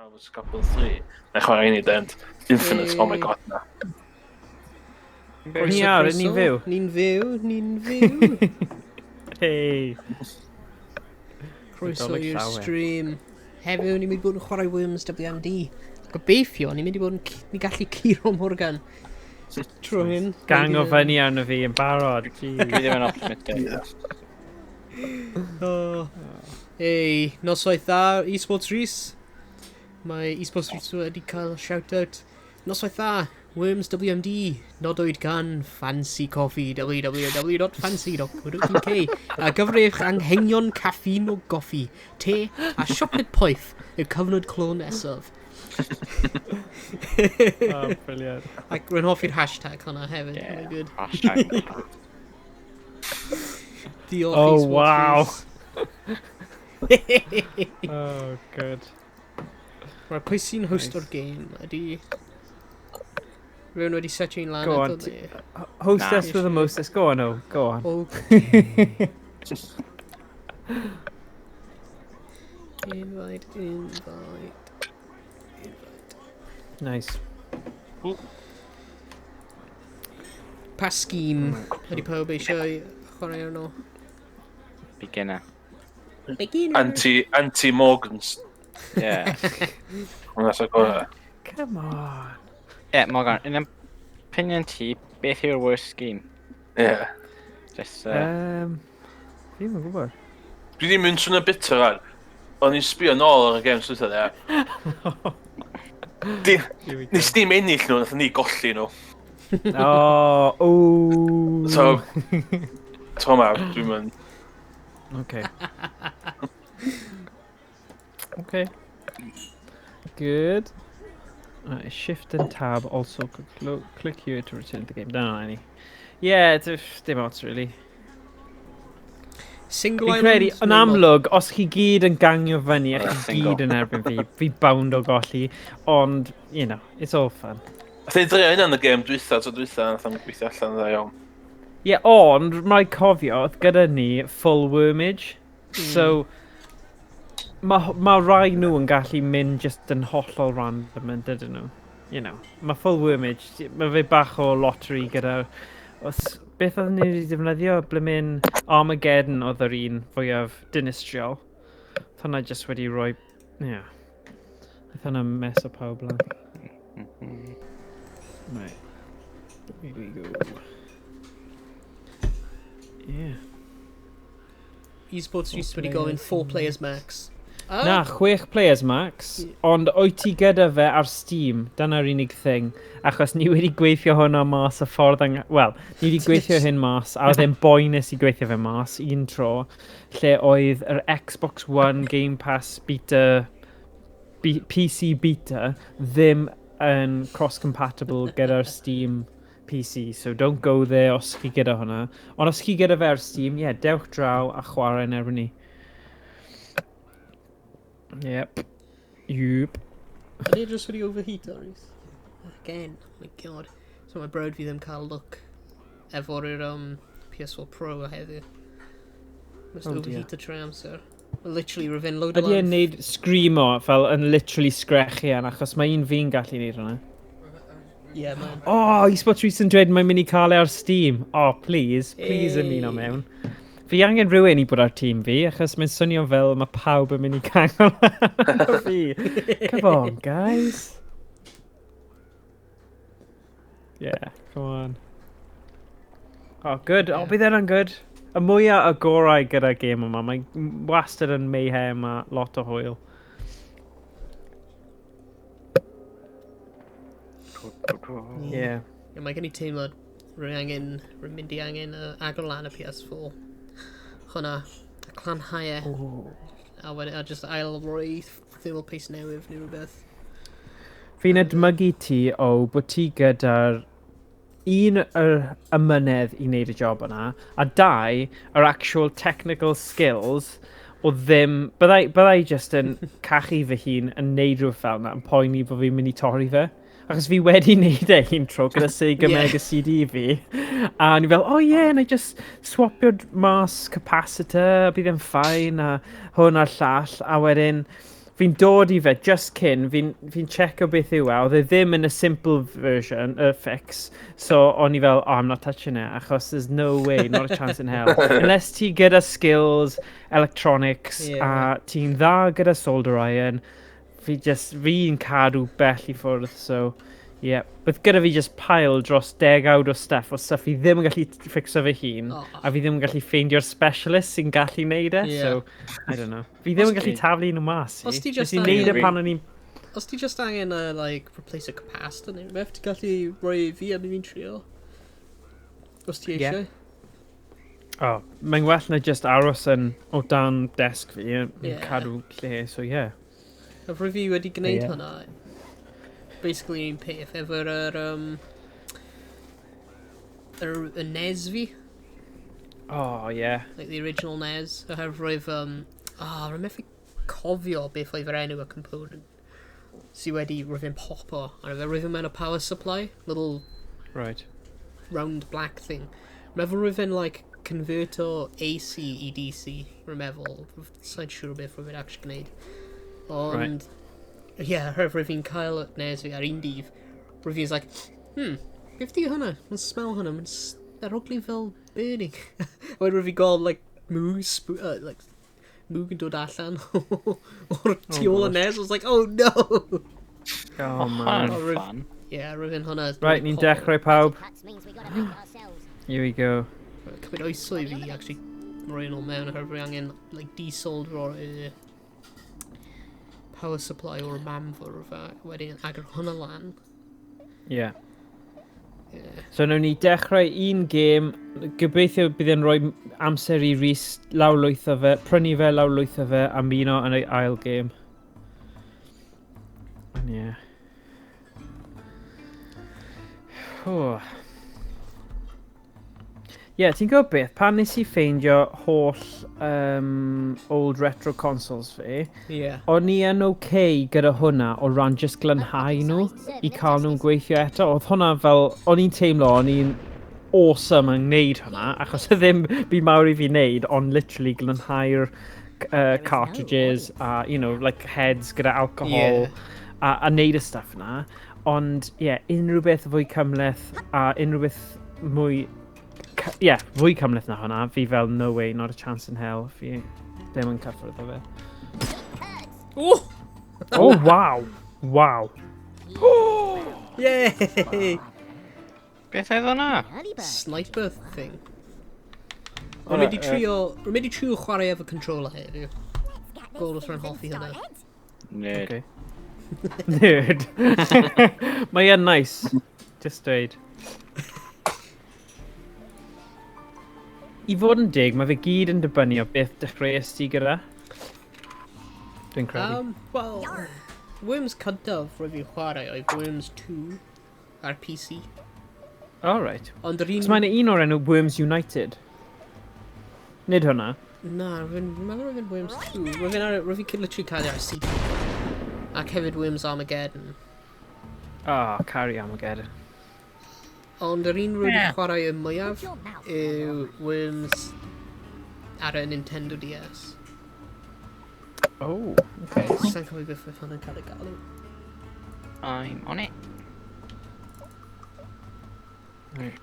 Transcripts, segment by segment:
Marvel vs Capcom 3. Na i chwarae ni dend. Infinite, oh my god, na. Ni ar, ni'n fyw. Ni'n fyw, ni'n fyw. Hey. Croeso Nadolig i'r llawen. stream. Heddiw ni'n mynd i bod yn chwarae Worms WMD. Gobeithio, ni'n mynd i bod yn... Ni'n gallu curo Morgan. Trwy hyn. Gang o fyny arno fi yn barod. Dwi Jeez. ddim yn optimistic. Oh. Ei, noswaith dda, Esports Rhys. Mae Esports Rhys wedi cael shout-out. Noswaith dda, Worms WMD, nodwyd gan Fancy Coffee, www.fancy.co.uk a gyfer eich anghenion caffeine o goffi, te a siocled poeth yw cyfnod clo nesaf. Oh, brilliant. Ac rwy'n hoffi'r hashtag hwnna hefyd. Yeah. Yeah. Good. Hashtag. Diolch Oh, Esports wow. Rhys. Oh, good. Right, pwy sy'n host Nice. o'r game? Ydy... Rwy'n wedi setio un lan Go on, eto, neu? Host Nah. us with the mostest. Go on, oh, go on. Okay. Invite, invite, invite. Nice. Pa scheme ydy pawb eisiau chwarae arno? Beginner. Beginner! Anti-Morgans. Yeah. Hwna sy'n gorau. Come on. Yeah, Morgan, in opinion ti, beth yw'r worst scheme? Yeah. Just, Fi ddim yn gwybod. Dwi ddim yn swnio bitter ar. O'n i'n sbio nôl ar y games dwytha dde. Here we go. Nes dim ennill nhw, nath ni golli nhw. Oh, ooh. So, to ma, dwi'n mynd... Okay. Okay. Good. Right, shift and tab also click here to return to the game. Dyna ni. Yeah, it's dim ots really. Single Fi'n credu, Island? yn neu amlwg, os chi gyd yn gangio fyny a chi Single. gyd yn erbyn fi, fi bound o golli, ond, you know, it's all fun. Nath ni drio hynna yn y game dwytha, tro dwytha, nath o'n gweithio allan dda iawn. Ie, yeah, ond, mae cofio, oedd gyda ni full wormage, so mae ma rai nhw yn gallu mynd just yn hollol random yn dydyn nhw. You know, mae full wormage, mae fe bach o lottery gyda... Os, beth oedden ni wedi defnyddio? Blymin Armageddon oedd yr un fwyaf dinistriol. Oedd hwnna just wedi rhoi... Yeah. Oedd hwnna mess o pawb lan. Right. Here we go. Yeah. Esports Rhys wedi gofyn 4 players max. Ah, Na, 6 players max, ond wyt ti gyda fe ar Steam, dyna'r unig thing. Achos ni wedi gweithio hwnna mas y ffordd ang... Wel, ni wedi gweithio hyn mas, a oedd e'n boenus i gweithio fe mas un tro, lle oedd yr Xbox One Game Pass beta, PC beta, ddim yn cross-compatible gyda'r Steam PC, so don't go there os chi gyda hwnna. Ond os chi gyda fe ar Steam, ie, yeah, dewch draw a chwarae yn erbyn ni. Yep. Yep. Ydy e just wedi overheat o Rhys? Again, oh my god. So mae brawd fi ddim cael look efo'r PS4 Pro a heddiw. Must Oh dear. overheat y trwy amser. Mae Literally, rwy'n fe'n load Ydy e'n neud screamo fel yn literally sgrechian achos mae un fi'n gallu neud hwnna. Yeah, man. Oh, eSports Rhys yn dweud mae'n mynd i cael e ar Steam. Oh, please, please ymuno Hey. mewn. Fi angen rhywun i bod ar tîm fi, achos mae'n swnio fel mae pawb yn mynd i canol arno fi. Come on, guys. Yeah, come on. Oh, good. Oh, bydd e'n good. Y mwyaf y gorau gyda gêm yma, mae wastad yn mayhem a lot o hwyl. Yeah. Yeah, mae gen i teimlad rwy'n angen, rwy'n mynd i angen agor lan y PS4. Hwna, a clanhau e. Oh. A wedyn, a just ail roi thermal paste newydd neu rhywbeth. Fi'n edmygu ti o bod ti gyda'r un yr ymynedd i wneud y job yna, a dau, yr actual technical skills o ddim... Byddai just yn cachu fy hun yn neud rhywbeth fel yna, yn poeni bod fi'n mynd i torri fe. Achos fi wedi wneud e un tro gyda Sega Yeah. Mega CD fi. A o'n i fel, oh yeah, na i just swapio mas capacitor, bydd e'n fine, a hwn a'r llall. A wedyn, Fi'n dod i fe just cyn, fi'n checo beth yw e, oedd e ddim yn y simple version, y fix, so o'n i fel, "Oh, I'm not touching it," achos there's no way, not a chance in hell. Unless ti gyda skills, electronics, a ti'n dda gyda solder iron, fi just, fi'n cadw bell i ffwrdd, so, yeah. Bydd gyda fi just pile dros 10 awr o stuff fi ddim yn gallu fixo fy hun, a fi ddim yn gallu ffeindio'r specialist sy'n gallu neud e, so, I don't know. Fi ddim yn gallu taflu nhw mas i. Os ti just Nes i neud e angen- pan o'n i'n. Os ti just angen, like, replace a capacitor neu rhywbeth, ti'n gallu rhoi i fi a mi fi'n trio. Os ti eisiau. Oh, mae'n well na just aros yn o dan desk fi yn cadw lle, so yeah. A rwy fi wedi gwneud hwnna. Basically un peth efo'r yr NES fi. Oh, yeah. Like the original NES. Oherwydd, rwy'n methu cofio beth oedd yr enw y component sy wedi rwy'n fi'n popo. A roedd rwy'n mewn y power supply, little round black thing. Meddwl rwy'n fi'n like converto AC i DC, rwy'n meddwl. Sa'n siŵr beth rwy'n actually gwneud. Ond, yeah, oherwydd rwy'n fi'n cael y NES fi ar un dydd, rwy'n fi'n like, beth di hwnna? Mae'n smell hwnna, mae'n arogli fel burning." Wedyn rwy'n fi'n gweld, like, mwg, like, mwg yn dod allan o'r tu ôl y Gosh. NES. I was like, "Oh no!" Oh, man. Hwnna'n Oh, fun. Yeah, rwy'n fi'n hwnna. Right, ni'n dechrau pawb. Cuts means we gotta make it ourselves. Here we go. Cymryd oesoedd i fi actually rhoi yn ôl mewn oherwydd rwy angen like, desolder o'r power supply o'r mamfwr fe wedyn agor hwnna lan. Yeah. Yeah. So nawn ni dechrau un gêm, gobeithio bydd e'n rhoi amser i Rhys lawrlwytho fe, prynu fe, lawrlwytho fe, a muno yn ei ail gêm. Ond ie. Oh. Ie, yeah, ti'n gwybod beth, pan nes i ffeindio holl old retro consoles fi, o'n i yn okay gyda hwnna o ran just glanhau nhw i cael nhw'n gweithio eto. Oedd hwnna fel, o'n i'n teimlo, o'n i'n awesome yn gwneud hwnna, achos oedd ddim byd mawr i fi wneud, ond literally glanhau'r cartridges a, like heads gyda alcohol a neud y stuff na. Ond, ie, yeah, unrhyw beth fwy cymhleth a unrhyw beth mwy... Ie, yeah, fwy cymhleth na hwnna, fi fel, "No way, not a chance in hell." Fi ddim yn cyffwrdd â fe. Oh! Oh, wow! Wow! Yay! Beth oedd hwnna? Early bird. Sniper thing. Rwy'n mynd i trio chwarae efo controller heddiw. Get Gweld this os rwy'n season hoffi hwnna. started. Nerd. Okay. Nerd. Mae e'n nice. Just dweud. I fod yn dig, mae fe gyd yn dibynnu o beth dechreuais ti gyda. Dwi'n credu. Wel, Worms cyntaf rwy fi'n chwarae oedd Worms 2 ar PC. All right. Ond yr un. Cos mae'n un o'r enw Worms United. Nid hwnna. Na, rwy'n meddwl rwy'n Worms 2. Rwy'n fi'n literally cael ei ar CD. Ac hefyd Worms Armageddon. Ah, oh, caru Armageddon. Ond yr un rwy'n Ie. chwarae y mwyaf Put your mouth yw Worms ar y Nintendo DS. Oh, okay. Sa'n cofio beth oedd hwnna'n cael ei galw. I'm on it. Right.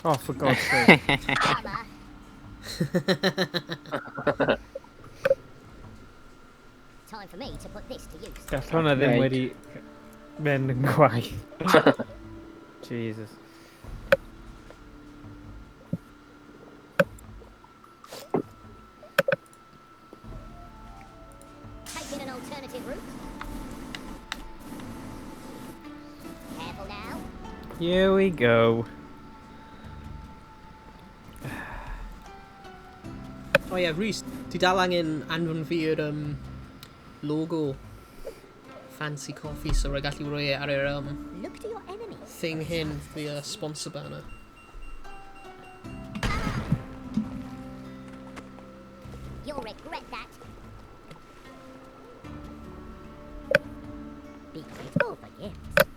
Oh, for God's sake. Bummer. Time for me to put this to use. Gall hwnna ddim wedi mynd yn gwaith. Jesus. Taking an alternative route. Careful now. Here we go. O ie, Rhys, ti dal angen anfon fi yr logo Fancy Coffee so rhaid gallu rhoi e ar yr Look to your enemies. Thing hyn, the sponsor banner. You'll regret that. Be grateful for gifts.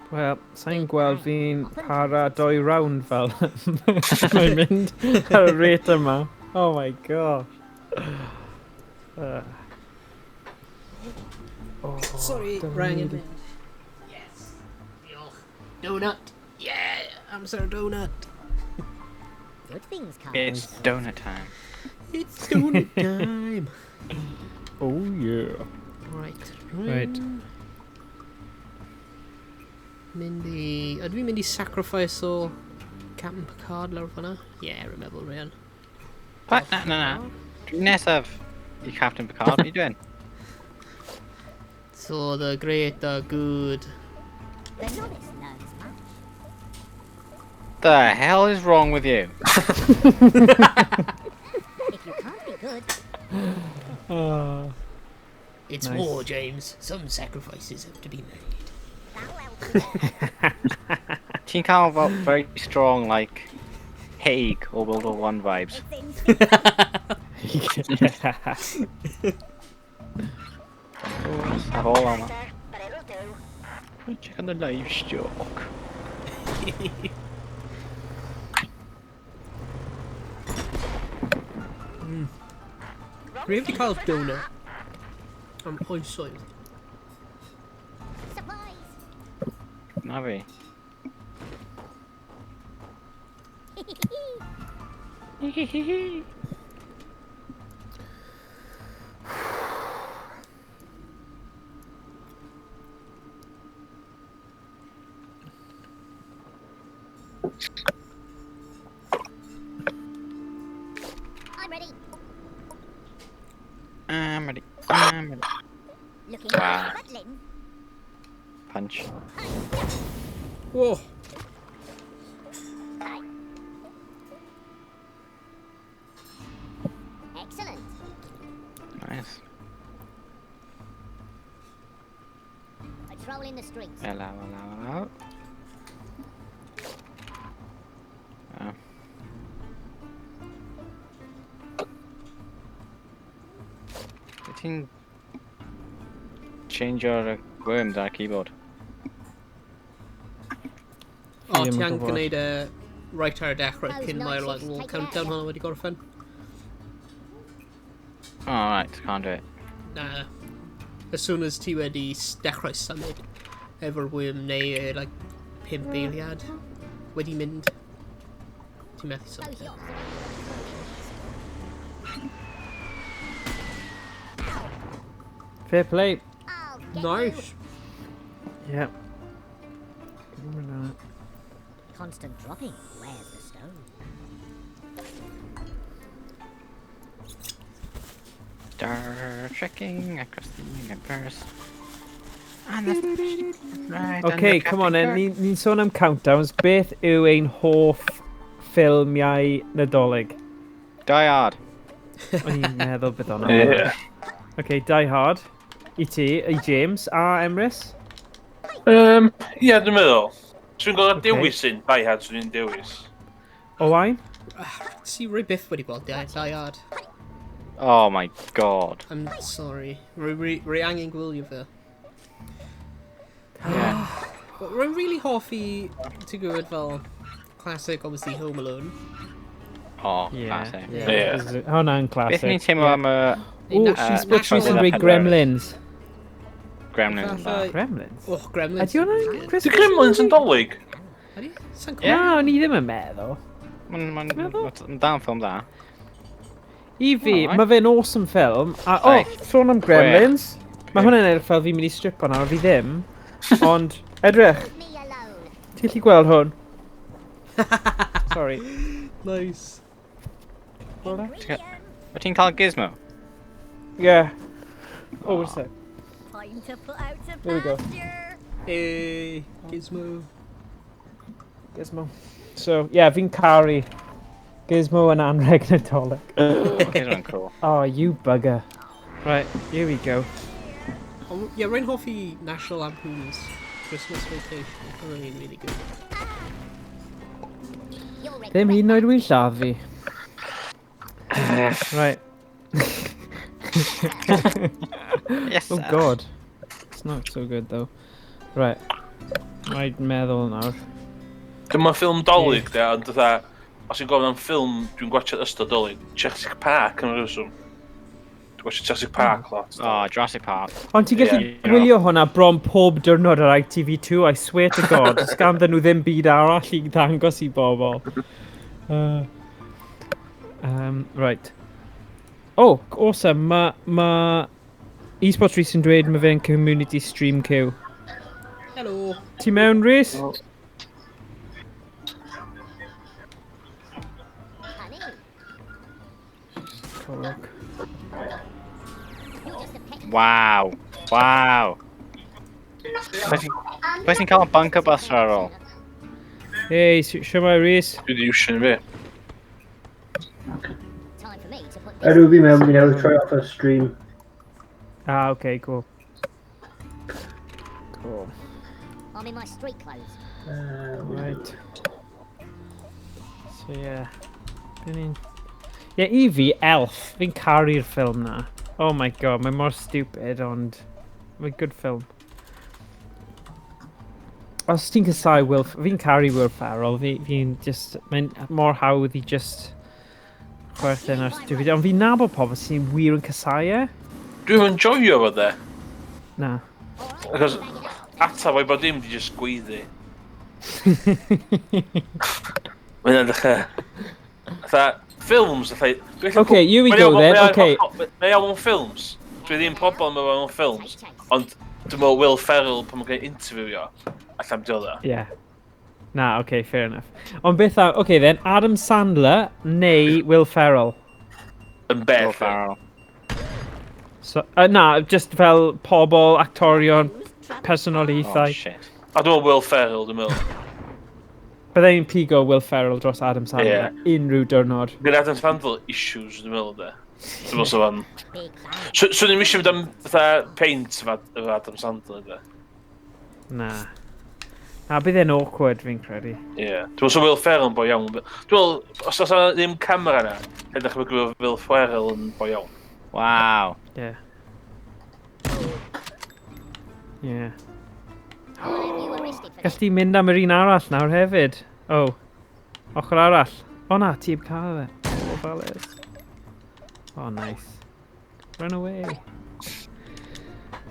Wel, sa'n gweld fi'n para doi round fel mae'n mynd ar y rate yma. Oh my gosh. Oh, Sorry, dyma rang ni yn mynd. Yes. Diolch. Donut. Yeah, amser donut. Good things come. It's donut time. It's donut time. Oh yeah. Right. Right. Mynd i... Ydw i'n mynd i sacrifice o Captain Picard lawr fan'na? Yeah, rwy'n meddwl rhan. What? Na, na, na. Dwi nesaf i Captain Picard, what are you doing? So the great, the good. The novice learns much. The hell is wrong with you? If you can't be good, Oh. It's Nice. war, James. Some sacrifices have to be made. that'll help you. Ti'n cael fel very strong, like, Hague or World War One vibes. It's in Have all on bitter, but it'll do. Check on the livestock. Rwy'n wedi cael donut am oesoedd. Supplies. Na fi. I'm ready. I'm ready. I'm ready. Looking Wow. muddling. Punch. Whoa. Aye. Excellent. Nice. Patrolling the streets. Hello, hello, hello. Oh. Ti'n change your worms ar keyboard? O, Fi ddim ti yn angen gwybod. gwneud e right ar y dechrau Those cyn night mae'r like, shifts little take countdown care. hwnna wedi gorffen. Oh, right, can't do it. Na. As soon as ti wedi dechrau symud efo'r worm neu like, 5 eiliad wedi mynd, ti'n methu Those symud. yachts are only Fair play. I'll get Nice. Yeah. you. Constant dropping. Where's the stone? Star trekking across the universe. And that's right. Okay, come on then. Ni'n ni sôn am countdowns. Beth yw ein hoff ffilmiau Nadolig? Die Hard. O'n i'n meddwl bydd hwnna. Yeah. Okay, Die Hard. I ti, i James, a Emrys. Ie, dwi'n meddwl. Dwi'n gweld Ocê. dewis un, Die Hard, swn i'n dewis. Owain? Si, rwy byth wedi gweld Die Hard. Oh my god. I'm sorry. Rwy angen gwylio fe. Yeah. But Rwy'n really hoffi, ti'n gwybod fel, classic, obviously, Home Alone. Oh, classic. Yeah. Yeah. Hwnna'n classic. Beth ni'n teimlo am y Ooh, National- Esports National Rhys yn gweud Gremlins. Gremlins yn dda? Fatha- Gremlins? Oh, Gremlins. Ydy hwnna'n Di Christmas? Gremlins yn dolyg? Ydy? Sa'n Ie. Na, o'n i ddim yn meddwl. Mae'n ma, Meddwl? ma da yn ffilm da. I fi, Alright. mae fe'n awesome film. A, oh, Saith. sôn am Gremlins. Mae hwnna'n edrych fel fi'n mynd i stripo nawr, fi ddim. Ond, edrych, Leave me alone. ti'n gallu gweld hwn? Sorry. Nice. Ingredient. Wyt ti'n cael gizmo? Yeah. Oh, what's that? Time to put out to There we go. pasture. Hey, Gizmo. Gizmo. So, yeah, fi'n caru Gizmo yn anrheg Nadolig. Gizmo'n cool. Oh, you bugger. Right, here we go. Ond, ie, rwy'n hoffi National Lampoon's Christmas Vacation. Hwnna'n really good. You'll regret Ddim hyd yn oed wy'n lladd fi. Right. Yes, Oh sir. god. It's not so good though. Right. Rhaid meddwl nawr. Dyma ffilm Dolig, de, ond fatha, os i'n gofyn am ffilm dwi'n gwachio ystod Dolig, Jurassic Park am rhywswm. Dwi'n gwachio Jurassic Park lot. Oh, Jurassic Park. Ond ti'n gallu Ie. gwylio hwnna bron pob diwrnod ar ITV2, I swear to God. Does ganddyn nhw ddim byd arall i ddangos i bobl. Right. Oh, awesome. Mae ma eSports Rhys yn dweud mae fe'n community stream queue. Hello. Ti mewn, Rhys? Honey, Look. you're just a pet. Wow. Wow. Pwy sy'n cael y bunker buster ar ôl? Hey, siwmai, Rhys. Dwi wedi iwsio ni fi. Time for me to put this. Ydw fi mewn, fi newydd troi off y stream. Ah, okay, cool. Cool. I'm in my street clothes. Right. So, yeah. Ie, i fi, Elf. Fi'n caru'r ffilm na. Oh my God, mae mor stupid, ond mae'n good film. Os ti'n casau Will... Fi'n caru Will Ferrell. Fi'n just... Mae'n mor hawdd i just chwerthin ar stupid. Ond fi'n nabod pobl sy'n wir yn casau e. Dwi'n enjoyo fo, de. Na. All right, Achos bag it up. atab o'i bod dim di just gweiddi. Mae'n edrych. Fatha, ffilms, fatha. Okay, here we go then, okay. Mae iawn ffilms. Dwi ddim problem efo mewn ffilms. Ond dwi'n meddwl Will Ferrell pan mae'n gwneud interview allan diolch o. Yeah. Na, okay, fair enough. Ond beth am... Okay then, Adam Sandler neu Will Ferrell? Yn beth. Will Ferrell. So, na, just fel pobl, actorion, Oh, personoliaethau. shit. A dwi'n meddwl Will Ferrell, dwi'n meddwl. Byddai'n pigo Will Ferrell dros Adam Sandler unrhyw diwrnod. Gyda Adam Sandler issues, dwi'n meddwl, de. Dwi'n meddwl so fan. Big bang. Swn i'n eisiau mynd am fatha peint efo Adam Sandler, de. Na. Na, bydd e'n awkward, fi'n credu. Ie. Dwi'n meddwl so Will Ferrell yn boi iawn. Dwi'n meddwl, os oes yna ddim camera na, edrych yn gwybod Will Ferrell yn boi iawn. Wow. Yeah. Yeah. I'll have you arrested for Gall this. ti mynd am yr un arall nawr hefyd. Oh. Ochr arall. O na, ti heb cael e. Oh, felys. Oh, nice. Run away.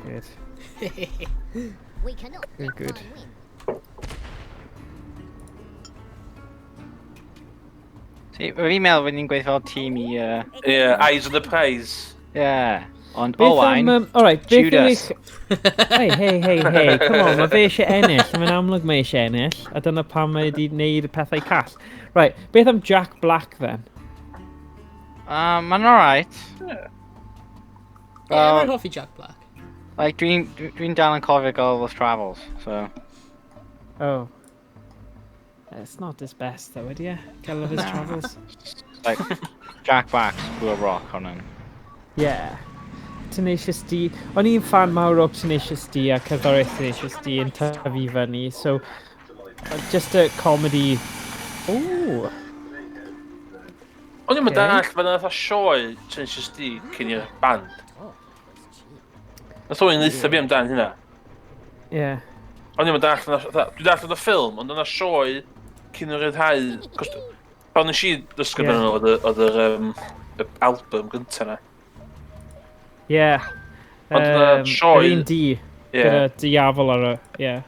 Good. We cannot Good, let good. time win. See, fi'n meddwl fod ni'n gweithio fel tîm i... Ie, Eyes on the Prize. Yeah. Ond Beth Owain, am... Alright, beth yw Judas. eich... Hey, hey, hey, hey, come on, mae fe eisiau ennill. Mae'n amlwg mae eisiau ennill, a dyna pam mae wedi gwneud y pethau call. Right, beth am Jack Black then? Mae'n alright. Yeah, Well, mae'n hoffi Jack Black. like, dwi'n dal yn cofio Gulliver's Travels, so... Oh. It's not his best though, ydy e? Gulliver's Na. Travels. Like, Jack Black's Blue Rock on hwn. Yeah. Tenacious D. O'n i'n fan mawr o Tenacious D a cerddoriaeth Tenacious D yn tyfu fyny, so just a comedy. Ooh. O'n i'n Ocê. dallt, mae'n fatha sioe Tenacious D cyn i'r band. Nath o'n eitha fi amdan hynna. Yeah. O'n i'n dallt, dwi'n dallt oedd y ffilm, ond yna sioe cyn i'r rhyddhau. Cos pan nes i ddysgu Ie. amdano nhw, oedd yr y album gynta na. Yeah. Ond yna sioe- Yr un D, Ie. gyda diafol ar y... Yeah.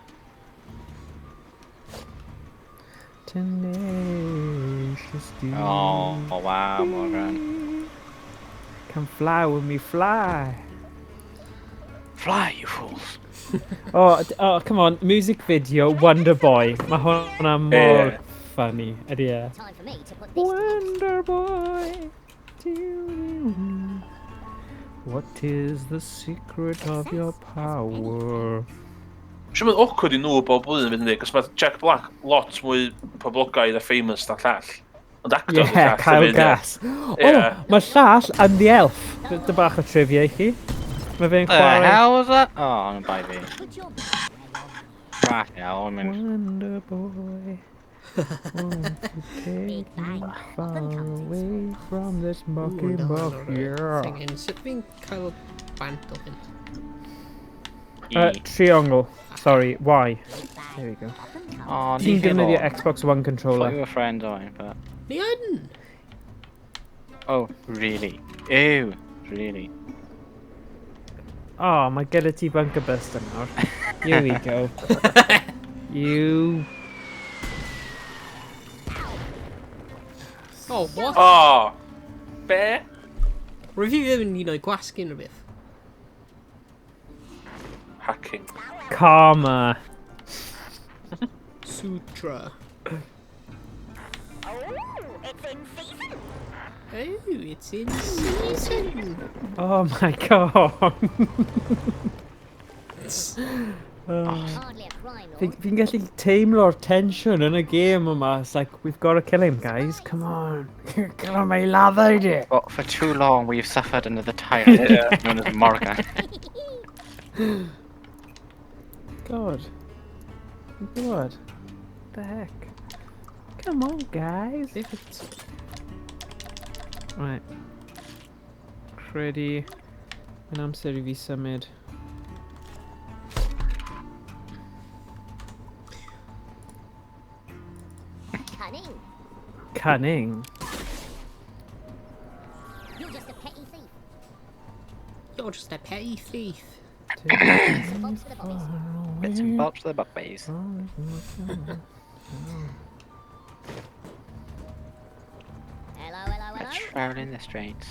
Tenacious D. Oh, wow, Morgan. Can fly with me, fly. Fly, you fools. Oh, come on, music video, Wonder Boy. Mae hwnna mor Ie. funny, ydy e. Time for me to put this to use. Wonder Boy. Do-do-do. What is the secret of your power? Siwr mae'n awkward i nhw bob blwyddyn fynd yn dweud, cos mae Jack Black lot mwy poblogaidd a famous na llall. Ond actor Yeah, yw'r llall Kyle hefyd, ie. Gass. Oh, Ie. mae llall yn The Elf. Dy bach o trivia i chi. Mae fe'n The chwarae... hell was that? Oh, yn bai fi. Put your where your Fuck hell, I'm in. Wonder Boy. Won't you take Big me bang far often comes in away from this Ooh, mucky na, muck, na, na, yeah. Thing hyn. Sut fi'n cael bant o hyn? E. Triongl. Sorry, Y. There we go. Oh, Ti'n ni defnyddio efo. Xbox One Thought controller. you were friends, Owen, but... Ni yn! Oh, really? Ew, really? Oh, mae gyda ti Bunker Buster nawr. Here we go. You... Oh, what? Oh! Be? Rwyf fi ddim yn un o'i gwasgu unrhyw beth. Hacking. Karma. Sutra. Oh, it's in season. Oh, it's in season. Oh my god. Hardly a crime lord. Fi'n gallu teimlo'r tensiwn yn y gêm yma. It's like, we've got to kill him, guys. Come on. Kill him, ei ladd i di. Well, for too long we've suffered under the tyrant known as Morgan. God. God. What the heck? Come on, guys. Right. Credu. Mae'n amser i fi symud. Cunning. Cunning. You're just a petty thief. You're just a petty thief. Bits and bobs for the bobbies. Bits and bobs for the bobbies. Hello, hello, hello. Traveling the streets.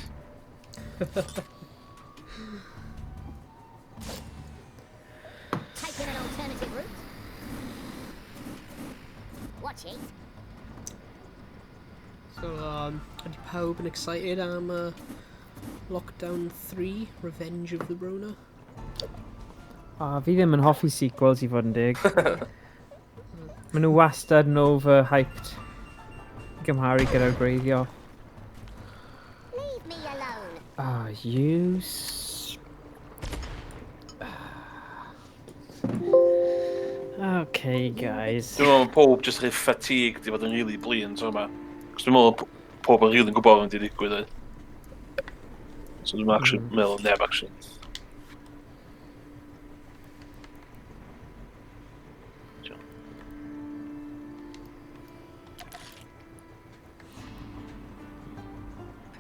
Taking an alternative route. Watch it. So, ydy pawb yn excited am Lockdown 3, Revenge of the Rona? Ah, fi ddim yn hoffi sequels i fod yn dig. Maen nhw wastad yn overhyped i gymharu gyda'r gwreiddiol. Leave me alone. Ah, you... Okay, guys. Dwi'n meddwl pob jyst rhy fatigue di fod yn really blin, so yma. Cos dwi'n meddwl pob yn really gwybod yn di digwydd. So dwi'n actually meddwl neb actually.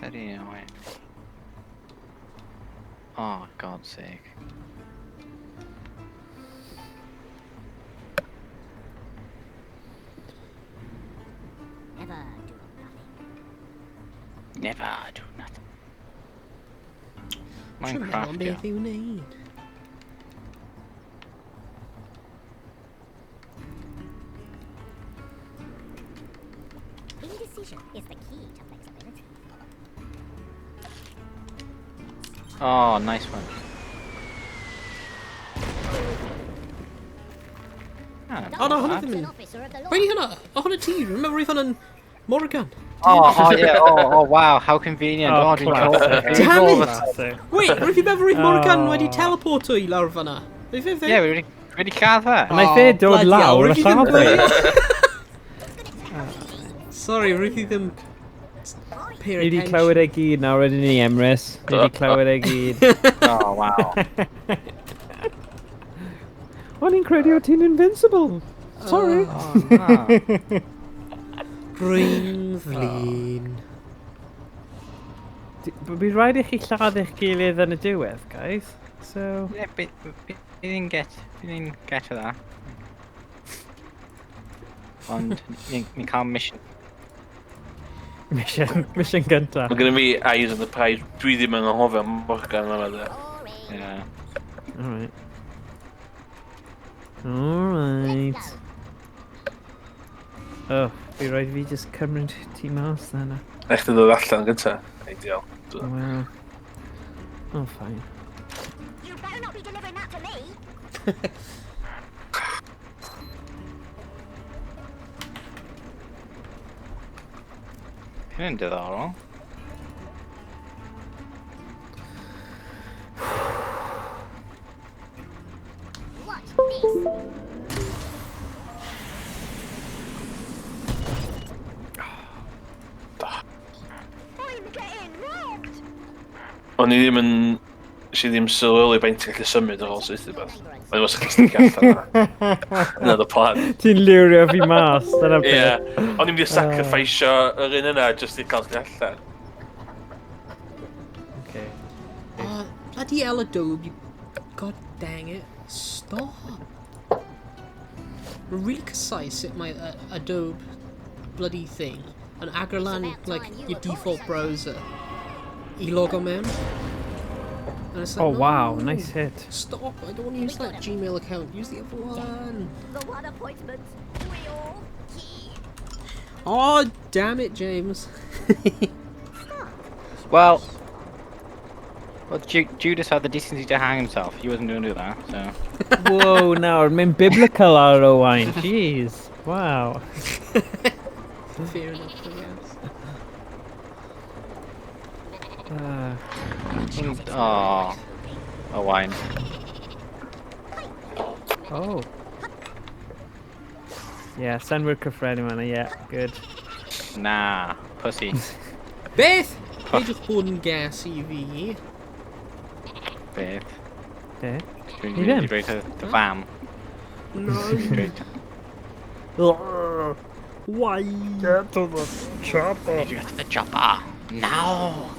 Very annoying. Oh, God's sake. Never do nothing. Never do nothing. Dwi'n meddwl am Minecraft, yeah. beth i'w wneud. Indecision is the key to flexibility. Oh, nice one. Ah, Oh, no, not hwnna bad. ddim yn... An officer of the law. Be di hwnna? O, hwnna ti! Remember roedd hwnna'n Morgan. Oh, yeah, oh, wow, how convenient. Oh, Oh, dwi'n classic. Damn it! Classic. Wait, roedd fi'n meddwl roedd Morgan Oh. wedi teleporto i lawr fan'na. Roedd fe ddim? Yeah, we wedi lladd fe. Wnaeth e dod bloody hell, lawr roedd a fi ddim lladd e. gwylio. Sorry, roedd fi ddim... Pay Ni wedi attention. clywed e gyd nawr ydyn ni, Emrys. Ni wedi clywed e gyd. Oh, wow. O'n i'n credu o ti'n invincible. Sorry. Oh, no. Rwy'n flin. Bydd rhaid i chi lladd eich gilydd yn y diwedd, guys. So... Yeah, but we didn't get to that. Ond ni'n cael mission. Mission gynta. Mae gennym fi eyes on the prize. Dwi ddim yn anghofio am Morgan yma de. Boring. Yeah. Alright. Alright. Let's go. Oh, fi rhaid fi just cymryd ti mas then. Na chdi ddod allan gynta. Ideal. Wow. Oh, fine. You better not be delivering that to me. Hynny'n diddorol. Watch this. I'm getting robbed. O'n i ddim yn Nes i ddim sylweddoli faint ti'n gallu symud ar ôl saethu beth. Mae'n os chi'n sticio allan yna. Yna the plan. Ti'n liwrio fi mas, dyna Ie. beth. O'n i'n mynd i sacrificio yr un yna jyst i cael chdi allan. Okay. Oh, bloody hell, Adobe. God dang it. Stop. Mae'n really casau sut mae Adobe bloody thing yn agor lan, like, your default browser i logo mewn. And it's like, Oh, wow, no, nice hit. Stop, I don't want to use that Gmail account. Use the other one. The one appointment. We all key. Oh, damn it, James. Well, Judas had the decency to hang himself. He wasn't going to do that, so. Whoa, nawr, mae'n biblical ar Owain. Jeez, wow. Fair enough, I guess. Oh, Owain. Oh. Yeah, synnwyr cyffredin fan'na, yeah, good. Nah, pussy. Beth! Peidiwch bod yn gas i fi. Beth. Be? Dwi'n Ni mynd i ddim. dweud dy fam. No. Dweud, Why? Get to the chopper. you got the chopper. Now!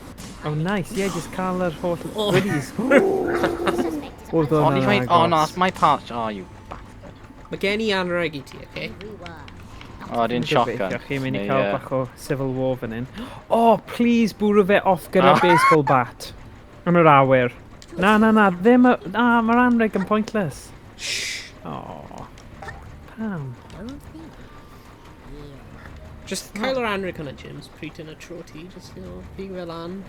Oh, nice, yeah, just cael yr holl Oh. goodies. Suspect is Oedd Oh, hwnna'n ni dweud, oh no, agos. that's my part. Oh, you bastard. Mae gen i anreg i ti, okay? We were. Oh, dim shotgun. Gobeithio chi'n mynd i Neu, cael bach o Civil War fan hyn. Oh, please bwrw fe off gyda Ah. baseball bat. Yn yr awyr. Na, na, na, ddim... Na, mae'r anreg yn pointless. Shh. Oh. Pam? Don't think. Just cael yr anreg hwnna, James, pryd yn y tro ti, just, you know, fi fel an.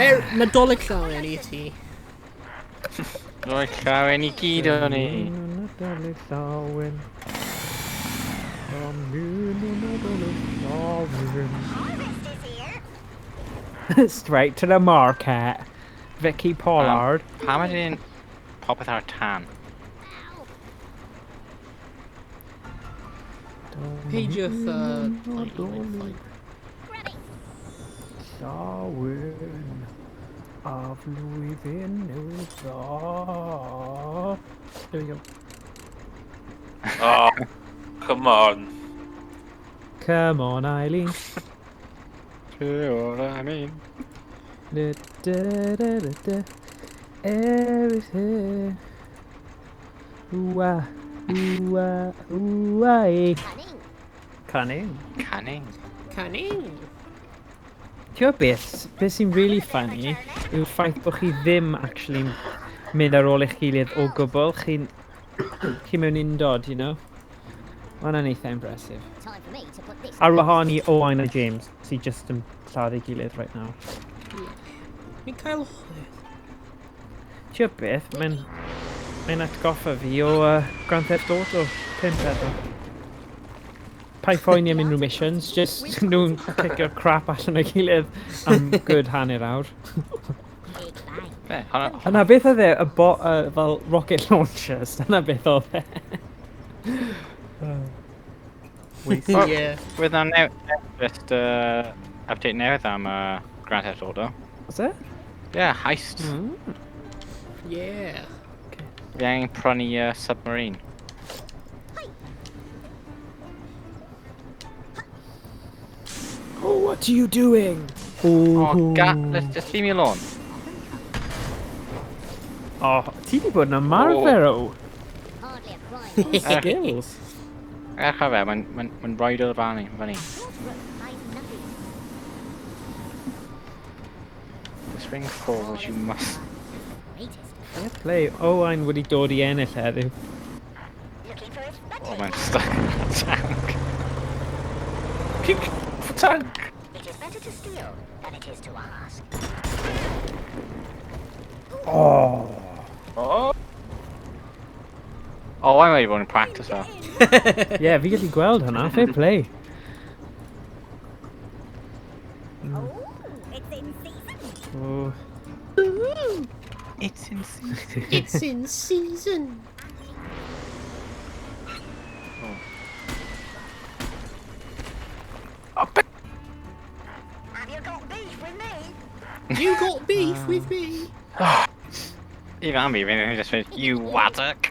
Ber, Nadolig llawen i ti. Roi llawen i gyd o'n i. Nadolig llawen. Nadolig llawen. Harvest is here. Straight to the market. Vicky Pollard. Pam ydyn popeth ar tan? Peidiwch, poeni, mae'n fine. Grab it. Llawen a flwyddyn newydd dda. There we go. Oh, come on. Come on, Eileen. See what I mean? Da, da, da, da, da. Everything. Ooh, ah, ooh, ah, ooh, ah, eh. Cunning. Cunning. Canning. Canning! Ti'n gwybod beth? Beth sy'n really funny yw'r ffaith bod chi ddim actually mynd ar ôl eich gilydd o gwbl. Chi'n chi mewn undod, you know? Mae hwnna'n eitha impressive. Time for me to put this. Ar wahân i Owain a James, sy'n just yn lladd ei gilydd right now. Fi'n cael hwyl. Ti'n gwybod beth? Mae'n atgoffa fi o Grand Theft Auto 5 eto. Paid phoeni am unrhyw missions, just nhw'n cicio'r crap allan o'i gilydd am good hanner awr. Big bang. Be, hwnna... Yna beth oedd e, y bo, fel rocket launchers, dyna beth oedd e. Well, Yeah. With our new, just update newydd am Grand Theft Auto. Was it? Yeah, heist. Mm. Yeah. Fi angen prynu submarine. Oh, what are you doing? Oh, let's just leave me alone. Oh, ti di bod yn ymarfer o. Hardly a crime. Skills. Ewch ar fe, mae'n ma rhaid o'r fan i, fyny. Short rope hides nothing. The spring forward, you must... Greatest. Fair play. Owain wedi dod i ennill heddiw. Looking for a Oh, button. mae'n stuck in the tank. Kick for tank. It is better to steal than it is to ask. Oh. Oh, Oh, I'm wedi bod yn practice o. Ie, yeah, fi gallu gweld hwnna. Fair play. Oh, it's in season. Oh. It's in season. It's in season. oh, be- Have you got beef with me? You got beef with me. Even I'm even just went, you wazzock.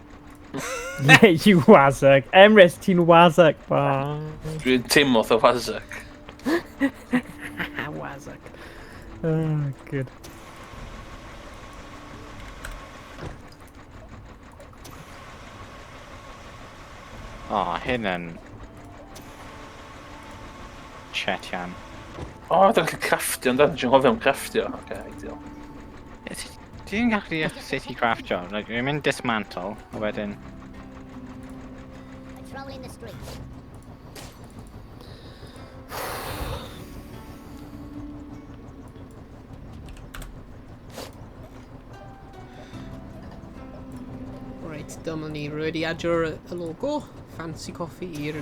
Yeah, you wazzock. Emrys, ti'n wazzock, ba. Dwi'n teimlo fatha wazzock. Wazzock. Oh, good. Oh, hyn yn... Chetian. O, oh, dwi'n gallu crafftio, ynddo? Dwi'n gofio am crafftio. Oce, okay, ideal. Ti'n gallu sut i craftio? Like, dwi'n mynd dismantle, a wedyn... Patrolling the streets. Right, dyma ni. Rwy wedi adio'r y logo. Fancy Coffee i'r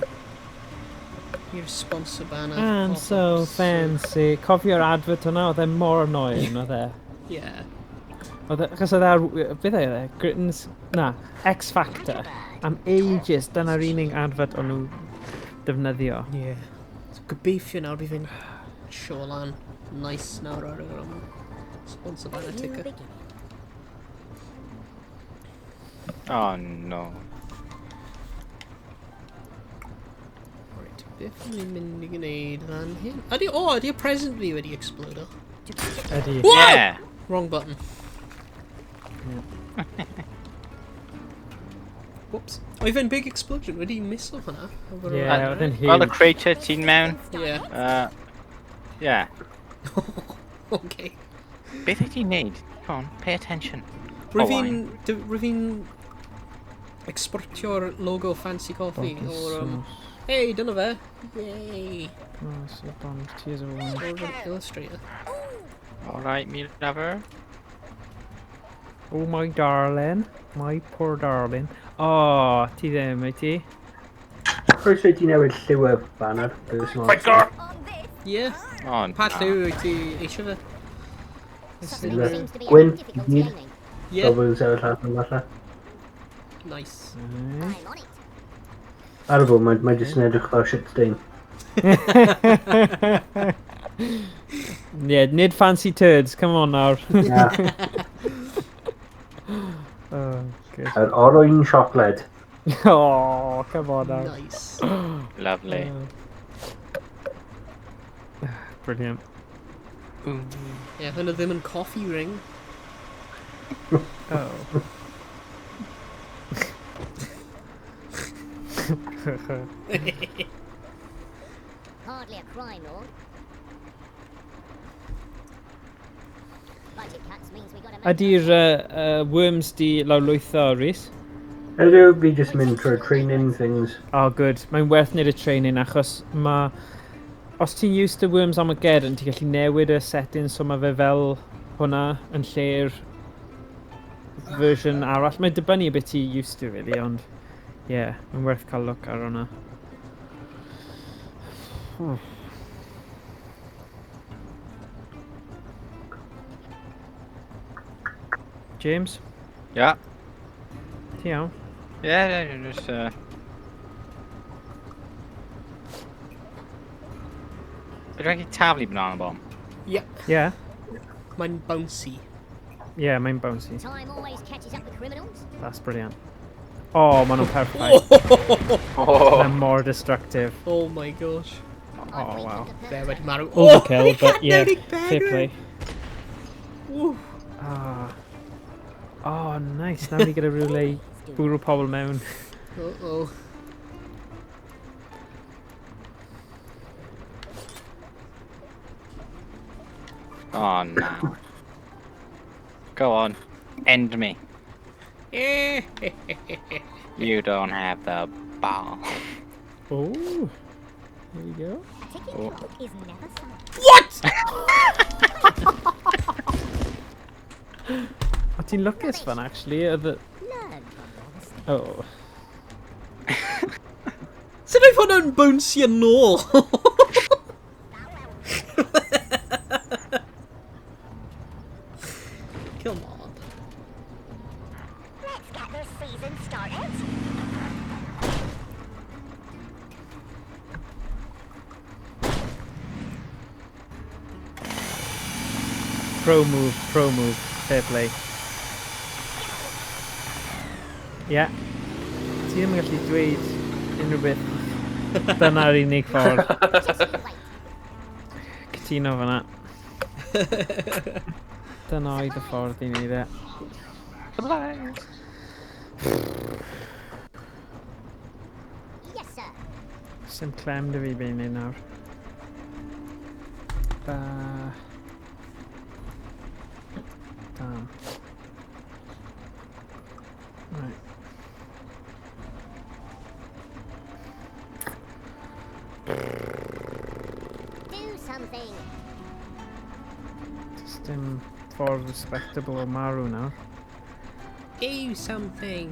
sponsor banner. I'm pop-ups. so fancy. Cofio'r advert hwnna, oedd e mor annoying, oedd e? Yeah. Oedd e, achos oedd e ar, beth oedd e? Britain's, na, X Factor. Am ages, dyna'r unig advert o'n nhw defnyddio. Yeah. So gobeithio nawr bydd fe'n show lan. Nice nawr ar yr sponsor banner New ticker. beginning. Oh, no. Right, beth ni'n mynd i gwneud fan hyn? Ydy, o, ydy y present fi wedi explodo? Ydy. Whoa! Yeah! Wrong button. Whoops. Oedd fe'n big explosion, wedi miso hwnna. Yeah, oedd e'n Gweld y huge. crater ti'n mewn? Yeah, Yeah. okay. Beth wyt ti'n neud? Come on, pay attention. Rwy fi'n exportio'r logo Fancy Coffee o'r... Hey, dyna fe! Yay! Oh, so bond, tears of wine. O'r Illustrator. Alright, me lover. Oh, my darling. My poor darling. Oh, ti ddim, wyt ti? Croeso i ti newid lliw y banner. My God! On this, Yeah. Oh, Pa na. lliw wyt ti eisiau fe? something Ie. seems to be Gwyn, having difficulty gyd. aiming. Yeah, Fel bod yn sefyll allan falle. nice. I'm on it. Ar y foment, mae jyst yn edrych fel shit stain. Yeah, nid fancy turds, come on nawr. Na, Oh, good. yr orange siocled. Oh, come on now. Nice. Lovely. Brilliant. Yeah, hwnna ddim yn coffee ring. Oh. Hardly a crime lord. Budget cuts means we gotta make Ydy'r worms di lawrlwytho, Rhys? Ydw, fi jyst mynd trwy'r training things. Oh, good. Mae'n werth wneud y training achos mae... Os ti'n used to Worms Armageddon, ti'n gallu newid y settings so mae fe fel hwnna yn lle'r version arall. Mae'n dibynnu beth ti used to, really, ond... Yeah, mae'n werth cael look ar hwnna. James, Yeah. ti iawn? Yeah, yeah, just, Beth rhaid i taflu banana bomb? Yeah, Yeah. mae'n bouncy. Yeah, mae'n bouncy. Time always catches up with criminals. That's brilliant. Oh, maen nhw'n perffaith. Oh, They're more destructive. Oh my gosh. Oh, wow. Fe wedi marw. Overkill, Oh, but yeah, fair play. Woo. Ah. Oh, nice. Nawr ni gyda rhywle i bwrw pobl mewn. Uh-oh. Oh, no. Go on. End me. Eh. You don't have the ball. Oh, there you go. A ticking Oh. clock is never silent. What? O, ti'n lwcus fan, actually. Oedd y... Learn from your mistakes. Oh. Sut oedd hwnna'n bouncy yn ôl? Come on. Let's get this season started. Pro move, pro move. Fair play. Yeah. Ti ddim yn gallu dweud unrhyw beth. Dyna'r unig ffordd. Just you wait. Cytuno fyna. Dyna oedd y ffordd i wneud e. Yes, sir. Sim clem dy fi be'n neud nawr. Ba... Damn. Right. Do something. Just dim ffordd respectable o marw nawr. Do something.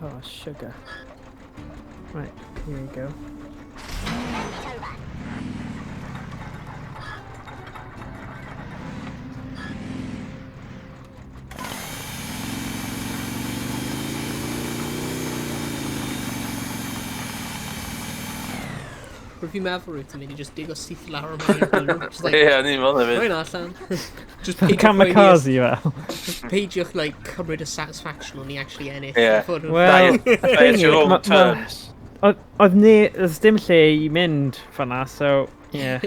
Oh, sugar. Right, here we go. Ready to run. Rwy'n fi'n meddwl rwy'n ti'n mynd i just dig o syth lawr yma. Just like, Ie, ni'n fel hefyd. rwy'n allan. Just peidiwch poeni- Kamikaze fel. Just peidiwch, like, cymryd y satisfaction o'n i actually ennill. Ie. Fod yn- Wel, y Diet thing your yw, own terms. Oedd ne, oedd dim lle i mynd fan'na, so, yeah.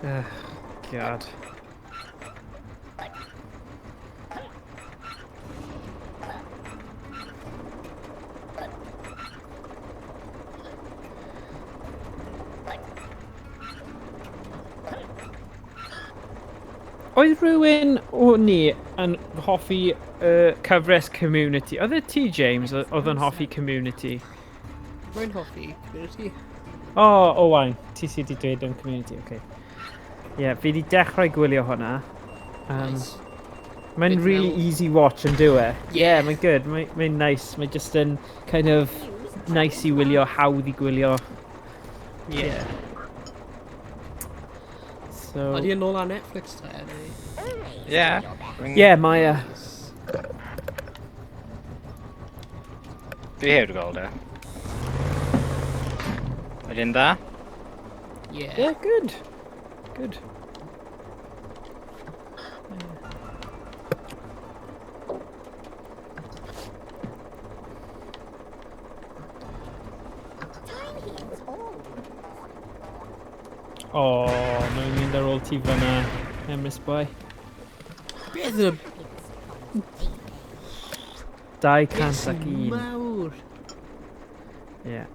Ugh, God. Oedd rhywun o ni yn hoffi cyfres Community? Oedd e ti, James, oedd yn hoffi Community? Rwy'n hoffi community. O, oh, Owain, ti sydd wedi dweud am Community, oce. Okay. Ie, yeah, fi wedi dechrau gwylio hwnna. Nice. Mae'n Beth really mewn? easy watch yn dyw e? Yeah. Yeah, mae'n good, mae'n nice. Mae'n just yn kind of nice i wylio, hawdd i gwylio. Yeah. So, Ydy yn ôl ar Netflix te, neu? Yeah. yeah, mae e. Dwi heb gweld e. Ydyn dda? Yeah. Yeah, good. Good. Time heals all. O, oh, mae'n mynd ar ôl ti fyna, Emrys boy. Beth yn y 201. mawr? Yeah.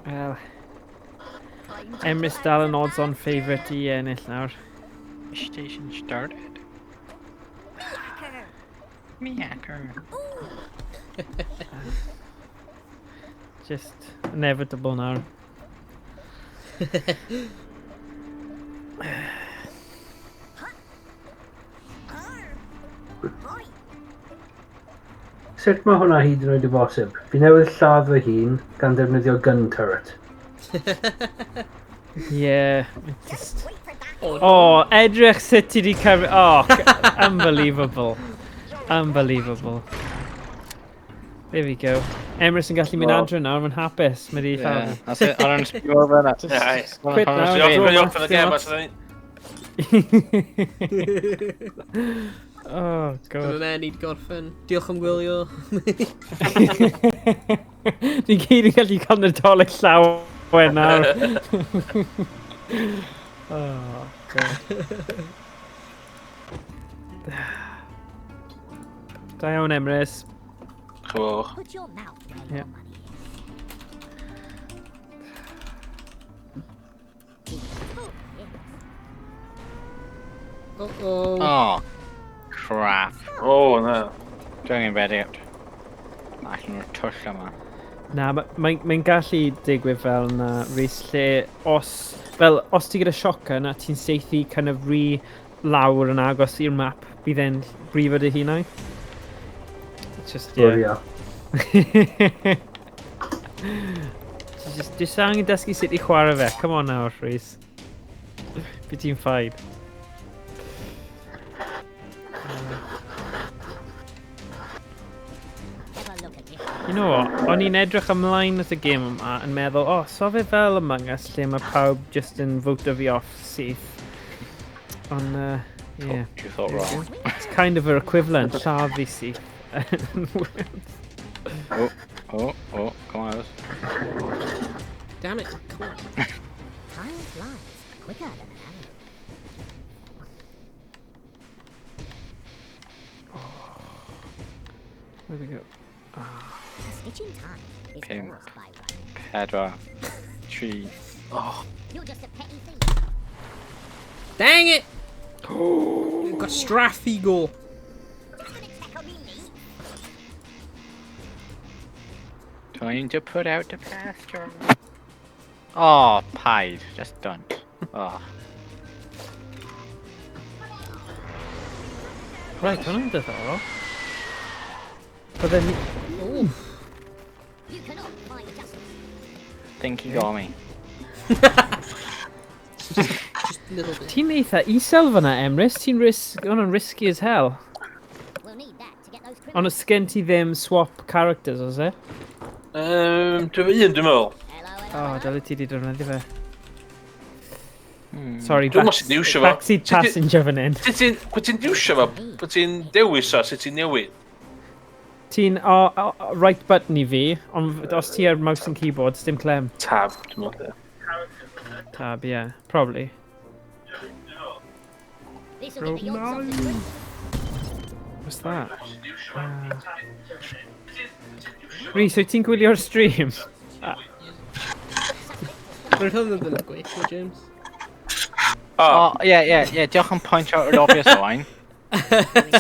Wel, Emrys dal yn odds on favourite i ennill nawr. Station started. Meacker. Just inevitable nawr. Sut mae hwnna hyd yn oed i bosib? Fi newydd lladd fy hun gan ddefnyddio gun turret. Yeah, it just... Wait for that. Oh, Oh, edrych sut ti di cyfri... Oh, unbelievable. Unbelievable. There we go. Emrys yn gallu mynd Wel. adre nawr, mae'n hapus. Mae di Yeah, lladd. that's it. Ar yn sbio over that. Just Aye. quit now. Dwi'n Draw off maths, yn y dim gem, ots. a sy'n Oh, Dyna God. fe, ni wedi gorffen. Diolch am gwylio. Ni gyd yn gallu cael Nadolig llawen nawr. Oh, God. Da iawn, Emrys. Chwch. Put your mouth where Yeah. your money is. Oh, yes. Uh-oh. Oh, crap. O, na. Dwi'n angen ready. Allan o'r twll yma. Na, mae'n mae gallu digwydd fel na, Rhys, lle os... Fel, os ti gyda shotgun a ti'n saethu kind of rhy lawr yn agos i'r map, bydd e'n brifo dy hunain. It's just, Yeah. yeah. yeah. Ti just angen dysgu sut i chwarae fe. Come on nawr, Rhys. Bydd ti'n fine. Have a look at this. You know what? O'n i'n edrych ymlaen at y gêm yma yn meddwl, oh, so fe fel Among Us lle mae pawb just yn vote fi off syth. Ond, yeah. You thought wrong. It's kind of yr equivalent, lladd fi syth. Oh, oh, oh, come on, Ellis. Damn it, come on. Time flies quicker than an arrow. Where we go? A stitch in time is Pump. caused by running. Pedwar. Tri. You're just a petty thief. Dang it! We've got Straffigo. Just gonna check on me leak. Time to put out the pasture. Oh, pied. Just done. Oh. Right, hwnna'n diddorol. Bydden ni... Ooh. You cannot find justice. Think he got me. Just a little bit. Ti'n eitha isel fyna, Emrys. Ti'n risk... Hwnna'n risky as hell. We'll need that to get those Ond criminals. os gen ti ddim swap characters, oes e? Dwi'n un, dwi'n meddwl. Hello, O, hello, oh, hello. dyle ti di defnyddio fe. Sorry, Dwi'm os ti'n iwsio fo. backseat passenger fan hyn. Sut ti'n... Pwy ti'n iwsio fo? Pwy ti'n dewis o? Sut ti'n newid? Ti'n o, right button i fi, ond os ti ar mouse and keyboard, dim clem. Tab, dwi'n meddwl. Tab, yeah, probably. This'll get the yolks off the tree. What's that? Rhys, wyt ti'n gwylio'r stream? Roedd hwn ddim yn gweithio, James. O, Oh, yeah. Diolch yn point out yr obvious Owain.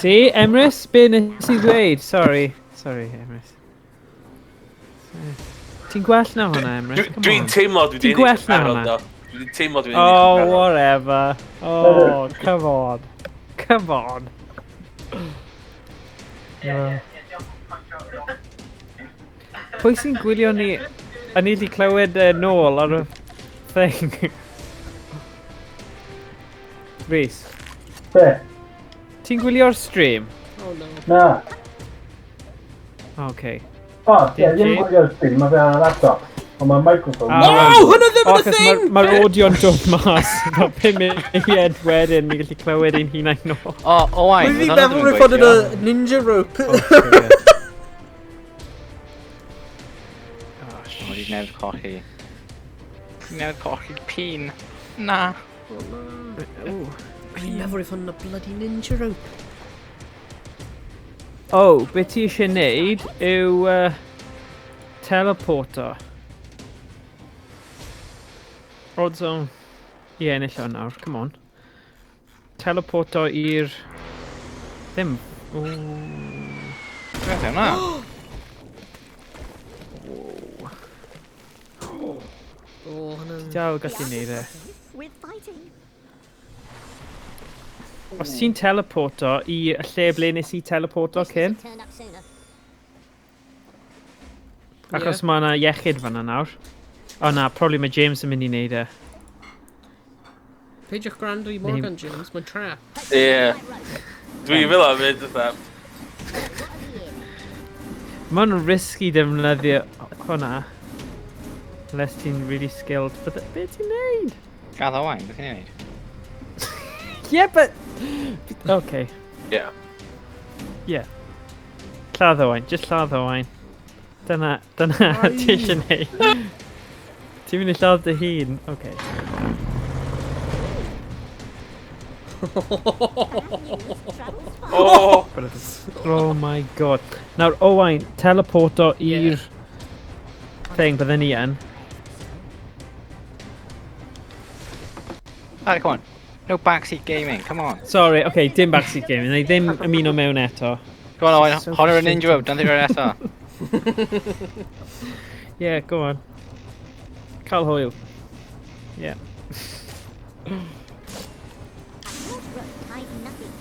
See, Emrys, be nes i ddweud? Sorry. Sorry, Emrys. Sorry. Ti'n gwell na hwnna, Emrys? Come Dwi'n on. teimlo dwi Ti'n wedi gwell ennill na yn barod, hwnna? do. Dwi wedi teimlo dwi wedi ennill yn Oh, barod. whatever. Oh, come on. Come on. Pwy sy'n gwylio ni? A ni wedi clywed nôl ar y thing. Rhys, Be? ti'n gwylio'r stream? Oh no. Na. Okay. O, ie, Dim ddim ti? gwylio'r stream, mae fe ar y laptop. Ond mae'r microphone. Ah, No, right. hwnna ddim yn y Achos thing! Mae'r audio'n dod mas. Fel 5 munud wedyn, ni'n gallu clywed ein hunain nôl. Oh, Owain. Rwy'n fi'n oedd hwnna meddwl ddim yn rwy'n fod yn gweithio. y ninja rope. Oh, Wedi newydd colli. Newydd colli pin. Na. Rwy'n meddwl rwy'n fod yn y bloody ninja rope. Oh, be ti eisiau neud yw teleporter. Odds on. Ie, ennill o nawr, come on. Teleporter i'r... Ddim. Ooh. Beth yw hwnna? Oh, hwnna'n... Dal gallu neud e. With fighting. Os ti'n teleporto i y lle ble nes i teleporto Wish this cyn, had turned up sooner. achos mae yna iechyd fan'na nawr. O na, probably mae James yn mynd i neud e. Peidiwch gwrando i Morgan, James, mae'n trap. Ie. Dwi fel am mynd, fatha. Mae'n risky defnyddio hwnna. Unless ti'n really skilled. But be ti'n neud? Gadd Owain, beth ti'n neud? Yeah, but... Okay. Ie. Yeah. Lladd Owain, just lladd Owain. Dyna ti eisiau neud. Ti'n mynd i lladd dy hun? Okay. O! Oh my god. Nawr, Owain, teleporto i'r Yeah. thing bydden ni yn. Alright, come on. No backseat gaming, come on. Sorry, okay, dim backseat gaming. Na i ddim ymuno mewn eto. Go on, Owain, So honor a ninja rope, don't think we're nesa. Yeah, go on. Cael hwyl. Yeah. A short rope ties nothing.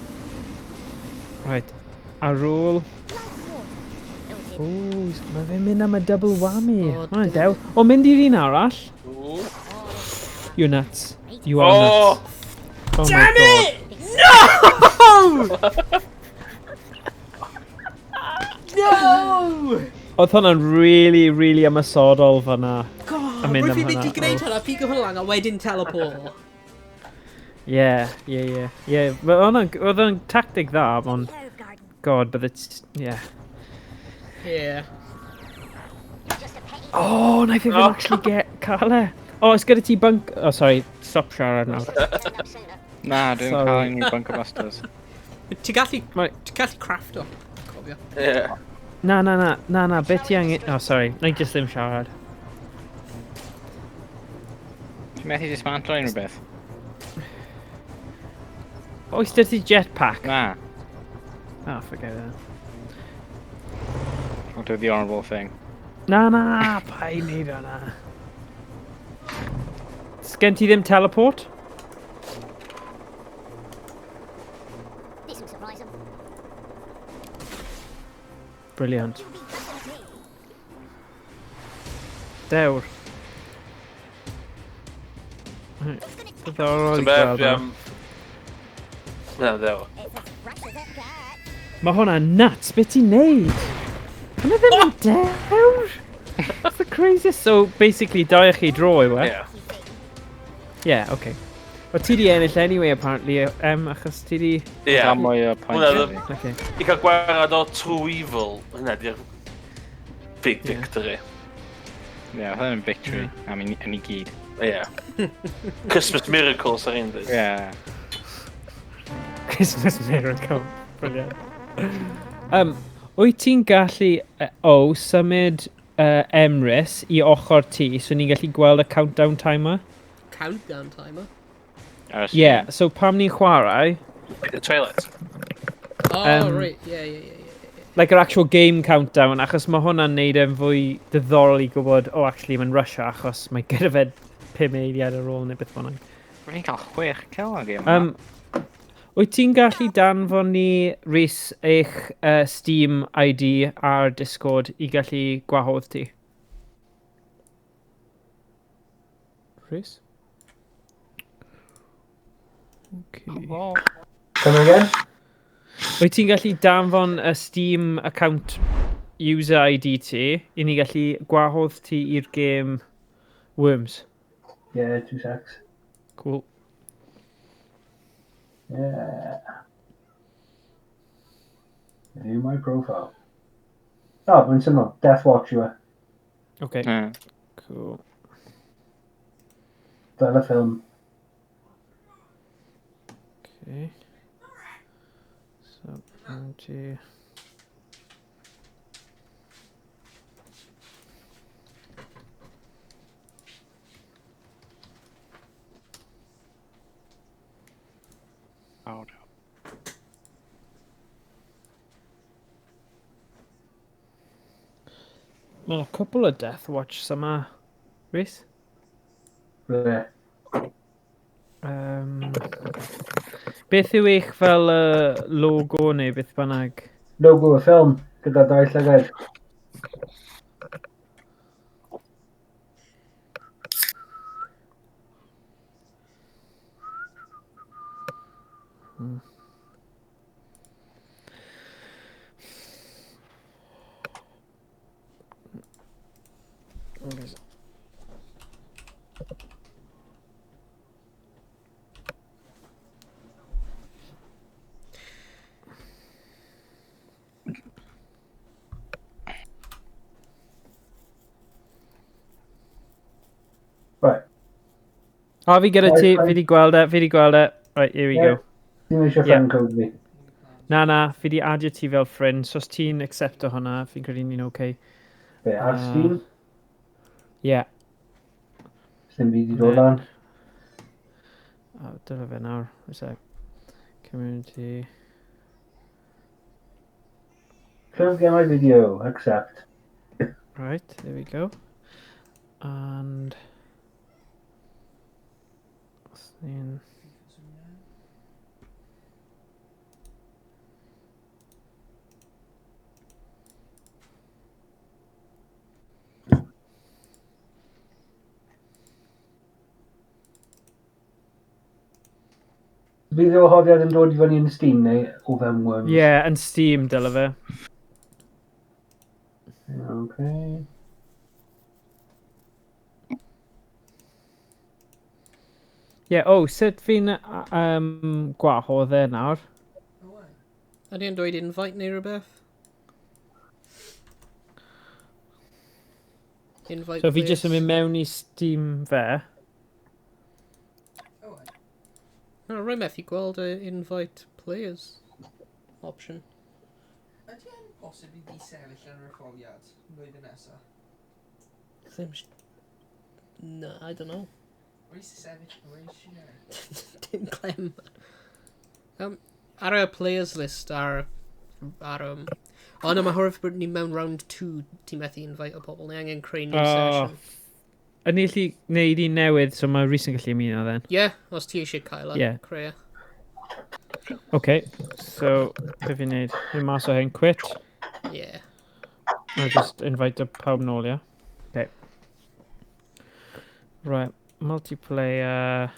Right. Ar ôl... Like water. Melted. Ooh, mae fe'n mynd am y double whammy. O, Hwnna'n dew. O, mynd i'r un arall. You're nuts. You are O! nuts. Oh my Damn god. it! No! No! Oedd hwnna'n really, really ymosodol fanna. God, A mynd rwyf am fi wedi hwnna, gwneud oh. hwnna, pigo hwnna lan a wedyn teleport. Yeah, yeah, yeah. Yeah, but oedd hwnna'n tactic dda, ond... Herb garden. God, but it's... Yeah. Yeah. Just a petty Oh, naeth e ddim Oh. actually get cael e. Oh, it's gyda ti bunk... Oh, sorry. Stop siarad nawr. turned up sooner. Na, dwi'n Sorry. cael unrhyw bunker busters. Ti'n gallu, Mae- ti'n gallu crafto, cofio. Ie. Na, na, na, na, na, beth ti angen... Oh, sorry. Na i just ddim siarad. Ti'n methu dismantle unrhyw beth? Oes dyda ti jetpack? Na. Oh, forget it. I'll do the honourable thing. Na, na, paid neud hwnna. Sgen ti ddim teleport? This'll surprise 'em. Brilliant. You'll be cussing me. Dewr. Who's gonna take Diddorol So i be, gweld fi hwnna. am... Na, ddew. It's as fresh as it gets. Mae hwnna'n nuts, beth ti'n neud? Hwnna ddim yn dewr! That's the craziest. So, basically, dau i chi draw yw e? Ie. You think. Yeah, okay. Wel, ti di ennill anyway, apparently, achos ti di... Ie. Cael mwy o points. Hwnna fi. Okay. I cael gwarad o True Evil, hynna di'r big Ie. victory. Ie, oedd hwnna'n victory. I mean, yn i gyd. Ie. Christmas Miracles ar un dweud. Ie. Christmas Miracle. Brilliant. Wyt ti'n gallu, symud Emrys i ochr ti, so ni'n gallu gweld y countdown timer? Countdown timer. Ar y Ie, yeah, so pam ni'n chwarae, The toilet. Oh, right, yeah. like yr actual game countdown, achos mae hwnna'n neud e'n fwy diddorol i gwybod, oh, actually, mae'n Russia, achos mae gyda fe 5 eiliad ar ôl neu beth bynnag. Rwy'n cael 6 kill ar gêm yma. Wyt ti'n gallu danfon ni, Rhys, eich Steam ID ar Discord i gallu gwahodd ti? Rhys? Okay. Wel, Come again? Wyt ti'n gallu danfon y Steam account user ID ti i ni gallu gwahodd ti i'r gêm Worms? Yeah, 2 secs. Cool. Yeah. View my profile. Oh, mae'n syml. Death Watch yw e. Okay, Ie. cool. Fel y ffilm. Okay. So, ti... Awr. Mae'n a cwpl o Death Watch yma, Rhys. Ble. Beth yw eich fel logo neu beth bynnag? Logo y ffilm gyda dau llygad. Right. O, fi gyda ti, Right, fi di gweld e, fi di gweld e. Right, here we Yeah. go. Ddim eisiau Yeah. friend code fi. Na, na, fi di adio ti fel ffrind, so os ti'n accepto hwnna, fi'n credu ni'n okay. Be, ar Ah. Steam? Yeah. Sdim byd i dod Ne. lan. O, dyna fe nawr. What's that? Community. Close get my video. Accept. Right, there we go. And... What's the... Bydd y wahoddiad yn dod i fyny yn Steam neu o fewn Worms? Yeah, yn Steam, dyle fe. Yeah, okay. Okay. Ie, yeah, oh, sut fi'n gwahodd e nawr? Ydy e'n dweud invite neu rhywbeth? Invite So fi jyst yn players. mynd mewn i Steam fe. No, rwy'n methu gweld y invite players option. Ydy e'n bosib i fi sefyll yn yr etholiad blwyddyn nesaf? Ddim... Na, I don't know. Rwy eisiau sefyll, rwy eisiau. Dim clem. Ar y players list ar... ar. O na, mae hwrdd bod ni mewn round 2, ti'n methu invite o pobl. Ni angen creu new Oh. session. Yn ni allu neud un newydd, so mae Rhys yn gallu ymuno then. Ie, yeah, os ti eisiau cael e, Ie. creu e. Okay, so, be fi'n neud? Fi'n mas o hyn, quit. Ie. A just invite y pawb nôl, ie? Okay. Right, multiplayer,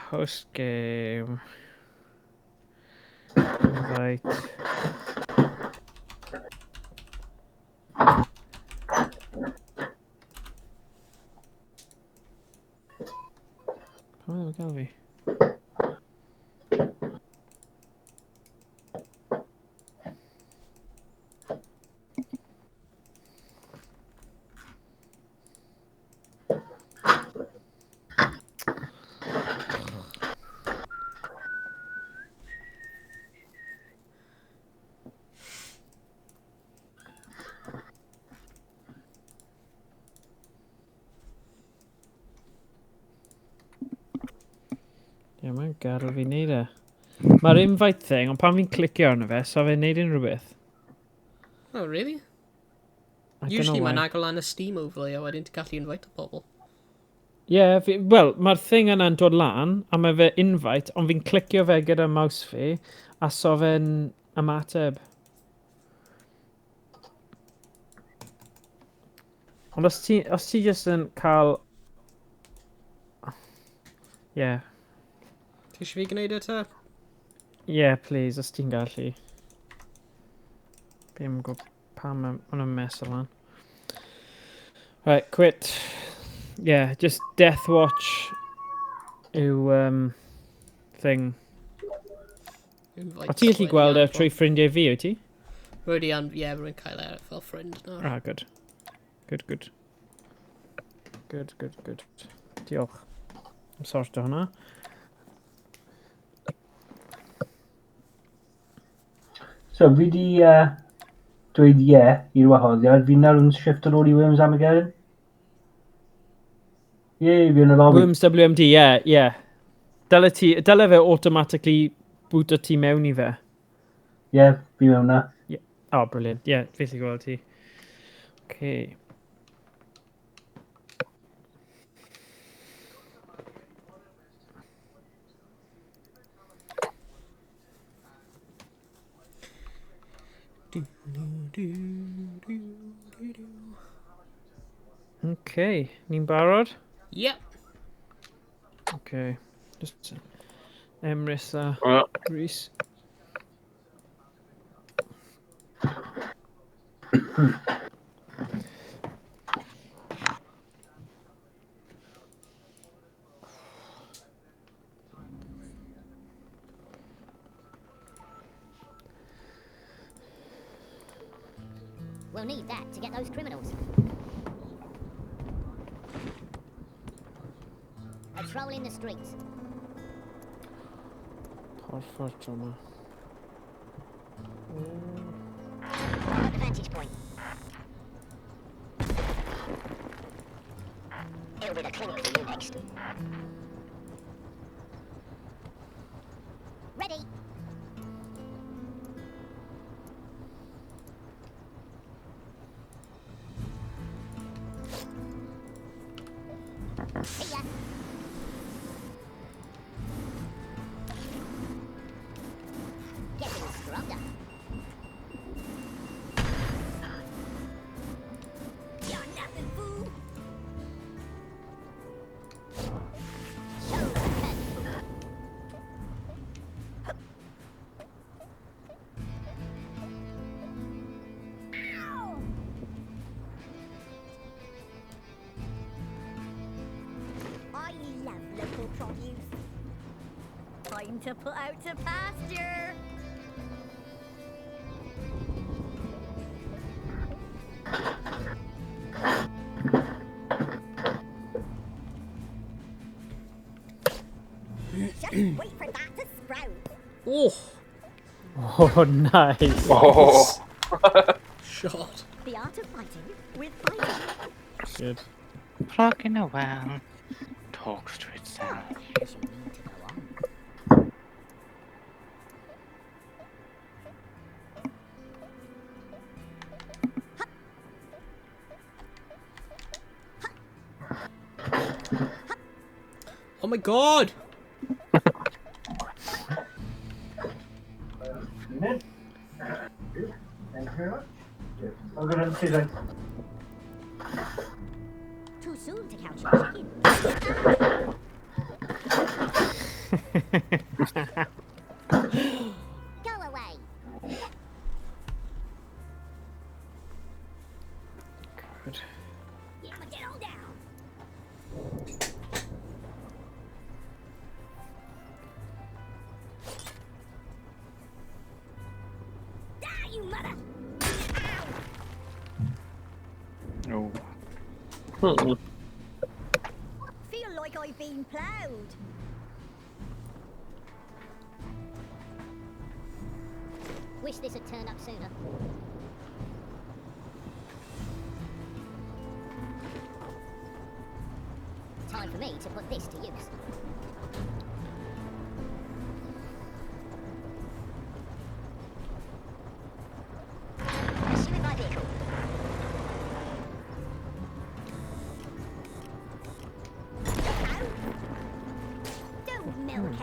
host game, invite. Pam ddim yn gael fi? Ie, mae'n gadael fi wneud e. Mae'r invite thing, ond pan fi'n clicio arno fe, so fe'n neud unrhyw beth. Oh, really? I don't Usually know mae'n why. agor lan y Steam overlay a wedyn ti'n gallu invite o pobl. Ie, yeah, wel, mae'r thing yna'n dod lan, a mae fe invite, ond fi'n clicio fe gyda mouse fi, a so fe'n ymateb. Ond os ti jyst yn cael... Ie, yeah. Ti eisiau fi gwneud e te? Yeah, please, os ti'n gallu. Fi'n gwybod pam mae hwnna'n mess o lan. Right, quit. Yeah, just Death Watch yw thing. Invite O ti'n gallu wedi gweld e anfon. trwy ffrindiau fi, wyt ti? Rwy an, ie, rwy'n cael e fel ffrind nawr. Ah, good. Good, good. Good, good, good. Diolch. I'm sorto hwnna. So, fi di dweud ie i'r wahoddiad. Fi nawr yn shift ar ôl i Worms Armageddon. Ie, fi yn y lobby. Worms WMD, ie, yeah, ie. Yeah. Dyle, ti, dyle fe automatically bwyto ti mewn i fe. Ie, yeah, fi mewn na. Oh, brilliant. Ie, yeah, fi gallu gweld ti. Okay. Du, du, du, du, du. Okay, ni'n barod? Yep. Okay. Just Emrys a Wel, Rhys. We'll need that to get those criminals. Patrolling the streets. Porffor tro yma. At the vantage point. It'll be the clinic for you next. Ready. See ya. Getting stronger. You're nothing, fool. Show the cut. Ow! Local produce. Time to put out to pasture. Just wait for that to sprout. Oh, Oh, nice. Oh. shot. The art of fighting with fighting. Good. Frog in a well talks to itself. As you need to go on. Oh my god! Thank you very much. I'm going to see you. Too soon to count your chickens. Go away. Good. Yeah, but get on down. Ah, you mother! Ow! Oh. Feel like I've been ploughed. Wish this had turned up sooner. Time for me to put this to use. Pursuing my vehicle. Look out! Don't milk it.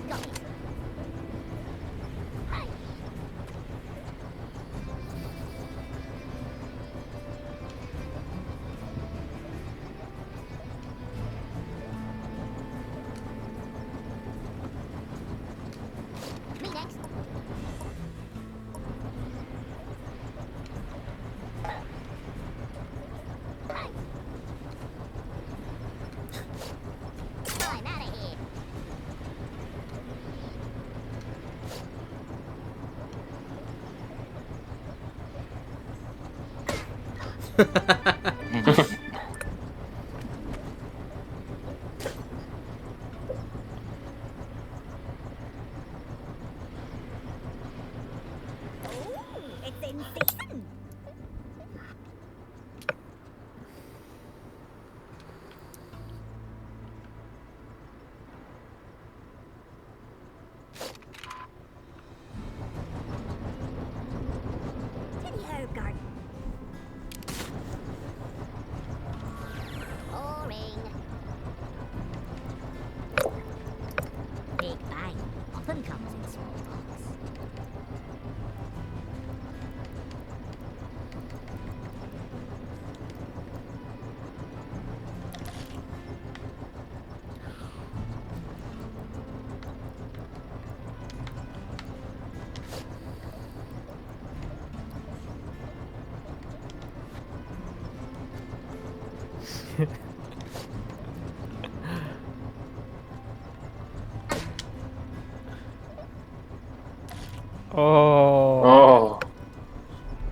Got it. Hey. Me next. Hey. I'm out of here. Oh, it's in season. To the herb garden. Boring. Big bang often comes in small parts. Oh. Oh.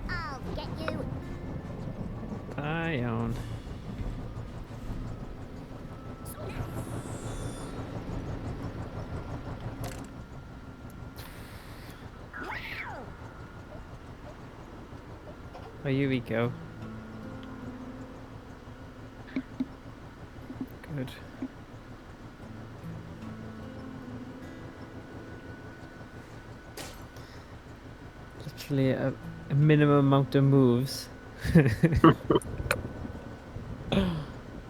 I'll get you. Da iawn. Oh, here we go. Good. Literally a minimum amount of moves.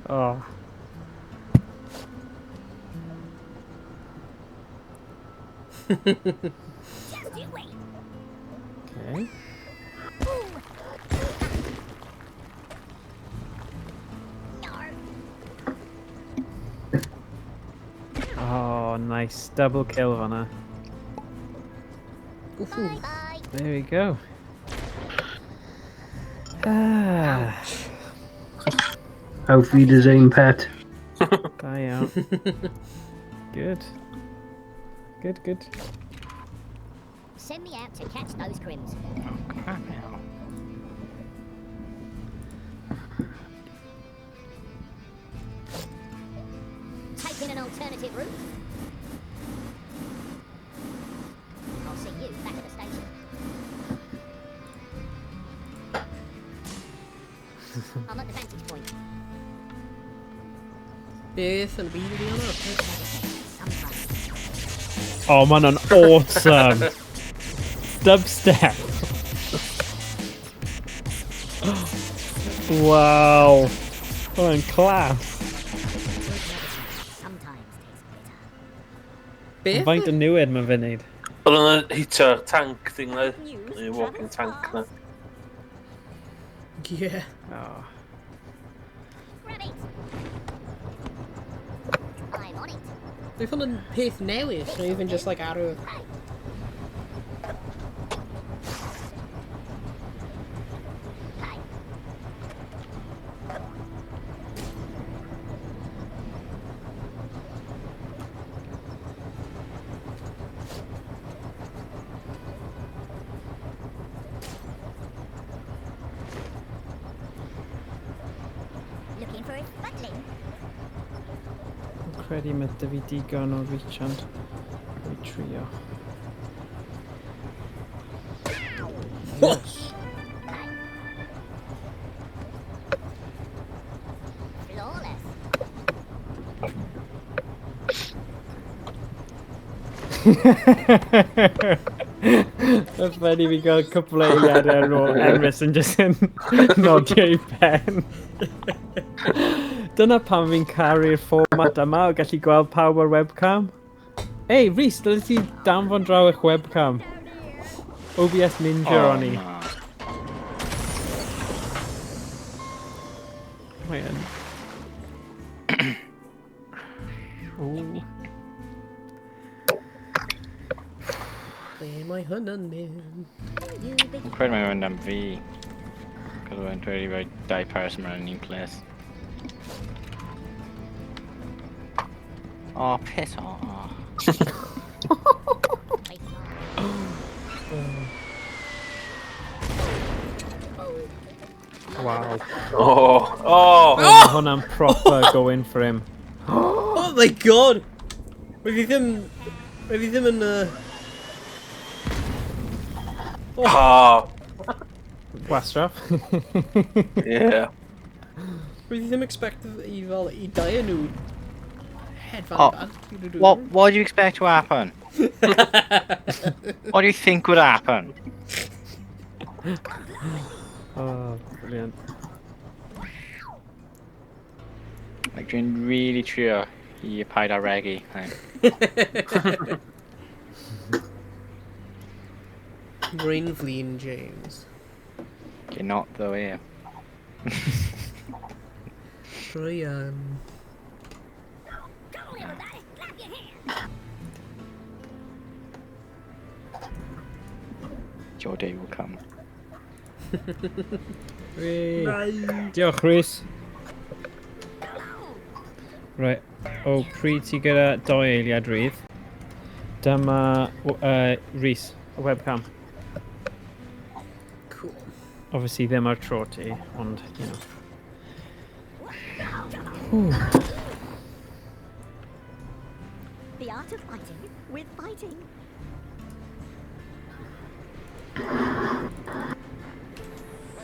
Oh. Just you wait. Okay. Ooh. Yarr. Oh, nice. Double kill, Vanna. Ooh. Bye. There we go. Ah, Auf Wiedersehen, pet. da iawn. Good. Good, good. Send me out to catch those crims. Oh, crap hell. Taking an alternative route. I'll see you back at the station. I'm at the vantage point. Beth yn y byd ydi hwnna? Some fun. Oh, mae hwnna'n awesome. Dubstep. Wow. Hwnna'n class. Sometimes tastes bitter. Beth? Faint o newid mae fe'n neud. Oedd yna hitio'r tank thing na. News Y walking travels tank na. fast. Yeah. Oh. Grab it. I'm on it. Dwi'n hwn yn peth newydd, not even just like arw. Hey. Hey. Looking for a buckling. Dwi'n credu mae dy fi digon o reach ond fi trio. Yes. Flawless. That's funny fi gael cwpl o eiliadau ar ôl Emrys yn just yn nodio i pen. Dyna pam fi'n caru'r fformat yma o gallu gweld pawb ar webcam. Ei, Rhys, dyle ti danfon draw eich webcam. OBS Ninja Oh, o'n i. na. Mae yn. Ooh. Ble mae hwn yn mynd? You begin. Dwi'n credu mae'n mynd am fi. Cos mae'n dweud i roi dau person mewn un place. Oh, piss off. Wow. Oh, oh! Oh, mae hwnna'n proper going for him. Oh my god! Roedd fi ddim... Roedd fi ddim yn... Oh, Wastraff. yeah. Roedd fi ddim expect i fel i dau nhw hedfan Oh, bant. What do you expect to happen? What do you think would happen? Oh, brilliant. Like, dwi'n really trio i paid â regu. Like, Rwy'n flin, James. you're not though, here. Rwy yn... Come on, everybody, clap your hands. Your day will come. Whee. Diolch, Rhys. Right. O, pryd ti gyda doi eiliad rydd? Dyma Rhys, y webcam. Cool. Obviously ddim ar tro ti, ond, you know. The art of fighting with fighting. We'll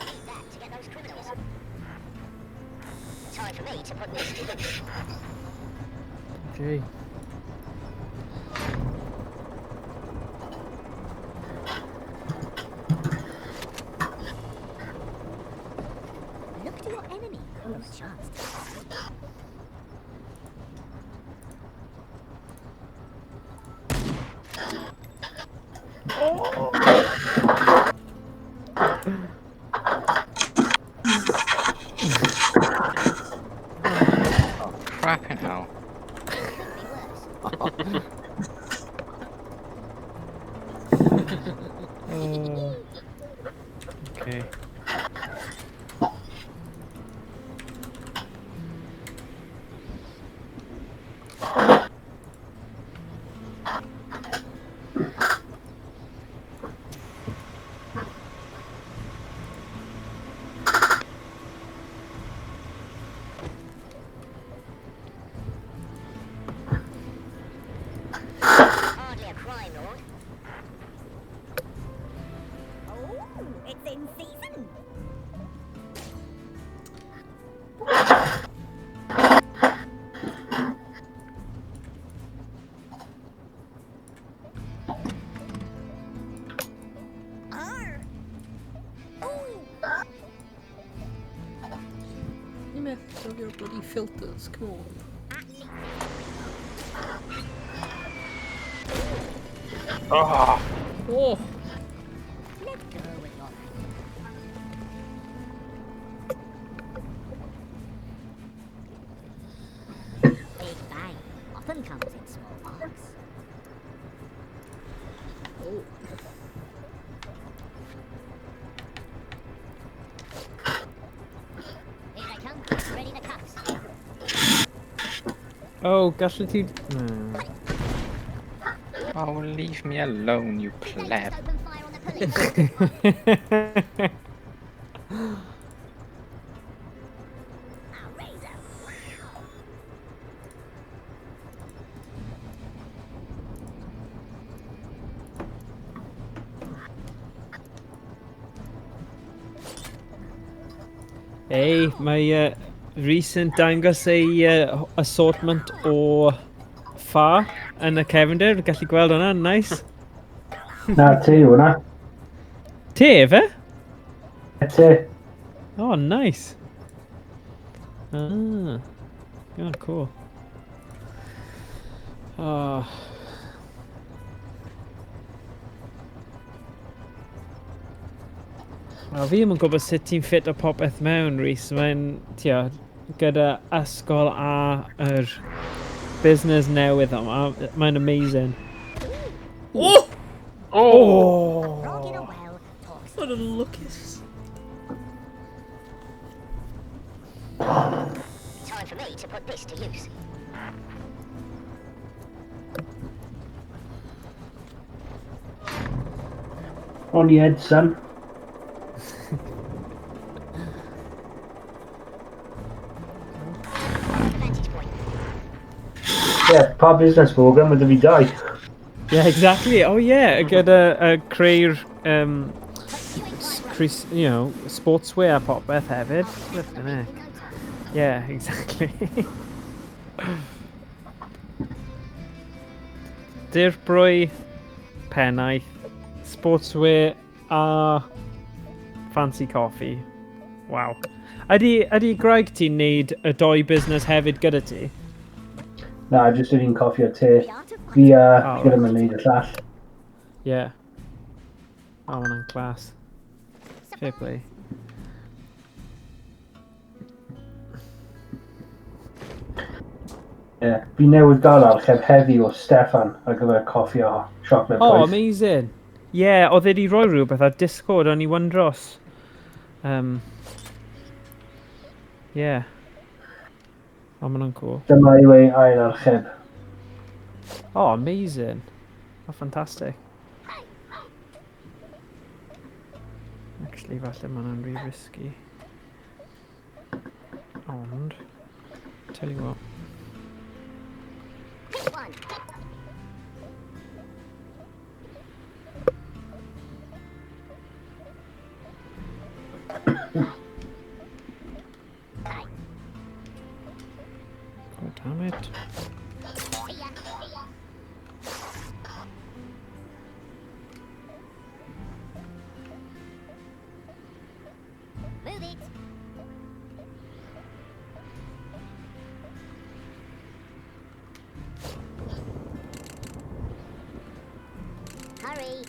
need that to get those criminals. Time for me to put this to use. Okay. Look to your enemy for a chance to escape. Oh, crap in hell. Could be worse. Hardly a crime lord. Oh, it's in season. Arr. Ooh. You messed up your bloody filters, come on. Ah, Oh! Let go with your Big bang often comes in small parts. Oh. Here they come, ready the cuffs. Oh, gallu ti... Oh, leave me alone, you Did they pleb. just open fire on the police? A razor. Ei, mae Rhys yn dangos ei assortment o ffa yn y cefndir. Gallu gweld hwnna, nice. Na, te yw hwnna. Te, fe? Te. Oh, nice. Ah, oh, cool. Oh. Wel, fi ddim yn gwybod sut ti'n ffit o popeth mewn, Rhys. Mae'n, tio, gyda ysgol a yr busnes newydd yma, mae'n amazing. Oh! oh! Frog in a well talks. What a lwcus. Time for me to put this to use. On your head, son. Vantage point. Yeah, pa busnes Morgan, mae dy fi dau. Yeah, exactly. Oh yeah, gyda creu'r Pursuing crime Chris, you know, sportswear a popeth hefyd. Flippin' road. heck. Yeah, exactly. Dirprwy, pennaeth, sportswear a fancy coffee. Wow. Ydy Greg ti'n neud y doi busnes hefyd gyda ti? Na, jyst yr un coffi o te. The art of Fi a Oh, gyda mynd neud y llall. Yeah. Oh, ma' hwnna'n class. Fair play. Yeah. Fi newydd gael archeb heddi o Steffan ar gyfer coffi a chocolate Oh, poeth. amazing. Yeah, oedd e wedi rhoi rhywbeth ar Discord, o'n i wyndros. Yeah. Oh, ma' hwnna'n cool. Dyma yw ei ail archeb. Oh, amazing. Oh, fantastic. Actually, falle ma' hwnna'n rhy risky. Ond, tell you what. Pick one. Oh, damn it. See ya. Move it. Hurry.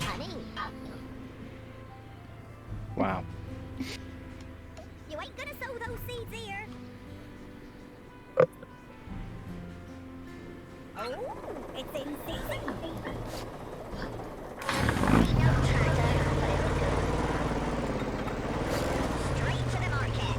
Honey, Wow. you ain't gonna sow those seeds here. Oh, it's in season. Ain't no tractor, but it'll do. Straight to the market.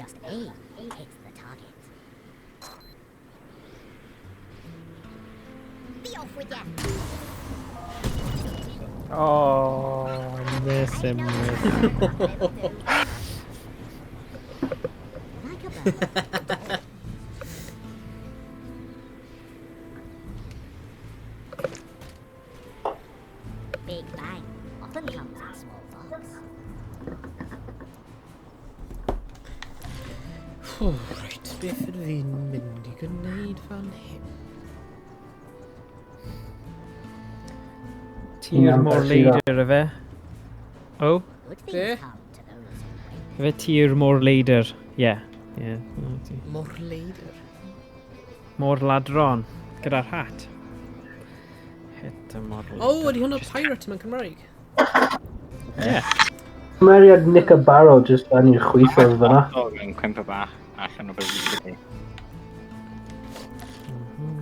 Just aim hits the target. Be off with ya. Oh, miss him. Miss. Like a bird. Big bang often comes in small box. Oh, right, beth ydw i'n mynd i gwneud fan hyn? Tir Un mor ambell i leidr, efe? Oh, Good Be? things come to those who wait. efe tir mor leidr. Yeah. Yeah. Mor leidr. Mor ladron. Gyda'r hat. Hit y mor leidr. Oh, ydy hwnna pirate mewn Cymraeg? Yeah. Cymeriad Nick a Barrow just lan i'r chwith o'r fyna. Dog yn cwympo bach allan o fy.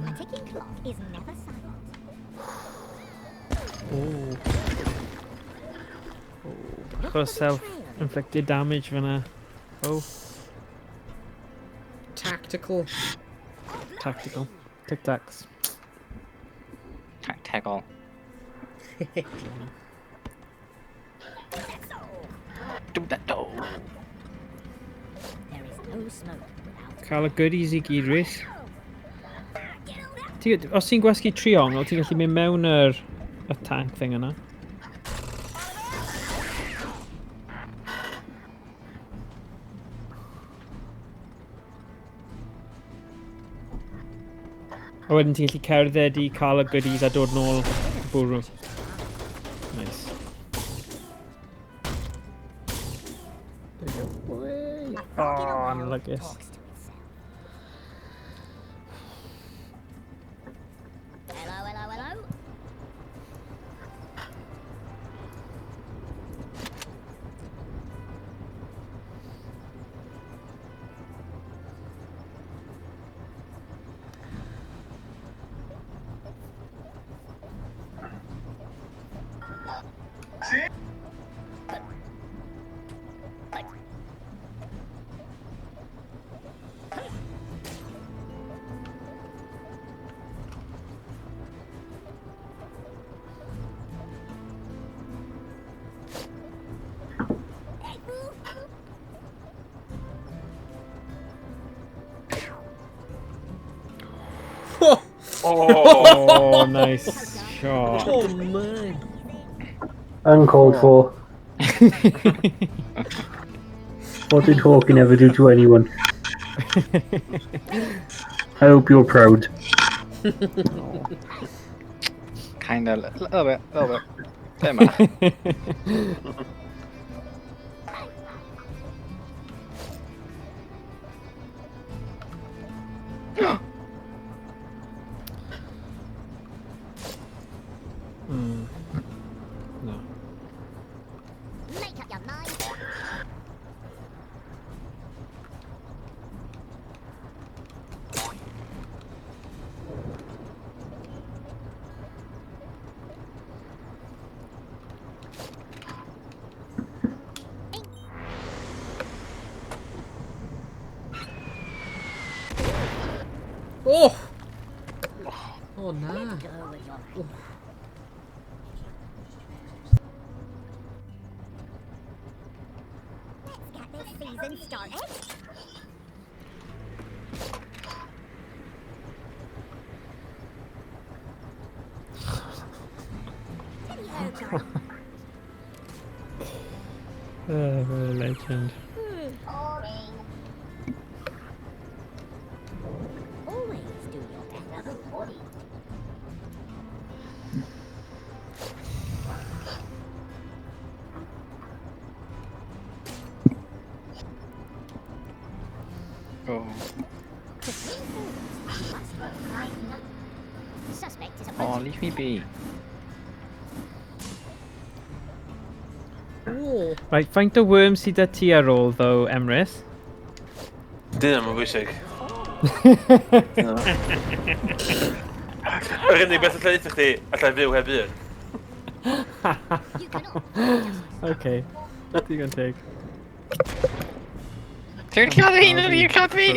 A ticking clock is never silent. Oh. Bach o self-inflicted damage fyna. Oh, Tactical. Tactical. Tic tacs. Tactical. Do that do. There is no smoke without Cael y goodies i gyd, Rhys. Ti, os ti'n gwasgu triongl, ti'n gallu mynd mewn yr y tank thing yna. A wedyn ti'n gallu cerdded i cael y goodies a dod nôl y bwrw. Nice. There we go. Way. A frog in a Oh, well anlwcus. talks to itself. Hello, hello, hello. Hey, move. Oh, Oh! Oh, nice shot. oh man. Uncalled for. What did Hawking ever do to anyone? I hope you're proud. Kinda, little bit, little bit. Dim bach. No. Make up your mind. Oh! Oh, na. Go with your life. Let's get this season started. Teddy-ho, girl. Oh, what a legend. Boring. Always do your best. Oh. To flee forwards, you must find no- Suspect is Oh, approaching. leave me be. Oh. Right, faint o worm sydd â ti ar ôl, though, Emrys? Dyn nhw'n bwysig. Yr unig beth allai ddeud chdi, allai fyw heb un. You cannot. Okay. Digon teg. Ti'n lladd un yn i'n lladd fi!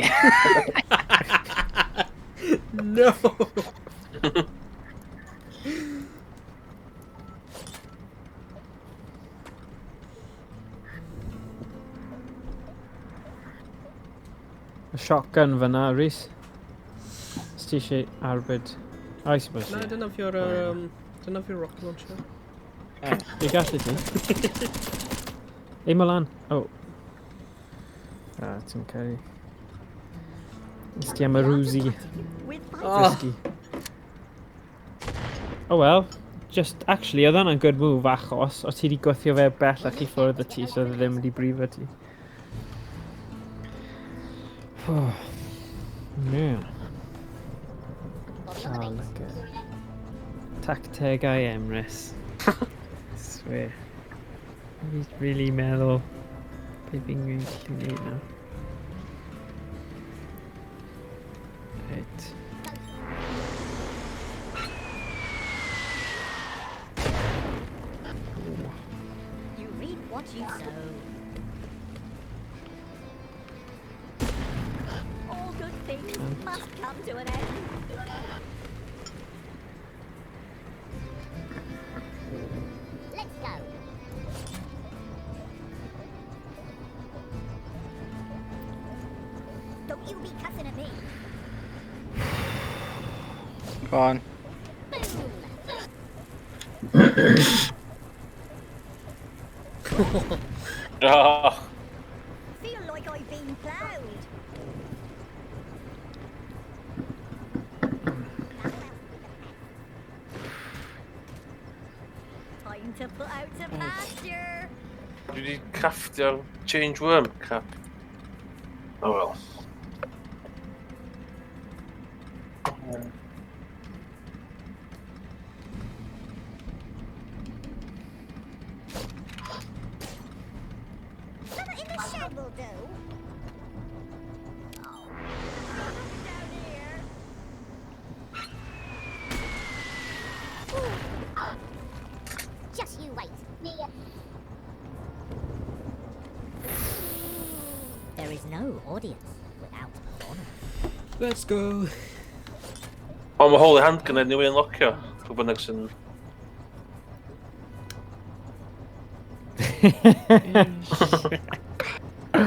No! Y shotgun fyna, Rhys. Os ti eisiau arbed... I suppose. Na, Yeah. dyna fi'r... Dyna fi'r rocket launcher. Fi gallu ti. Aim o lan. Oh. Ah, ti'n cael... Nes ti am y rwsi. With Oh. Risky. Oh well. Just, actually, oedd hwnna'n good move achos o ti wedi gweithio fe bellach i ffwrdd o ti, so oedd e ddim wedi brifo ti. Oh, man. Oh, look at Tactegau Emrys. Swear. Fi'n really meddwl be fi'n gallu gwneud nawr. Right. You reap what you sow. All good things must come to an end. Let's go. Don't you be cussing at me. Go on. Boom! Oh, Feel like I've been ploughed. Time to put out to pasture. Dwi wedi crafftio'r change worm crap. Oh well. Something in the shed will do. Oh, down here. Ooh. Just you wait. There is no audience without honor. Let's go. O, mae Holy Hand grenade newydd unlockio. Pwy bynnag sy'n...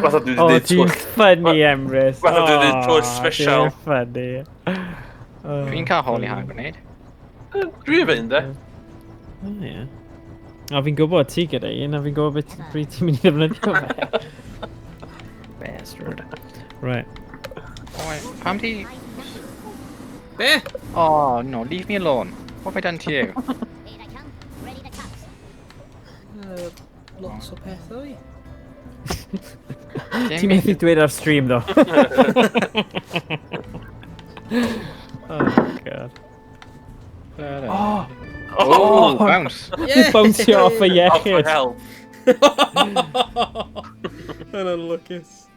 Fatha dwi wedi Oh, gwneud ti'n twll. funny, Emrys. Fatha dwi 'di neud twll Oh, special. Ti'n funny. Oh, Dwi'n cael holy hand grenade. Dwi efo un, de. Oh, ie. A fi'n gwybod ti gyda un, a fi'n gwybod beth pryd ti'n mynd i ddefnyddio fe. Bastard. Right. Oh, wait, pam ti... Be? Oh, no, leave me alone. What have I done to you? Here they come, ready to cut. Lots o pethau. Ti'n methu dweud ar stream, ddo. Oh, God. Oh, Oh, bounce. Yeah! Bouncio off y off iechyd. for hell. Yn unlucus.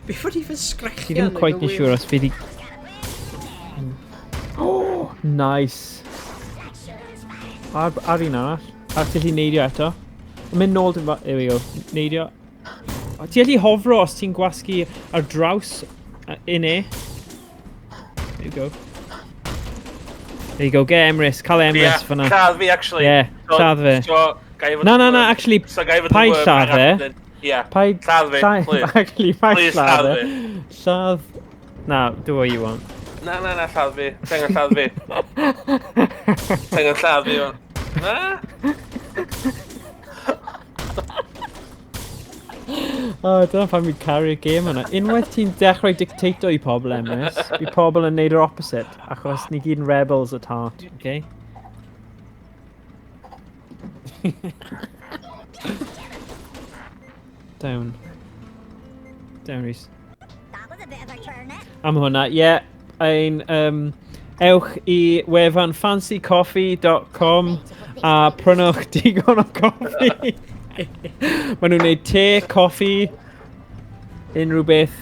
Be fod i fy sgrechian? Ti ddim quite yn siŵr os fi di... Oh, nice. Ar un arall. A ti'n gallu neidio eto. Mynd nôl dim. There we go. Neidio. O, ti'n gallu hofro os ti'n gwasgu ar draws in E. There you go. There you go. Get Emrys. Cael Emrys Yeah, fyna. lladd fi, actually. Yeah, So- lladd fi. So, gai fod Na, yn na, na, worm. actually, So, gai fod yn paid worm lladd ar e. accident. Yeah, Paid... lladd fi, please. Actually, paid Please lladd lladd e. Lladd... Na, do what you want. Na, na, na, lladd fi. Tengan lladd fi. Tengan lladd fi. Na? Oh, dyna pam fi'n caru'r gêm yna. Unwaith ti'n dechrau dictato i pobl, Emrys, bydd pobl yn neud yr opposite, achos ni gyd yn rebels at heart, okay? Down. Down, Rhys. That was a bit of a turnip. Am hwnna, ie, yeah, ein, ewch i wefan fancycoffee.com a prynwch digon o coffi. Maen nhw'n gwneud te, coffi, unrhyw beth.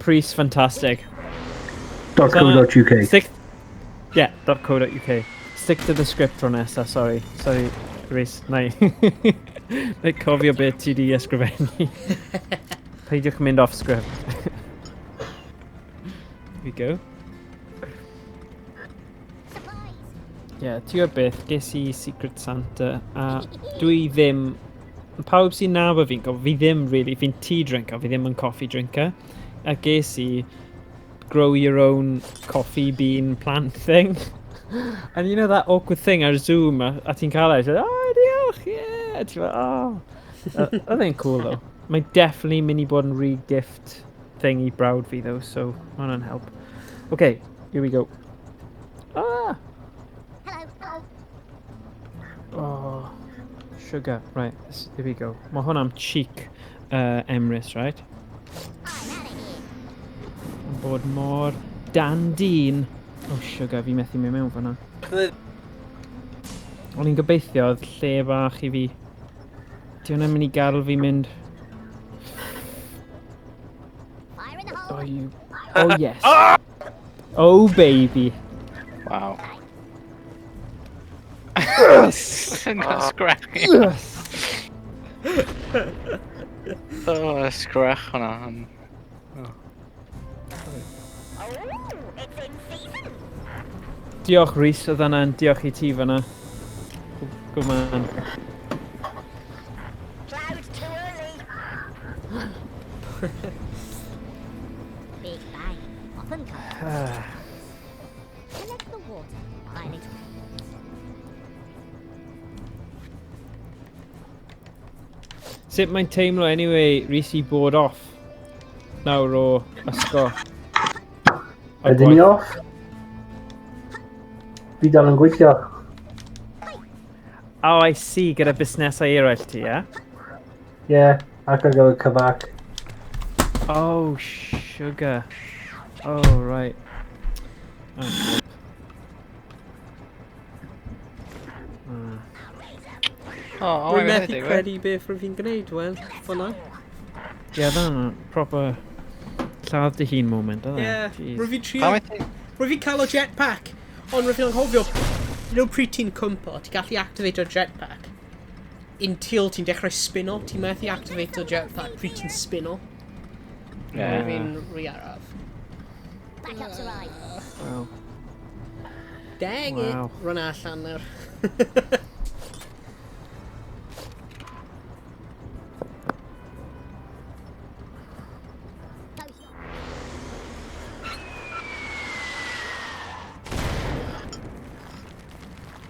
Pris ffantastig. .co.uk. Six... Yeah, .co.uk. Stick to the script tro nesa, sorry. Sorry, Rhys. Na i. Na i cofio beth ti di ysgrifennu. Peidiwch mynd off script. Here we go. Supplies. Yeah, ti gwybod beth, ges i Secret Santa, a dwi ddim... Pawb sy'n nabod fi'n gwybod, fi ddim really, fi'n tea drinker, fi ddim yn coffee drinker. A ges i grow your own coffee bean plant thing. And you know that awkward thing ar Zoom, a ti'n cael e, ti'n oh, diolch, yeah! A ti'n fel, oh. Oedd e'n cool though. Mae definitely mynd i bod yn re-gift thing i brawd fi though, so ma hwnna'n help. Okay, here we go. Ah! Hello. Hello. Oh, sugar. Right, here we go. Mae hwn am cheek Emrys, right? I'm out of here. Yn bod mor dandin. Oh, sugar, fi methu mynd mewn fyna. O'n i'n gobeithio oedd lle bach i fi. Di hwnna'n mynd i gadael fi mynd... Fire in the hole. Oh, you... Oh, yes. Oh, baby. Wow. Yes! Sgrech. Yes! Oh, sgrech hwnna. Oh, it's in season. Diolch, Rhys, oedd hwnna'n diolch i ti fyna. Good man. Plowed too early. Big bang. Up and come. Collect the water. Pile it. Sut mae'n teimlo anyway, Rhys, i bod off nawr o ysgol? A Ydyn ni gwaith? off? Fi dal yn gweithio. Oh, I see, gyda busnesau eraill ti, ie? Ie, yeah, ac ar gyfer cyfac. Oh, sugar. Oh, right. Oh, flip. Oh, Rwy'n methu credu beth rwy'n fi'n gwneud, wel, fyna. Ie, yeah, dyna proper lladd dy hun moment, oedd e? Ie, Jeez. rwy'n fi'n trio... Pam wyt ti? Rwy'n fi'n cael o jetpack, ond rwy'n fi'n anghofio, you know pryd ti'n cwmpo, ti'n gallu activate o jetpack. Until ti'n dechrau spino, ti'n methu activate o jetpack pryd ti'n spino. Ie. Rwy'n fi'n rhy araf. Back up to ride. Wow. Dang Wow. it! Run allan nawr.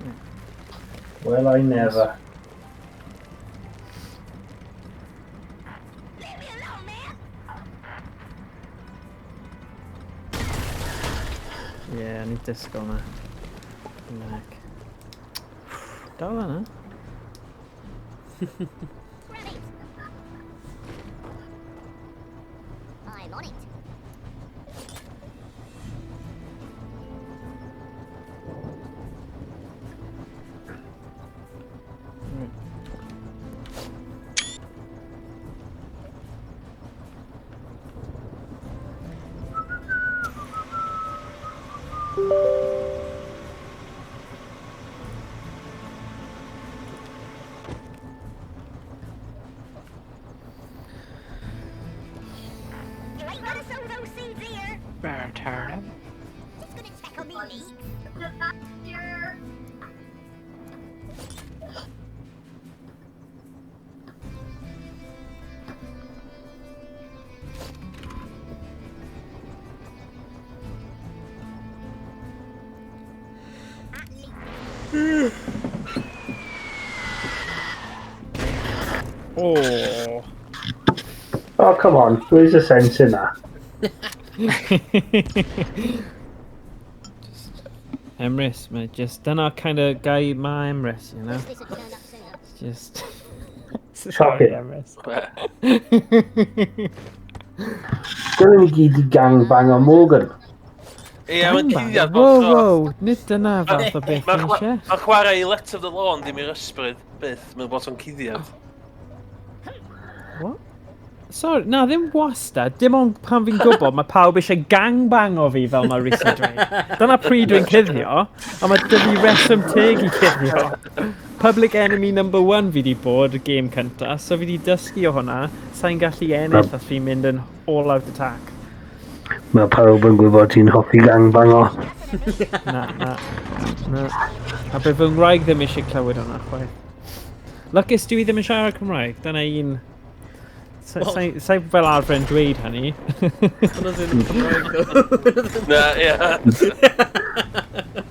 Go. Well, I never. Leave me alone, man. Ie, yeah, ni disgwyl na. Nac. Dal yna. Grab it. I'm on it. You ain't gonna sow those seeds here. Better turn it. Just gonna check on me leeks. At least Oh. Oh, come on. Where's the sense in that? Just Emrys, mae just dyna kind of guy ma Emrys, you know? this had turned up sooner. Just Shocking. Emrys. Dylen ni gyd i gangbang o Morgan. Ie, mae'n cuddiad Wow, bob tro. wow, nid dyna fath o beth Mae'n ni eisiau. ma chwarae i Let of the Law yn dim i'r ysbryd, byth, mae'n bod o'n cuddiad. What? Sorry, na, ddim wastad. Dim ond pan fi'n gwybod mae pawb eisiau gangbang o fi fel mae Rhys yn dweud. Dyna pryd dwi'n cuddio, a mae dy fi reswm teg i cuddio. Public enemy number one fi di bod y gêm cynta, so fi di dysgu o hwnna. Sa'n gallu ennill os fi'n mynd yn all-out attack. Mae pawb yn gwybod ti'n hoffi gangbang o. Na, na, na. A be fy ngwraig ddim eisiau clywed hwnna, chwaith. Lucus dwi ddim yn siarad Cymraeg, dyna un. Sa fel arfer yn dweud hynny. Hwna ddim yn Cymraeg, though. Na, ie.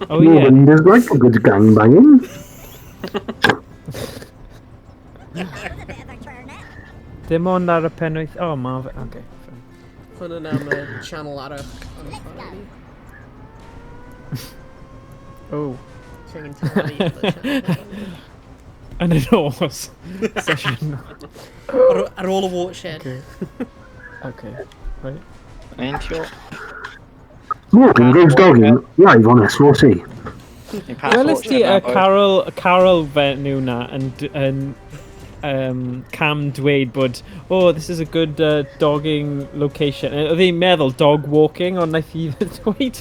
Oh, yeah. Morgan does like a good gangbanging. Dim ond ar y penwyth... Oh, ma fe... Okay. Fine. Hwna'n am y channel arall. Yn chwarae. Oh. Ti angen talu am y channel. Yn y nos. Session. Ar ôl y watershed. Okay. Right. Ain't you? Morgan goes dogging live on S4C. Welys ti y Carol fenyw na yn cam dweud bod, oh, this is a good dogging location. Oedd hi'n meddwl dog walking, ond naeth hi dweud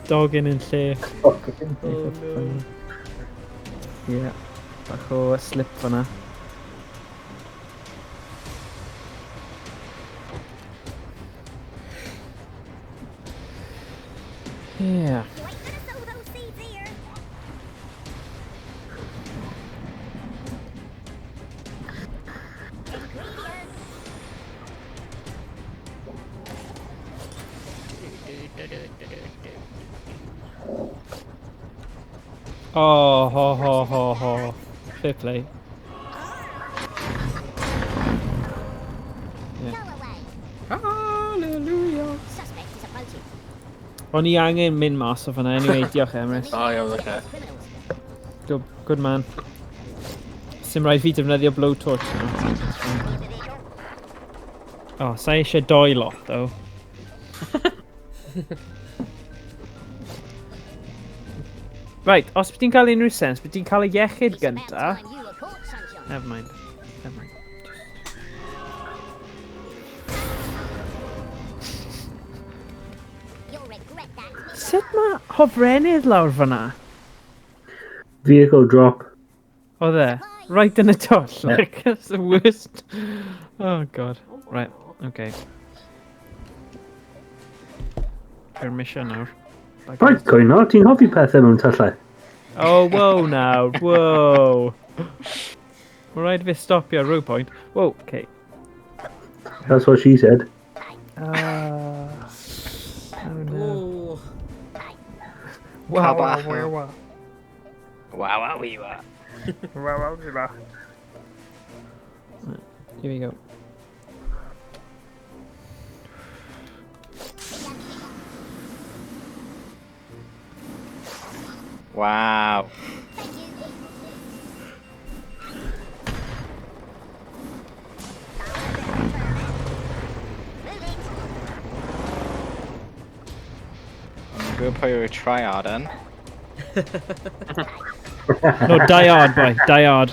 dogging yn lle. Oh no. Yeah. Bach o slip fan'na. Yeah. You ain't gonna sow those seeds here. Ingredients. Oh, ho, ho, ho, ho. Fair play. Go away. Hallelujah. Suspect is approaching. O'n i angen mynd mas o fan'na anyway, diolch Emrys. O, iawn, oce. Criminals. Good, good man. Sim rhaid fi defnyddio blowtorch now. Leave the vehicle. Oh, sa i eisiau doi lot, though. Right, os byd ti'n cael unrhyw sens, byd ti'n cael y iechyd It's about gynta. time you were caught, sunshine. Never mind. Never mind. You'll regret that. Sut mae hofrennydd lawr fyna? Vehicle drop. Oedd e? Right yn y twll. Like, that's the worst. Oh, God. Right, okay. Permission nawr. Back Right, Coino, ti'n hoffi pethau mewn tyllau. Oh, whoa now, whoa. Mae rhaid fi stopio ar rhyw point. Whoa, okay. That's what she said. Oh no. Oh. Wow, Wow, wow, wow. Wow, wow, wee, wow. Wow, wow, wow. Here we go. Wow. Thank you. Move it. I'm gonna play with tryhard then. No, die hard, boy. Die hard.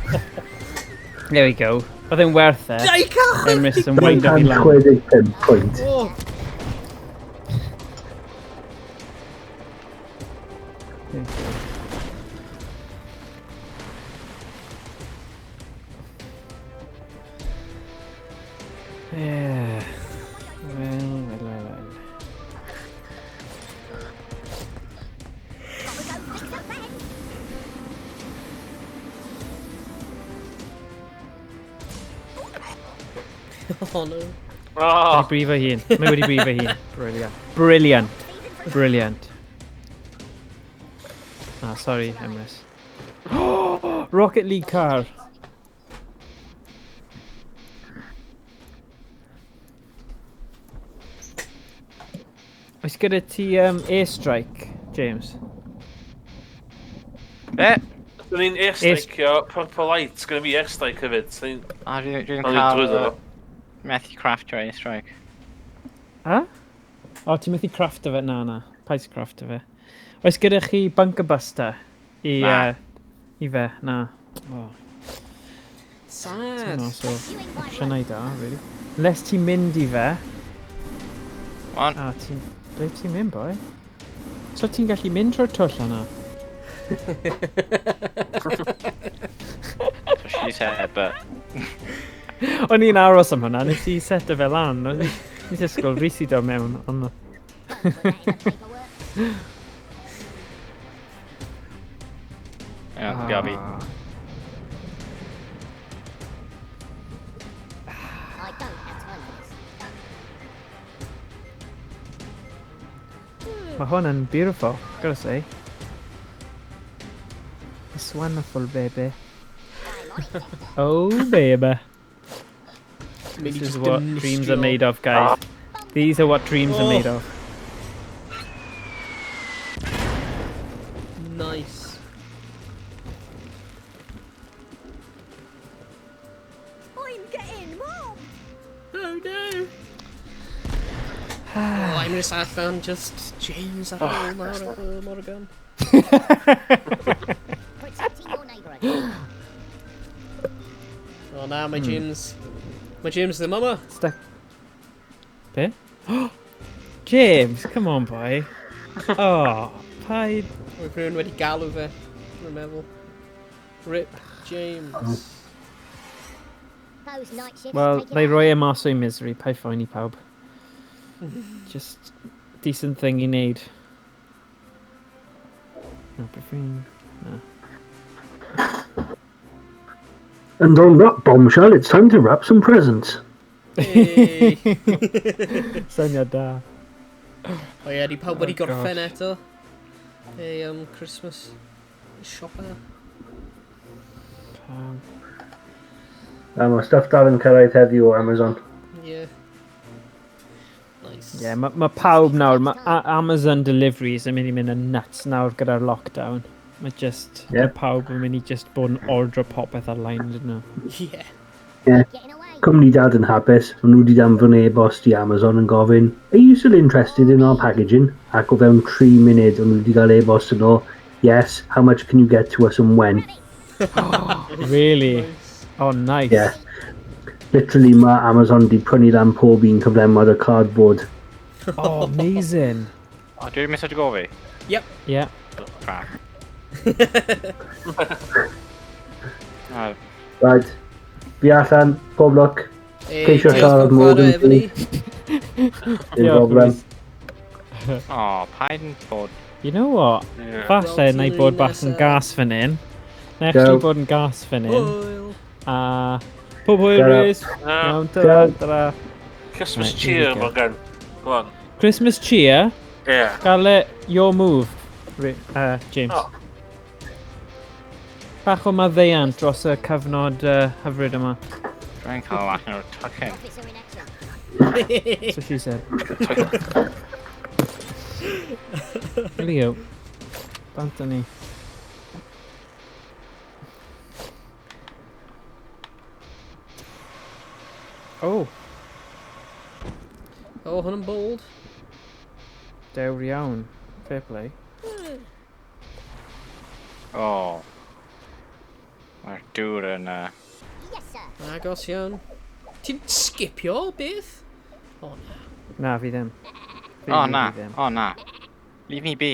Quickly. There we go. Oedd e'n werth e. Dau cach! Emrys yn wind up i lan. 165 pwynt. Oh. Yeah. Well, well, well, well. Gotta go fix up that. Oh no. O, Wedi brifo hun. Mae wedi brifo hun. Brilliant. Brilliant. Brilliant. Ah, sorry, Emrys. Rocket League car. Oes gyda ti airstrike, James? Eh! Dyn ni'n airstrikeio Purple Light, gynna fi airstrike hefyd. Dyn ni'n A dwi'n O'n i'n cael drwyddo. methu craftio airstrike. Ha? O, ti'n methu crafto fe? Na, na. Paid crafto fe. Oes gyda chi Bunker Buster? I, Na. I fe? Na. Oh, Sad. no, so, opsiynau da, really. Unless ti'n mynd i fe. On. A ti'n... Ble ti'n mynd, boi? So ti'n gallu mynd trwy'r twll yna? That's what she said, but... O'n i'n aros am hwnna, nes i seto fe lan. O'n i disgwyl Rhys i dod mewn, ond... Yeah, Gabby. I don't have time for this. Mae hwn yn beautiful, gotta say. It's wonderful, baby. Oh, baby. Mynd i This is just what dreams are dinistrio. made of, guys. These are what dreams are made of. Nice. I'm getting mobbed. Oh no. Oh, I'm just allan, just James ar ôl nawr Morgan. Protecting your neighbourhood. O na, mae James... Mae James ddim yma. Stuck. Be? James, come on, boy. Oh, paid. Mae rhywun wedi galw fe, dwi'n meddwl. Rip James. Those night shifts Wel, taking na i out roi e mas o'i misery, paid phoeni pawb. Just decent thing i wneud. No, beth fi'n... And on that bombshell, it's time to wrap some presents. Hey. Syniad da. O ie, di pawb wedi Oh, gorffen gosh. eto. Ei, Christmas shopper. Pawb. A mae stuff dal yn cyrraedd heddiw o Amazon. Yeah. Nice. Ie, mae ma pawb nawr, mae Amazon deliveries yn mynd i mynd yn nuts nawr gyda'r lockdown. Mae just, Ie. yeah. Pawb yn mynd i just bod yn ordro popeth ar-lein, dyn nhw. Yeah. Getting away. Cwmni dad yn hapus, maen nhw wedi danfon e-bost i Amazon yn gofyn, are you still interested in our packaging? Ac o fewn 3 munud, o'n nhw wedi cael e-bost yn ôl, yes, how much can you get to us and when? Really? Nice. Oh, nice. Yeah. Literally, mae Amazon wedi prynu lan pob un cyflenwad o cardboard. Oh, amazing. O, dwi wedi misio go fi? Yep. Yeah. Crap. Right. Fi allan, pob lwc, Ei, Ceisio diolch siarad am chwarae Morgan efo ni. dim Diolch, problem. Rhys. O, paid yn bod... You know what? Yeah. Falle Wel, na i ti'n bod bach yn nesa. gas fan hyn. Na i actually Ciao. bod yn gas fan hyn. Hwyl. A... Pob hwyl, Ciao. Rhys. Iawn, ta-ra, ta-ra. Christmas Right, cheer, here we go. Morgan. Go on. Christmas cheer. Yeah. Gael e your move, James. Oh. Bach o maddeuant dros y cyfnod hyfryd yma. Dwi'n cael allan o'r tocyn. Officer in action. That's what she said. Leo. Bant â ni. Oh, O, hwn yn bold. dewr iawn. Fair play. O. Mae'r dŵr yn... Yes, sir. Agos iawn. Ti'n skipio, beth? O, na. Na, fi ddim. Fi O, really na. ddim. O, na. Leave me be.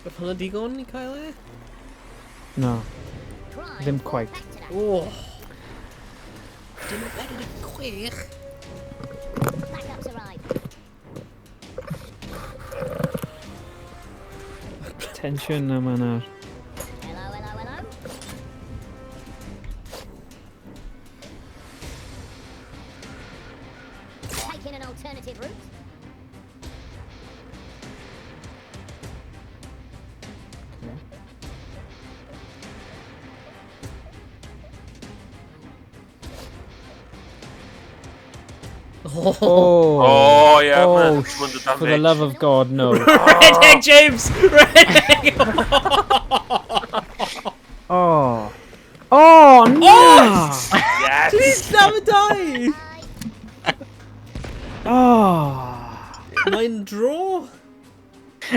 Oedd hwnna digon i cael e? No. Crime Ddim brought quite. back to that. O. Dim o 46. Backups arrived. Tensiwn yma nawr. Hello, hello, hello. Taking an alternative route. Oh. Oh, Oh, yeah. Oh, man, it's under for the damage. love of God, no. Red egg, James! Red egg! Oh. Oh, no! Yes! Please never die!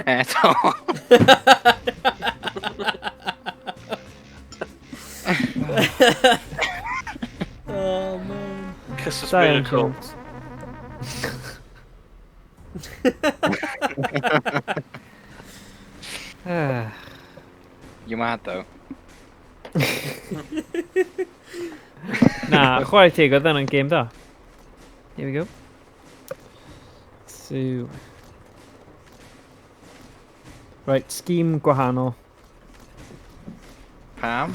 Eto. Oh, man. Christmas Da iawn, miracle. James. Ah. You mad though. Na, chwarae teg, oedd hwnna'n game da. Here we go. So... Right, scheme gwahanol. Pam?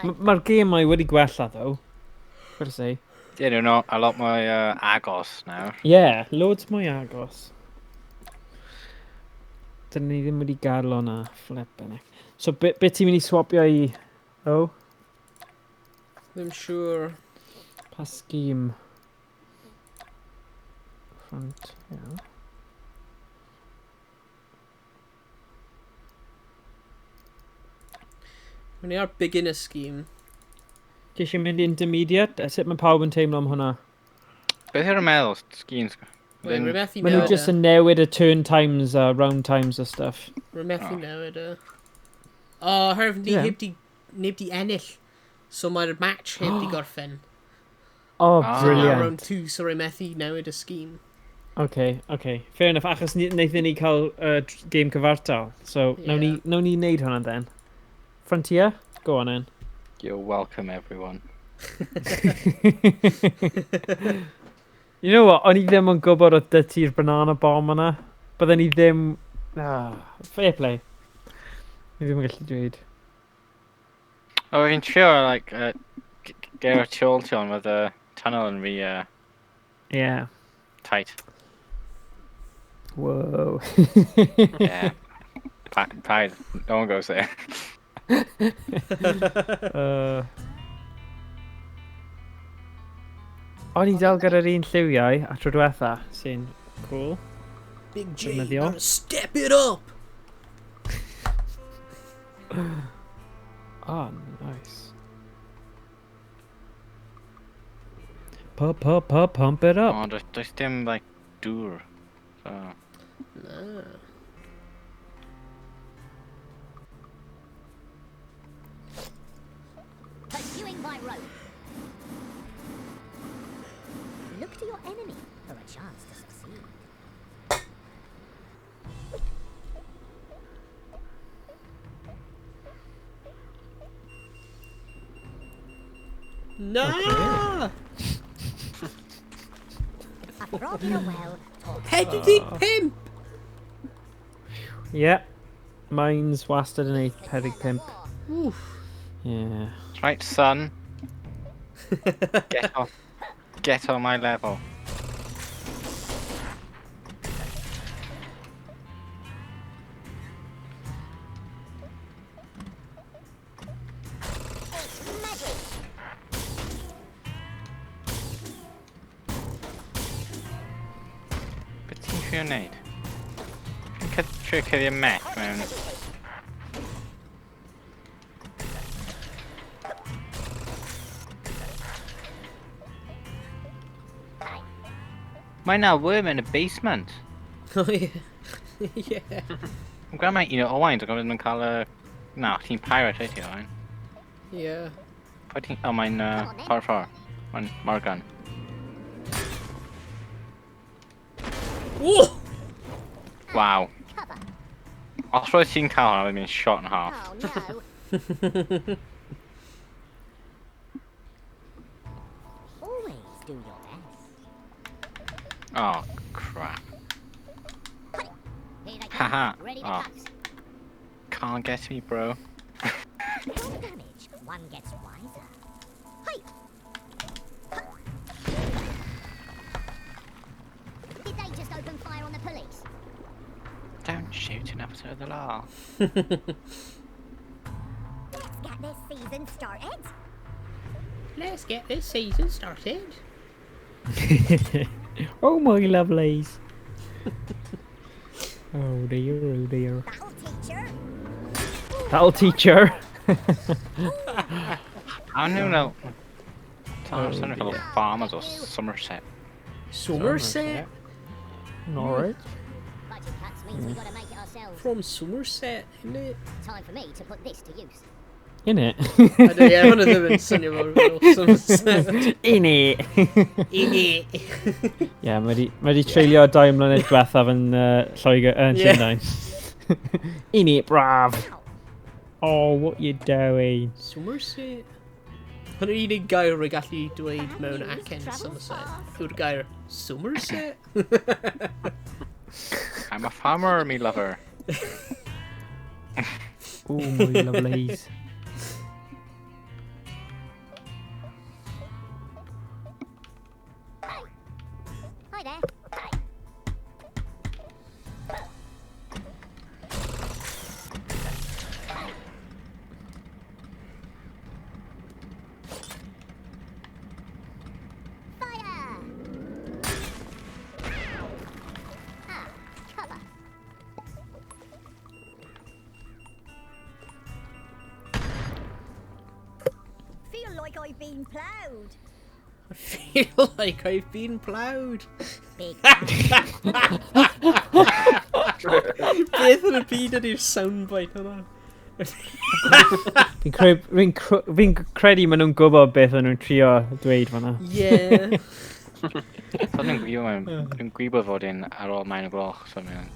Mae'r game mae wedi gwella, though. Gotta say. Yeah, no, no, a lot mwy agos nawr. Yeah, loads mwy agos. Dyn ni ddim wedi gadw o'na, flip yna. So, be ti'n mynd i swapio i... Oh, Ddim siŵr. pa scheme? Front, yeah. Mae'n ni ar beginner scheme. Ti eisiau mynd i intermediate? A sut mae pawb yn teimlo am hwnna? Beth yw'r meddwl, schemes? Wait, rwy'n methu Maen nhw newid just e. yn newid y turn times a round times a stuff. Rwy'n methu Oh. newid e. O, herwydd ni Ie. heb di, neb di ennill. So mae'r match heb di gorffen. Oh, Ah. So now brilliant. round 2, so rwy'n methu newid y scheme. Okay, okay. Fair enough, achos wnaethon ni cael game cyfartal. So, yeah. Yeah. Nawn ni wneud hwnna then. Frontier? Go on then. You're welcome, everyone. You know what? O'n i ddim yn gwybod oedd dy ti'r banana bomb yna. Bydden ni ddim... Ah, fair play. Ni ddim yn gallu dweud. Oh, fi'n trio, like, get tu ôl ti on with y tunnel yn rhy Yeah. tight. Whoa. Yeah. Paid. No one goes there. O'n i dal gyda'r un lliwiau a tro diwetha, sy'n cool. Big J, Defnyddiol. gotta step it up! Oh, nice. Pump, pump, pump, pump it up. Oh, does dim, like, dŵr. So, Na. Pursuing by rope. Look to your enemy for a chance to succeed. Na! A frog in a well talks. 45! Yeah. Mine's wastad yn ei 45. Oof. Yeah. right, son. Get off. Get on my level. It's magic. Beth ti'n trio wneud? Ti'n trio cuddio mech mewn... Mae na worm in y basement. Oh, yeah. Yeah. I'm gweld mae un o Owain, dwi'n gwybod yn cael y... Na, ti'n pirate, wyt ti, Owain? Yeah. Pwy ti'n... O, mae'n far far. Mae'n Morgan. Whoa! Wow. Cover. Os roedd ti'n cael hwnna, bydd mi'n shot in half. Oh no. Always do your best. Oh, crap. Here they come. Haha. Ready to Oh. cut. Can't get me, bro. From damage, one gets wiser. Hi. Did they just open fire on the police? Don't shoot an officer of the law. Let's get this season started. Let's get this season started. Oh my lovelies. Oh dear, oh dear. That'll teach her. That'll teach her. I don't know. Oh, sound like farmers or Somerset. Somerset? Alright. Budget cuts Means we gotta make it ourselves. From Somerset, innit? Time for me to put this to use. In it. I don't, yeah, hwnna ddim yn swnio mor Somerset. In it. Innit? Ie, mae di, mae di treulio 2 mlynedd diwethaf yn Lloegr, yn Ie. Llundain. In it, braf. Oh, what you doing? Somerset? Hwna'r unig gair rwy gallu dweud mewn acen Somerset. Yw'r gair Somerset? I'm a farmer, me lover. Oh, my lovelies. Hi there. Fire! Ah, cover. Feel like I've been ploughed. I feel like I've been ploughed. Big Beth yn y byd ydy'r soundbite hwnna? Fi'n cre fi credu maen nhw'n gwybod beth o'n nhw'n trio dweud fan'na. Yeah. So dwi'n gwybod, dwi'n gwybod fod yn ar ôl 9 o gloch, so mae'n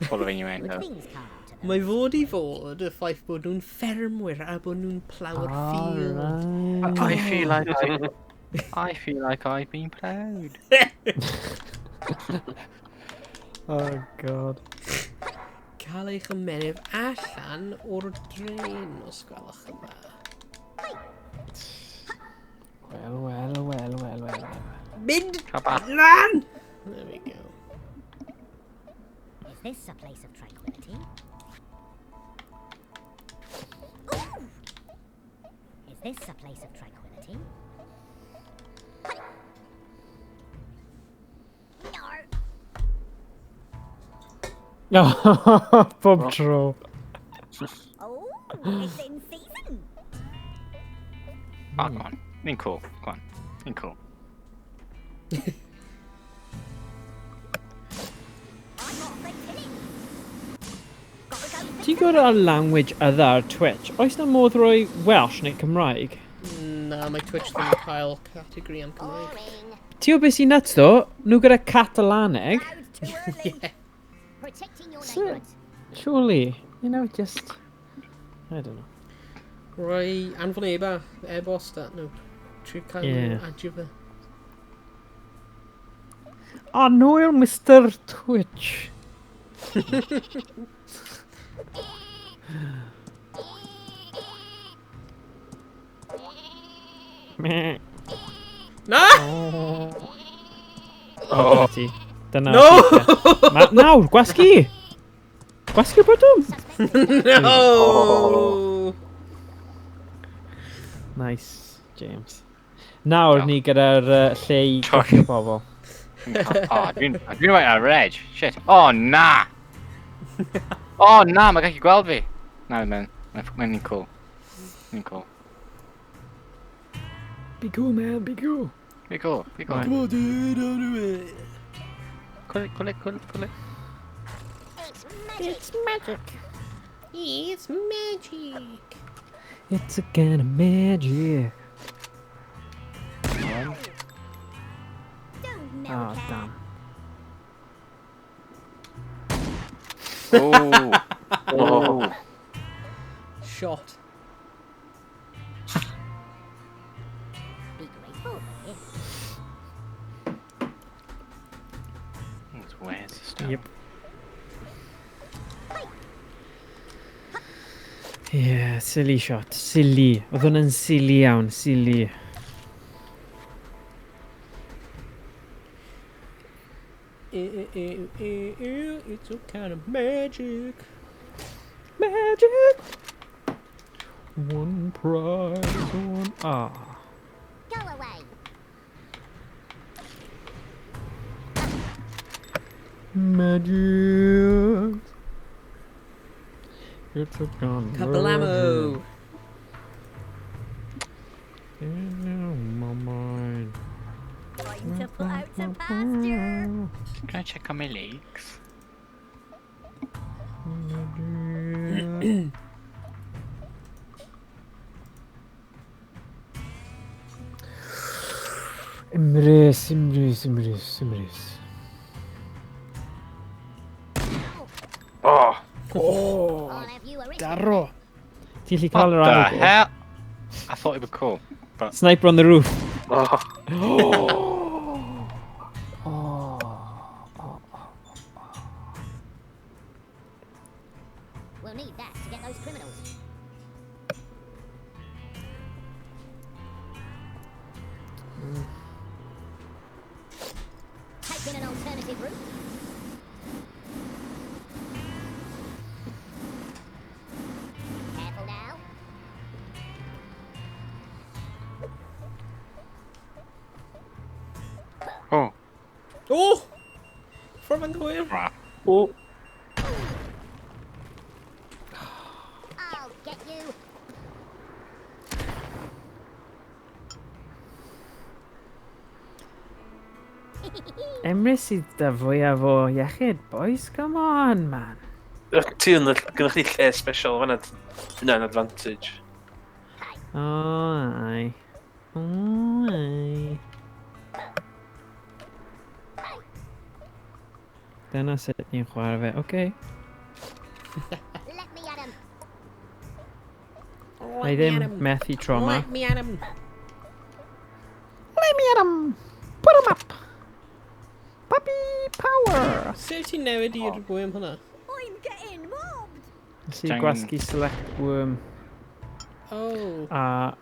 full of innuendo. things come to Mae fod i fod y ffaith bod nhw'n ffermwyr a bod nhw'n plow'r field. Alright. I feel like I feel like I've been ploughed. Oh, God. Cael eich ymenydd allan o'r drain os gwelwch yn dda. Wel, wel, wel, wel, wel. Mynd Cael bach. lan! There we go. Is this a place of tranquility? Ooh! Is this a place of tranquility? No. No, bob tro. Oh, it's in season. Oh, go on. Ni'n cool. Go on. Ni'n cool. I'm off for tilling. Gotta go fix Ti'n gwybod ar language other ar Twitch? Oes na modd roi Welsh neu Cymraeg? Na, mae Twitch ddim yn cael categori am Cymraeg. Boring. Ti'n gwybod beth sy'n nuts ddo? Nhw gyda Catalaneg. Crowd's too early. Yeah. Protecting your So- neighbourhoods. Surely. You know, just... I don't know. Rhoi anfon eba, e-bost at nhw. Trio cael Ie. nhw adio fe. Annwyl Mr Twitch. Meh. Na! Oh. Ti. Dyna. No! ti. Nawr, gwasgu! Gwasgu'r botwm! No! Nice, James. Nawr Diolch. ni gyda'r lle i gwthio bobl. Oh, dwi'n right ar reg. Shit. Oh, na! Oh, na, mae gallu gweld fi. Na, mae'n mae'n ni'n cool. Ni'n cool. Be cool, man, be cool. Be cool, be cool. Right. Come on, dude, I'll do it. Cool it, cool it, cool it, cool it. It's magic. It's magic. It's a kind of magic. Don't milk Oh, her. damn. Oh. Oh. Shot. Be grateful. eh? Where's the stone? Yep. Yeah, silly shot. Silly. Oedd hwnna'n silly iawn, silly. It's a kind of magic. Magic! One prize, one... Ah. Go away. Magic! It's a kind of Kablamo! In my mind. Time to put out to pasture. Can I check on my legs? Emrys, Emrys, Emrys, Emrys. Oh, Oh, I'll have you arrested. daro. Ti'n gallu cael yr What the ail go? hell? I thought it would be cool. Sniper on the roof. oh. We'll need that to get those criminals. Taking an alternative route. Careful now. Oh, Oh! Ffordd yn gywir. crap. Oh. I'll get you. Emrys sydd da fwyaf o iechyd, boys. Come on, man. Ti yn, gynnwch chi lle special fan'na. Hynna'n advantage. O, ai. O, ai. Dyna sut ni'n chwarae fe. Oce. Let me at 'em. Na i ddim methu tro yma. Let me at him. Let me at 'em! Put 'em up! Puppy power! Sut ti'n newid i'r worm hwnna? I'm getting mobbed. Nes i Dang. gwasgu select worm Oh. a...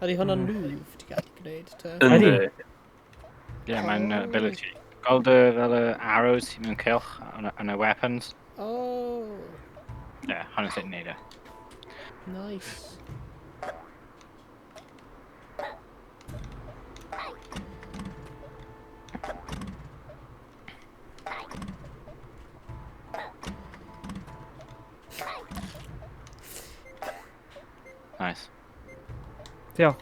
Ydy hwnna'n move ti'n gallu gwneud, te? Yndi. Yeah, mae'n ability. Gweld y fel y arrows sy'n mewn cylch yn y weapons. Oh, Yeah, hwnna'n sut i wneud e. nice. Nice. Diolch.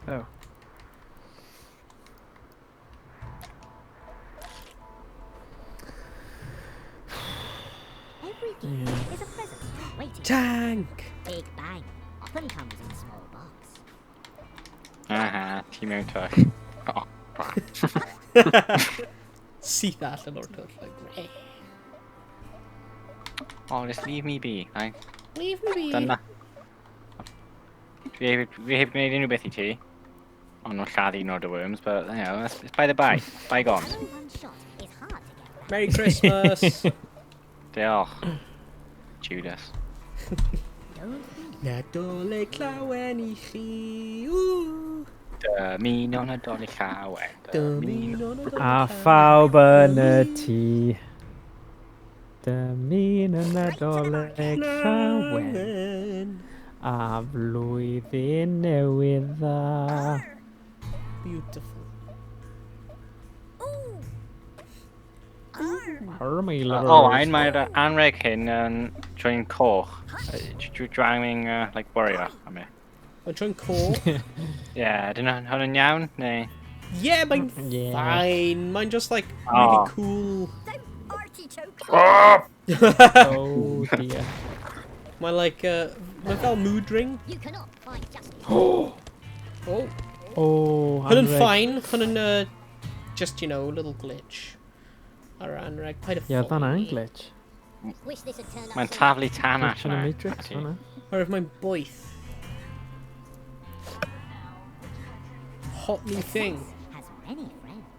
Oh. Every gift is a present waiting. Tank! Big bang often comes in small box. Aha, ti mewn twll. Oh, crap. Syth allan o'r twll, like, eh. Oh, just leave me be. Like, Leave me be. dyna. Fi heb gwneud unrhyw beth i ti. Ond nhw'n lladdu un o'r dy worms, but, you know, that's, it's by the by. Bygones. Having one shot is hard to get. Merry Christmas! Diolch. Judas. Don't think Nadolig llawen i chi. Ww. Dymuno Nadolig llawen. Dymuno Nadolig A llawen. phawb yn y tŷ. Dymuno Nadolig llawen. Llawen. A flwyddyn newydd dda. Beautiful. Ooh. Arr. Hermy Oh, ein mae'r anreg hyn yn troi'n coch. Dwi'n like, warrior am e. Mae'n troi'n coch. Yeah, dyn hwn yn iawn, neu? Yeah, mae'n Yeah. fine. Mae'n just like really Oh. cool. Don't artichoke. Oh! Oh dear. Mae'n like, mae'n fel mood ring. You cannot find justice. Oh. Oh, Hwn yn anreg. fine. Hwn yn just, you know, little glitch. Ar anreg. Paid y Ie, oedd hwnna'n glitch. Wish this had turned up Mae'n sooner. taflu tan Glitch yn y allan. Matrix, hwnna. Oherwydd mae'n boeth. Hot new thing. Has many friends.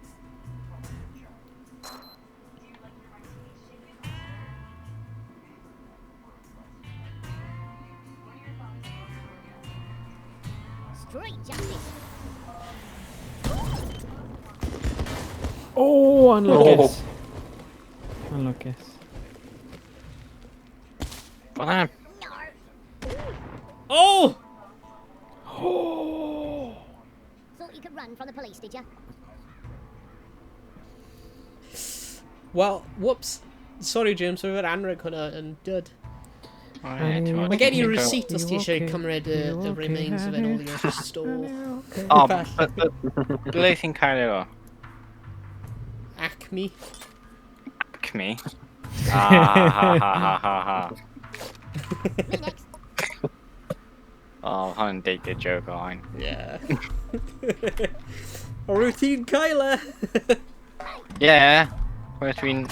Straight justice. Oh, unluckus. Unluckus. Oedd hwnna'n Nar. Oh! Thought you could run from the police, did ya? Well, whoops. Sorry, James, roedd yr anreg hwnna yn dud. Mae Mae gen i receipt os ti You eisiau okay? cymryd y You the okay, remains of it all honey? i'r store. O, ble ti'n cael e o? Acme. Acme. Ah, ha, ha, ha, ha, ha. Me next. Oh, hwnna'n dated joke o'n. Yeah. O routine cael e! Yeah. Where dwi'n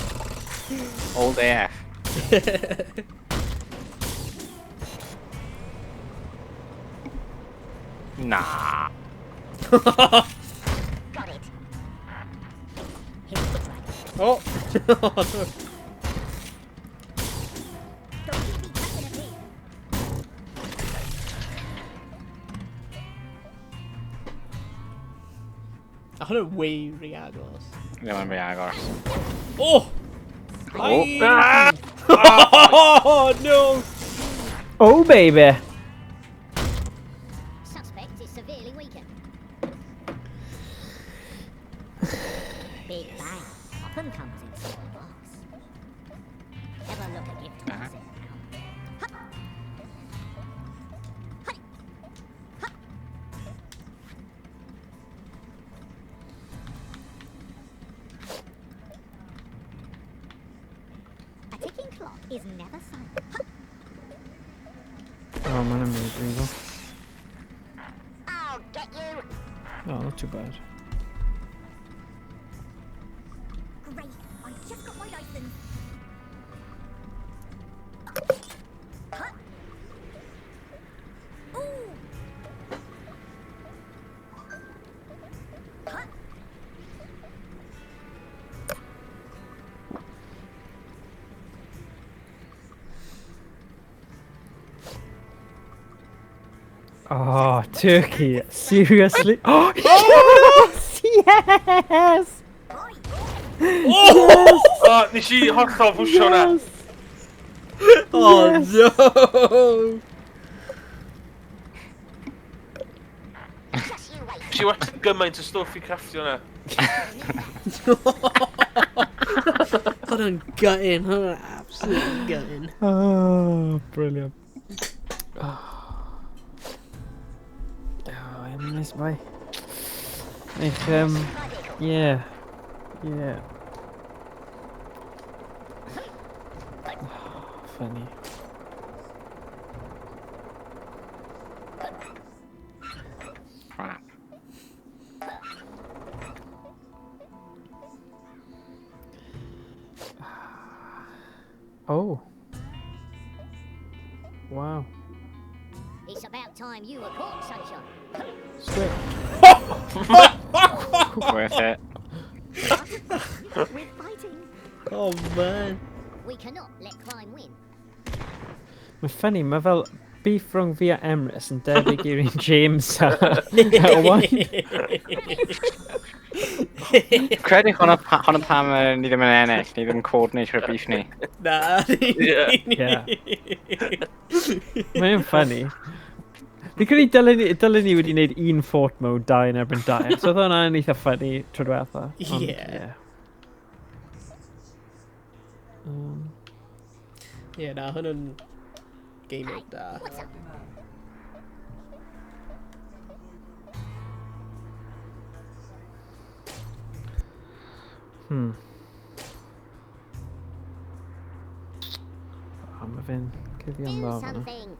old AF. Na. Got it. Here's the dragon. Oh! Oh, no. Don't you be cutting at me. A hwnna'n way rhy agos. Ddim yn rhy agos. Oh! Oh. Hi! Oh, no! Oh, baby! Suspect is severely weakened. Big bang. Often comes in small box. Ever look a gift horse in the mouth? Hup. Hi. Hup. A ticking clock is never silent. Hup. Oh, mae'n mynd i brifo. I'll get you. Oh, not too bad. Great. I just got my license. Huh? Ooh. Huh? Oh, Turkey. Seriously? Oh, yes! Yes! Oi. O, nes i hollol fwsio hwnna. Yes! Oh, no! Just you wait. Nes i wastad gymaint o stwff i crafftio hwnna. Hwnna'n gutting. Hwnna'n absolutely gutting. Oh, brilliant. Oh, oh nice boy. Eich, yeah. Yeah. Oh, funny. Crap. Oh. Wow. It's about time you were caught, sunshine. Squid. Worth it. We're fighting. Oh, man. We cannot let crime win. Mae funny, mae fel beef rhwng fi a Emrys yn debyg i'r un James a Owain. Credu hwnna, hwnna pam ni ddim yn ennill, ni ddim yn coordinate o'r beef ni. Na. Ie. Yeah. Mae'n funny. Fi'n credu dylen ni wedi gwneud un fort mode, dau yn erbyn dau. So oedd hwnna'n eitha funny tro diwetha. Ond, Ie. Yeah. Ie, na, hwnna'n game mode da. What's up? O, mae fe'n cuddio'n Do dda fan'na. something.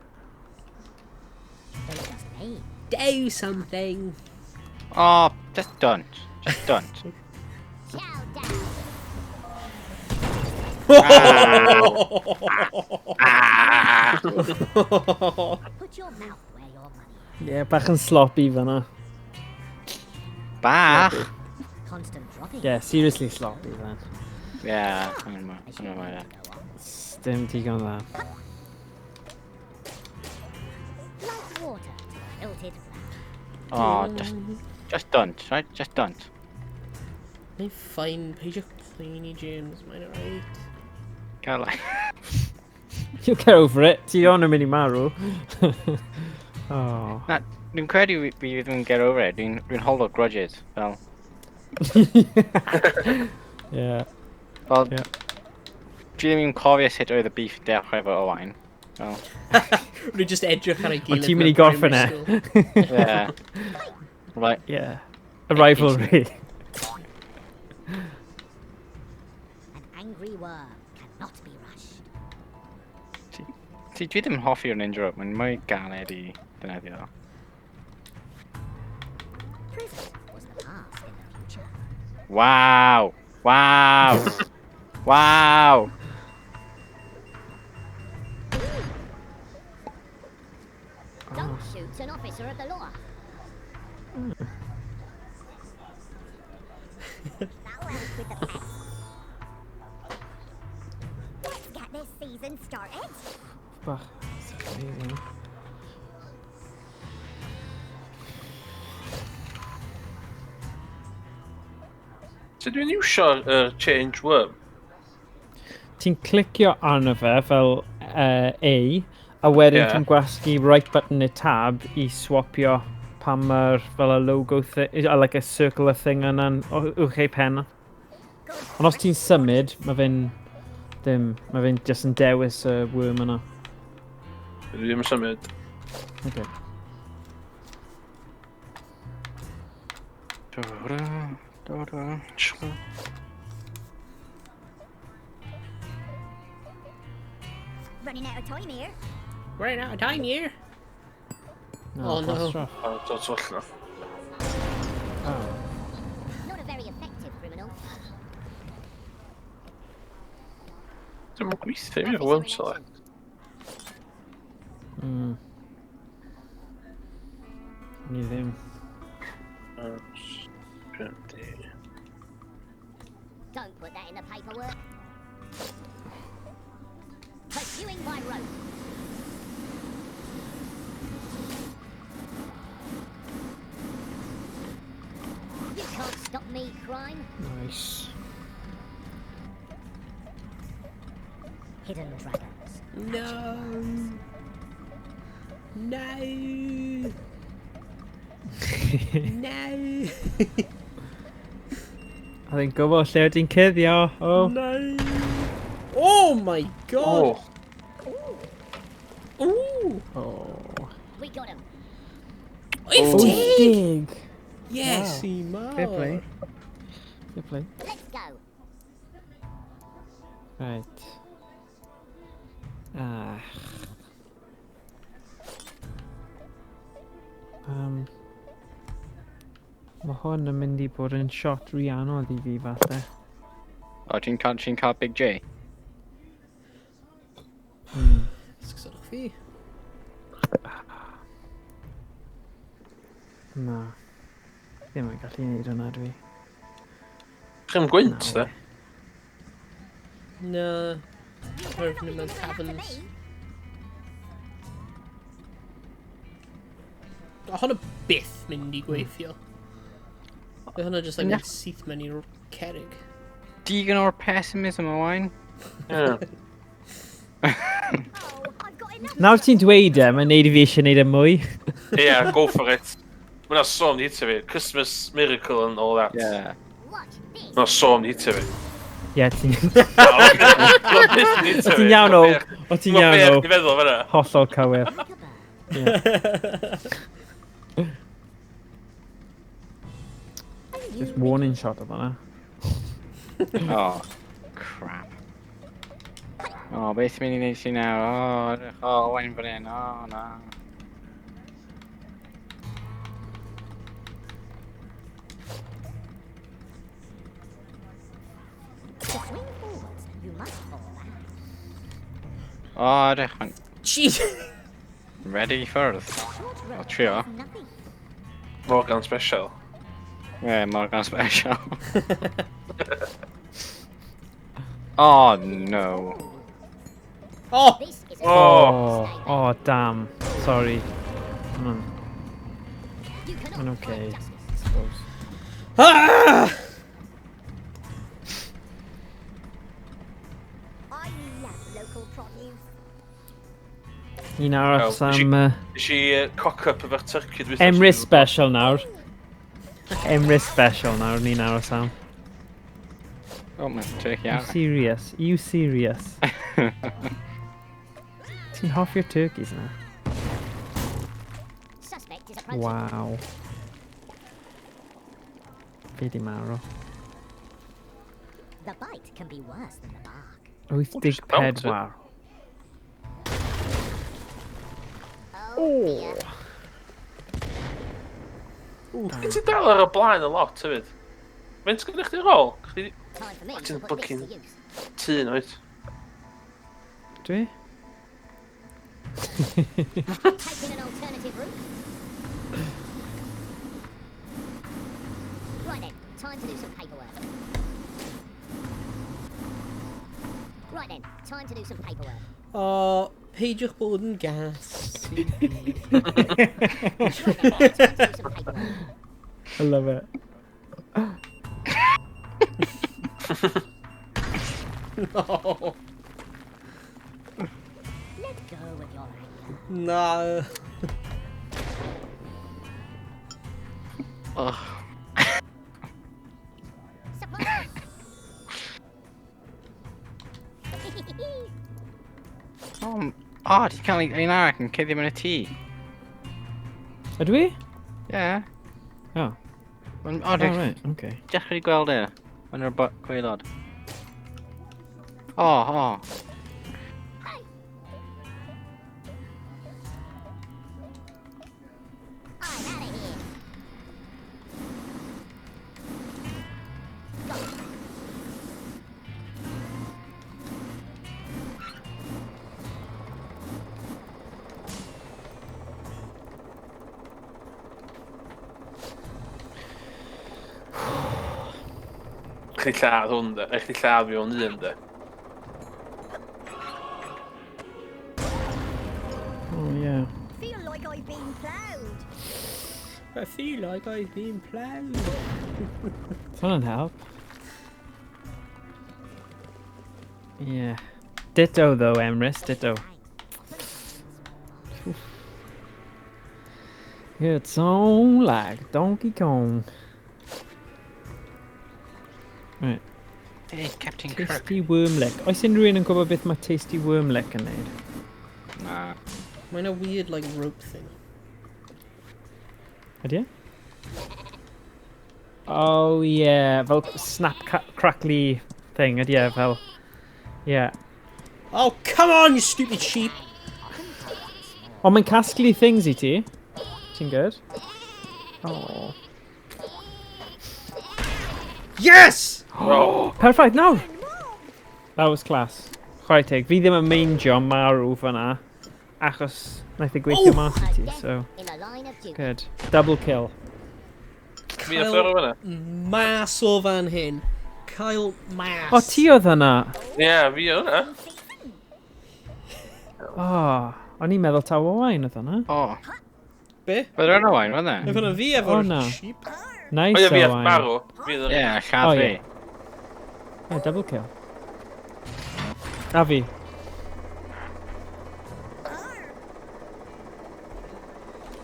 Don't just me. Do something. Oh, just don't. Just don't. Chow down. Ah! Put your mouth where your money is. Ie, bach yn sloppy fan'na. Bach! Constant dropping. Yeah, seriously sloppy then. Yeah, I I'm should gonna have that. to go on. Dim digon dda. Like water to a wilted flower. Oh, just don't, right? Just don't. Mae'n fine, peidiwch poeni, James, mae'n alright. Cael like. You'll get over it. Ti ond yn mynd i marw. Oh. Na, dwi'n credu fi ddim yn get over it. Dwi'n hold o grudges. Fel, Yeah. fel, Ie. dwi ddim yn cofio sut oedd y beef dechrau efo Owain. Fel, Rwy'n just edrych ar ei gilydd. Ond ti'n mynd i mewn gorffen e. primary school. yeah. Right. Yeah. A rivalry. An angry worm cannot Dwi ddim yn hoffi'r ninja rope, mae'n mwy galed i ddefnyddio. Present was the past in the future. Waw! Waw! Waw! Don't shoot an officer of the law. That'll help with the pest. Let's get this season started. Bach. Amazing. Sut dwi'n iwsio'r change worm? Ti'n clicio arno fe fel A, a wedyn Ie. ti'n gwasgu right button neu tab i swapio pan mae'r fel y logo, like a circular thing yna'n uwch ei pen. Ond os ti'n symud, mae fe'n ddim, mae fe'n just yn dewis y worm yna. Dwi ddim yn symud. Okay. Running out of time here. Running out of time here. No, Oh, no. gwastraff. O, dod twll na. Oh. Not a very effective criminal. Dwi'n yn gweithio i fi efo Officer worm in select. action. Ni ddim. Don't put that in the paperwork. Pursuing by rope. You can't stop me, crime. Nice. Hidden dragons. No. No. No. Oedd e'n gwybod lle wyt ti'n cuddio. Oh. No. Oh my god. O, Ooh. Oh. We got him. 80! Dig. Yes, Wow. Fair play. Fair play. Let's go. Right. Ah. Mae hwn yn mynd i bod yn shot rhy anodd i fi falle. O, ti'n cael Big J? Sgwsodwch fi. Na. Ddim yn gallu gwneud hwnna dwi. Chi'n gwynt, de? Na. You We're better not in be the doing that to caverns. me. O, hwnna byth mynd i gweithio. Bydd hwnna just like Na. mynd syth mewn i'r cerrig. Digon o'r pessimism, Owain. Ie. Oh, I've got enough. Nawr ti'n dweud e, mae'n neud i fi eisiau neud e mwy. Ie, go for it. Mae'n so mynd i hitio fi. Christmas miracle and all that. Yeah. Watch this. Mae'n so mynd i hitio fi. Ie, ti'n... Mae'n byth yn hitio O fi. ti'n iawn o. O ti'n iawn o. Mae'n feddwl fan'na. Hollol cywir. Like a bird. Are you Just warning shot oedd hwnna. Oh, crap. O, beth ti'n mynd i wneud ti nawr? O, edrych, o, Owain fan hyn. O, na. To swing forwards, you must fall back. O, edrych, mae'n Jeez! ready i ffwrdd. Short rope trio. does nothing. Morgan special. Ie, Morgan special. Oh, no. Oh! This is a Oh. Oh, statement. oh, damn. Sorry. You cannot I'm okay. fight justice. Suppose. Ah! I love local produce. Un aros Oh, am Nes i cock up efo'r turkey dwytha. Emrys special nawr. Emrys special nawr, ni'n aros am. Oh, mae'n turkey You arall. serious? You serious? Ti'n hoffi'r turkeys na? Suspect is approaching. Wow. Fi di marw. The bite can be worse than the bark. just about it. 84. Oh Gen ti dal ar y blaen y lot hefyd. Faint gyda chdi rôl? Chdi Time for me Ti'n to put this to fucking- use. tŷ yn oed. Dwi? Taking an alternative route. Right then, time to do some paperwork. Right then, time to do some paperwork. O, peidiwch bod yn gas. Right then, time to do some paperwork. I love it. No. Let go of your anger. Na. Oh. Surprise! Oh, oh ti'n cael un arall yn cuddio mewn y tŷ. Ydw i? Ie. Oh. O, Oh, dwi'n right, okay. dechrau gweld e. Yn yr gwaelod. O, o. I'm out of here. Got it. Chdi lladd hwn de. Chdi lladd fi o'n un de. Oh, yeah. Feel like I've been ploughed. I feel like I've been ploughed. It's hwnna'n help. Yeah. Ditto though, Emrys, ditto. It's on like Donkey Kong. Right, Hey, Captain Kirk. Tasty Worm Lick. Oes unrhyw un yn gwybod beth mae Tasty Worm Lick yn neud? Na. Mae'n a weird, like, rope thing. Ydy e? Oh yeah, fel snap crackly thing, ydy e, fel... Yeah. Oh, come on, you stupid sheep! Ond mae'n casglu things i ti. Ti'n good? Oh. Yes! Oh, Perfect, nawr! That was class. Chwarae teg. Fi ddim yn meindio marw fyna, achos naeth e gweithio Oh! mas i ti, so... In the line of duty. Good. Double kill. fi a ffyrw fyna. Mas o fan hyn. Cael mas. O, ti oedd yna? Ie, fi o hwnna. O, o'n i'n meddwl taw Owain oedd yna. O. Be? Bydd yn Owain, fydd e? Efo na fi efo'r O, na. sheep. Nice, O ie, fi a Owain. marw. Fi oedd Ie, yr- lladd O, fi. ie. Oh, double kill. A fi.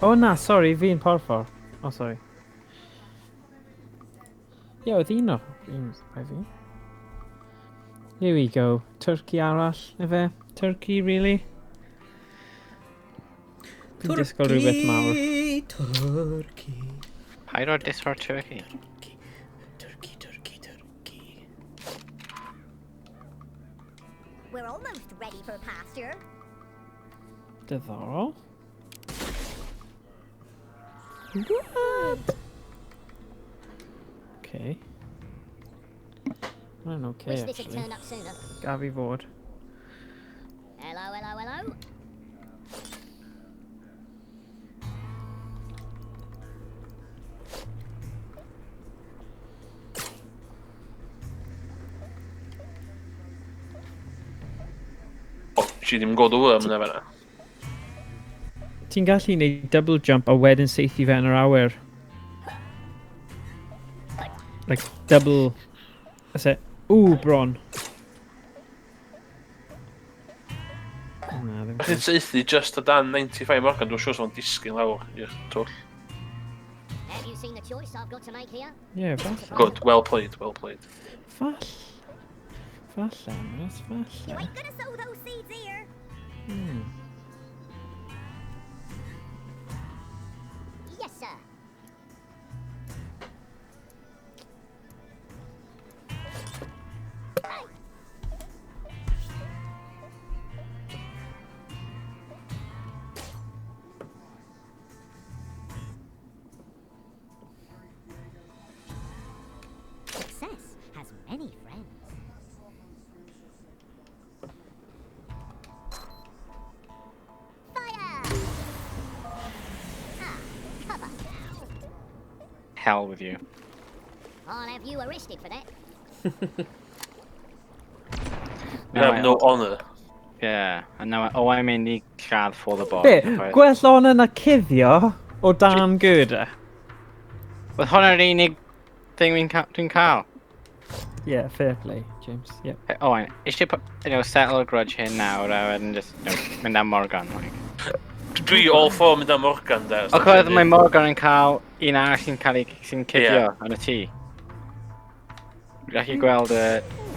O na, sorry, fi'n porffor. Oh, sorry. Ie, oedd un o. Un bai fi. Here we go. Turkey arall, efe? Turkey, really? Fi'n disgwyl rhywbeth mawr. Turkey, Paid o'r disfo'r turkey. Turkey, Turkey, Turkey. We're almost ready for pasture. Diddorol. What? Okay. Mae'n okay, Wish this had actually. turned up sooner. Gaf i fod. Hello, hello, hello. O, si ddim yn gweld y worm yna fan'na. Ti'n gallu neud double jump a wedyn saethu fe yn yr awyr. Like, double... That's it. Ooh, bron. Na, ddim Chi'n saethu just o dan 95 Morgan, dwi'n siŵr so'n disgyn lawr i'r twll. Have you seen the choice I've got to make here? Yeah, falle. Good, well played, well played. Falle. Falle, Emrys, You falle. ain't gonna sow those seeds here. Yes, sir. Hey. Hell with you. I'll have you arrested for that. You have no honour. Yeah, a now, oh, I'm mynd i lladd for the bot. Be, gwell honour na cuddio o dan girder? Wel, hwnna'r unig thing dwi'n ca dwi cael. Yeah, fair play, James. Yep. Oh, I eisiau, you know, settle a grudge here nawr, a wedyn just, you know, mynd am Morgan, like. Dwi all for mynd am Morgan, de. O, cofio mae Morgan yn cael un arall sy'n cael ei sy'n cuddio yn y tŷ. Dwi'n gallu gweld y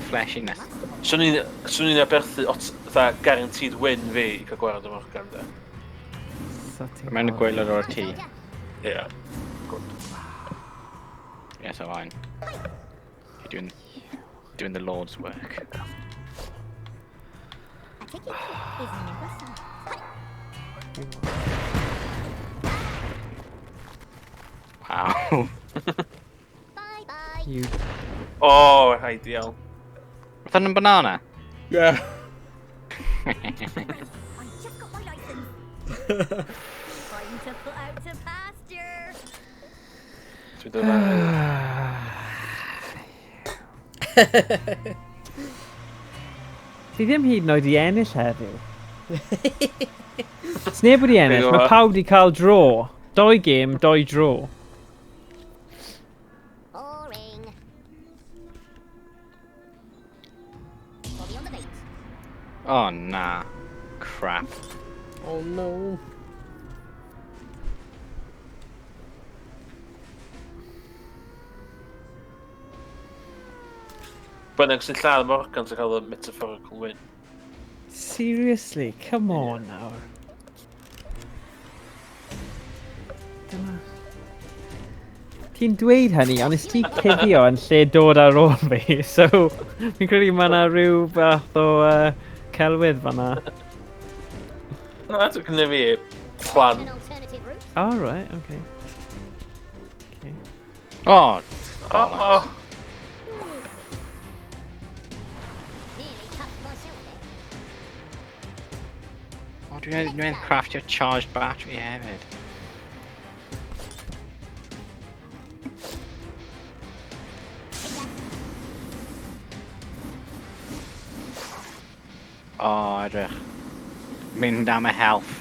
fleshiness. Swn i'n aberthu, fatha, guaranteed win fi i cael gwared o Morgan, de. Mae'n y gwaelod o'r tŷ. Yeah. Good. Yes, so I'm. You're doing the Lord's work. A ticket is never sold. Wow. Bye bye. You. Oh, ideal. Was that a banana? Yeah. I just got my license. Time to put out to pasture. Dwi'n dod ar. Ti ddim hyd yn oed i ennill heddiw. Sneb wedi ennill, mae pawb wedi cael draw. Doi game, doi draw. Boring. Bobby on the bait. Oh, nah. Crap. Oh no. Bynnag sy'n lladd Morgan sy'n cael y metaphorical win. Seriously, come on nawr. Dyma... Ti'n dweud hynny, ond nes ti cuddio yn lle dod ar ôl fi, so fi'n credu mae yna rhyw fath o celwydd fan'na. Na, dwi'n cynnig fi plan. An alternative route. Oh, right, okay. Okay. Oh! Oh, Nearly touched myself there. Oh, dwi'n craftio charged battery hefyd. Oh, edrych. Mynd am y health.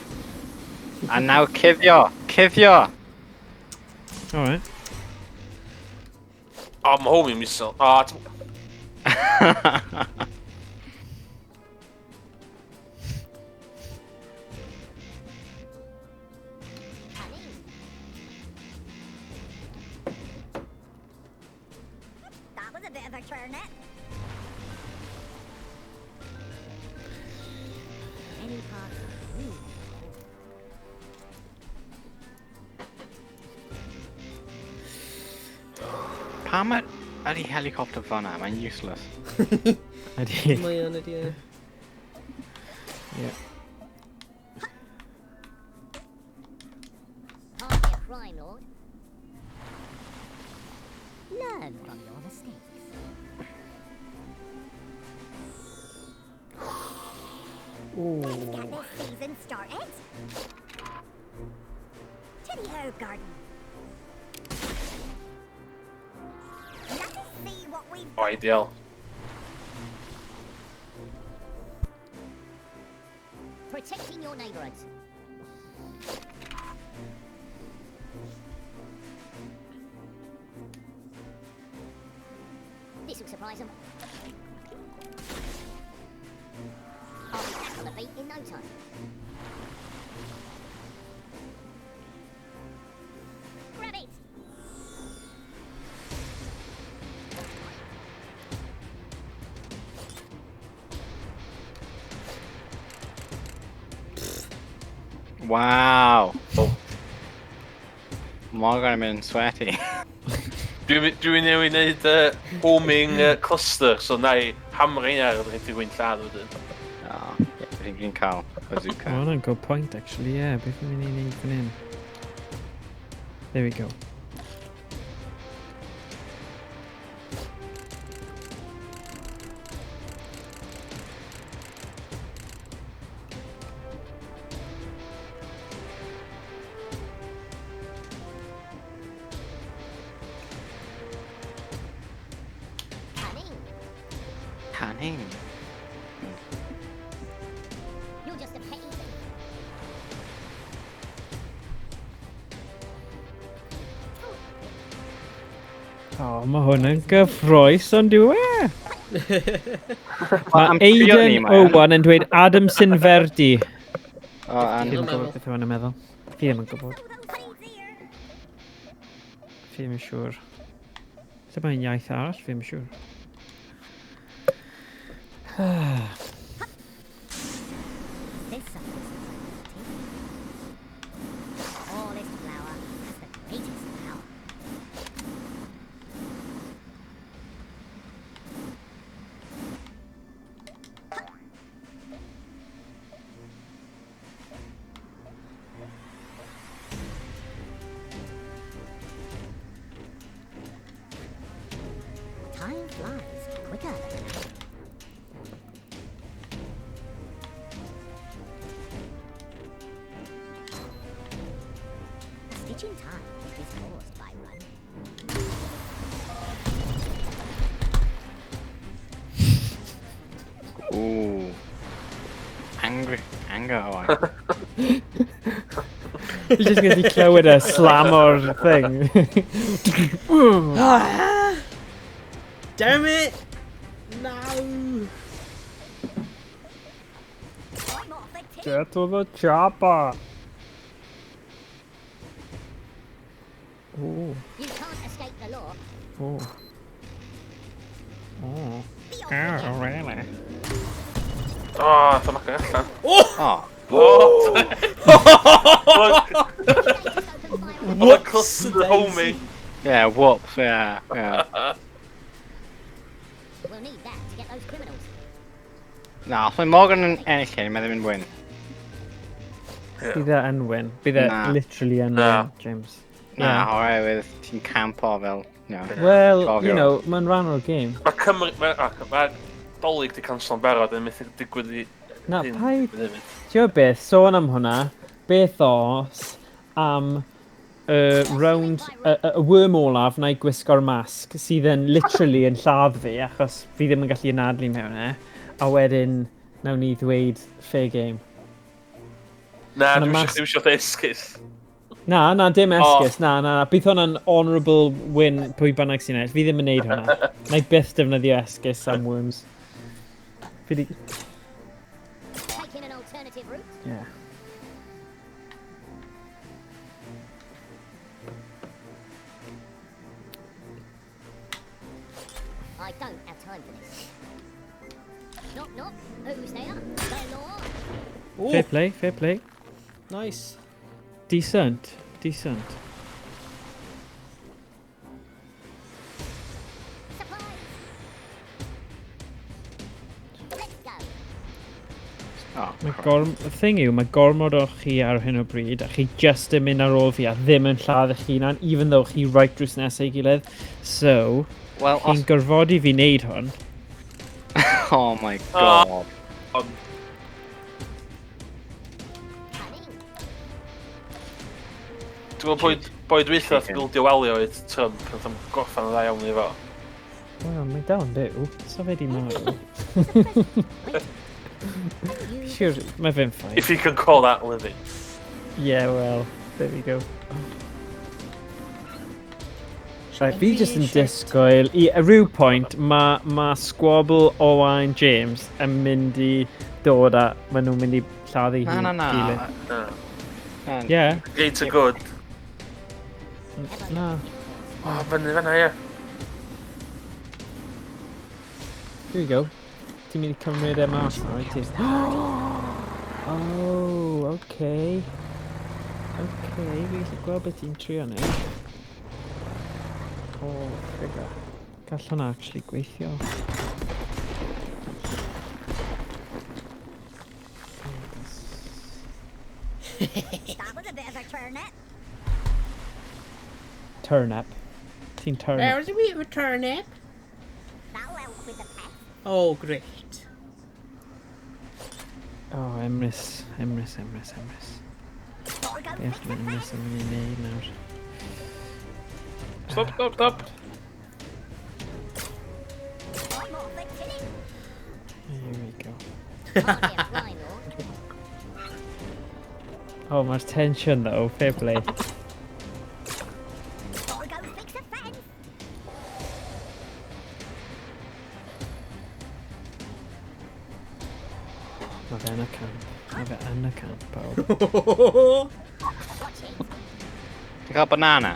A nawr cuddio! Cuddio! Alright. Oh, mae homie missile. Oh, Cunning. That was a bit of a turn, eh? Any parts of you. Pam ydy helicopter fan'na? Mae'n useless. Ydy. Mae yn ydi e. Yeah. Can't be a crime lord. Learn from your mistakes. Let's get this season started. To the herb garden. Let us see what we've oh, ideal. Protecting your neighborhoods. This'll surprise them. I'll be back on the beat in no time. Grab it! Wow. Oh. Morgan yn mynd sweaty. Dwi'n newid wneud homing cluster, so na i hammer un ar ydych chi'n gwyn lladd wedyn. Oh, yeah, fi'n cael bazooka. Oh, hwnna'n good point, actually, yeah. Beth yw'n mynd i wneud fan hyn? There we go. Fan hyn. You're just a petty thief. O, mae hwn yn gyffroes, ond yw e? Wel, Mae am trio ni, Aiden mae e. Owen yn dweud Adam Sinverdi. O, Fi ddim yn Dwi'n gwybod meddwl. beth yw hwnna'n meddwl. Fi ddim yn gwybod. Throw those seeds here. Fi ddim yn siŵr. Lle mae'n iaith arall? Fi ddim yn siŵr. This sucker's tea. The smallest flower has the greatest power. Time flies quicker than an hour. A stitch in time is caused by running. Ooh. Angry. Anger, Owain. Fi jyst gallu clywed y slam o'r thing. Ah! Damn it! No! I'm off the tip. Get to the chopper. Ooh, You can't escape the law. ooh. Oh, Be off oh, with you. really? O, oh, nath o macio allan. Oh. O! Just open fire on Oedd y cluster the homie. Yeah, whoops, yeah, yeah. We'll need that to get those criminals. Na, os mae Morgan yn ennill hyn, mae ddim yn win. Bydd e yn win. Bydd e Na. literally yn Na. win, James. Na, Yeah. oherwydd ti'n campo fel, you know. Well, Cofio. you know, mae'n rhan o'r game. Mae Cymru... Mae ma Dolig di cancelo'n barod yn methu digwydd i... Na, hyn paid. digwydd hefyd. Ti'n gwybod beth, sôn am hwnna, beth os am y round, y worm olaf na i gwisgo'r masg sydd yn literally yn lladd fi achos fi ddim yn gallu anadlu mewn e, a wedyn nawn ni ddweud fair game. Na, Yn y dwi'n mas- eisiau ddim eisiau esgus. Na, na, dim O. esgus, na, na, na. Bydd hwnna'n honourable win pwy bynnag sy'n ennill. Fi ddim yn neud hwnna. Na i byth defnyddio esgus am worms. Fi di... Taking an alternative route. Yeah. I don't have time for this. Knock knock. Who's there? The law. Oh, Fair play, fair play. nice. Decent, decent. Surprise. Let's go. Oh, Mae crap. gorm... Y thing yw, mae gormod o chi ar hyn o bryd, a chi just yn mynd ar ôl fi a ddim yn lladd eich hunan, even though chi right drws nesaf ei gilydd. So, Well, chi'n os... gorfodi fi wneud hwn. Oh my god. Ond Cunning. Ti'n gwybod pwy, boi dwytha nath bildio walio oedd Trump, nath o'n gorffan yn dda iawn i fo. Wel, mae dal yn byw. So fe di marw. You Sure, mae fe'n fine. If you can call that living. Yeah, well, there we go. Right, fi jyst yn disgwyl i a rhyw pwynt mae ma Squabble Owain James yn mynd i dod a maen nhw'n mynd i lladdu Na, hi na, na. gilydd. Na. Na. Yeah, Great good. na. O, fyny fan'na, ie. Here we go. Ti'n mynd i cymryd e mas nawr, wyt ti? Oh, okay. Okay, fi gallu gweld beth ti'n trio neud. Oh, figure. Gall hwnna actually gweithio. That was a bit of a turnip. Turnip. Ti'n turnip. There's a bit of a turnip. That'll help with the pest. Oh, great. Oh, Emrys, Emrys, Emrys, Emrys. Gotta go Beth fix mae the Emrys fence. yn mynd i wneud nawr? Stop, stop, stop. I'm off the tilling. Here we go. Hardly a crime lord. Oh, mae'r tension though, fair play. Gotta go fix a fence. Mae fe yn y camp. Mae fe yn y camp, pawb. Watch it. Ti'n cael banana?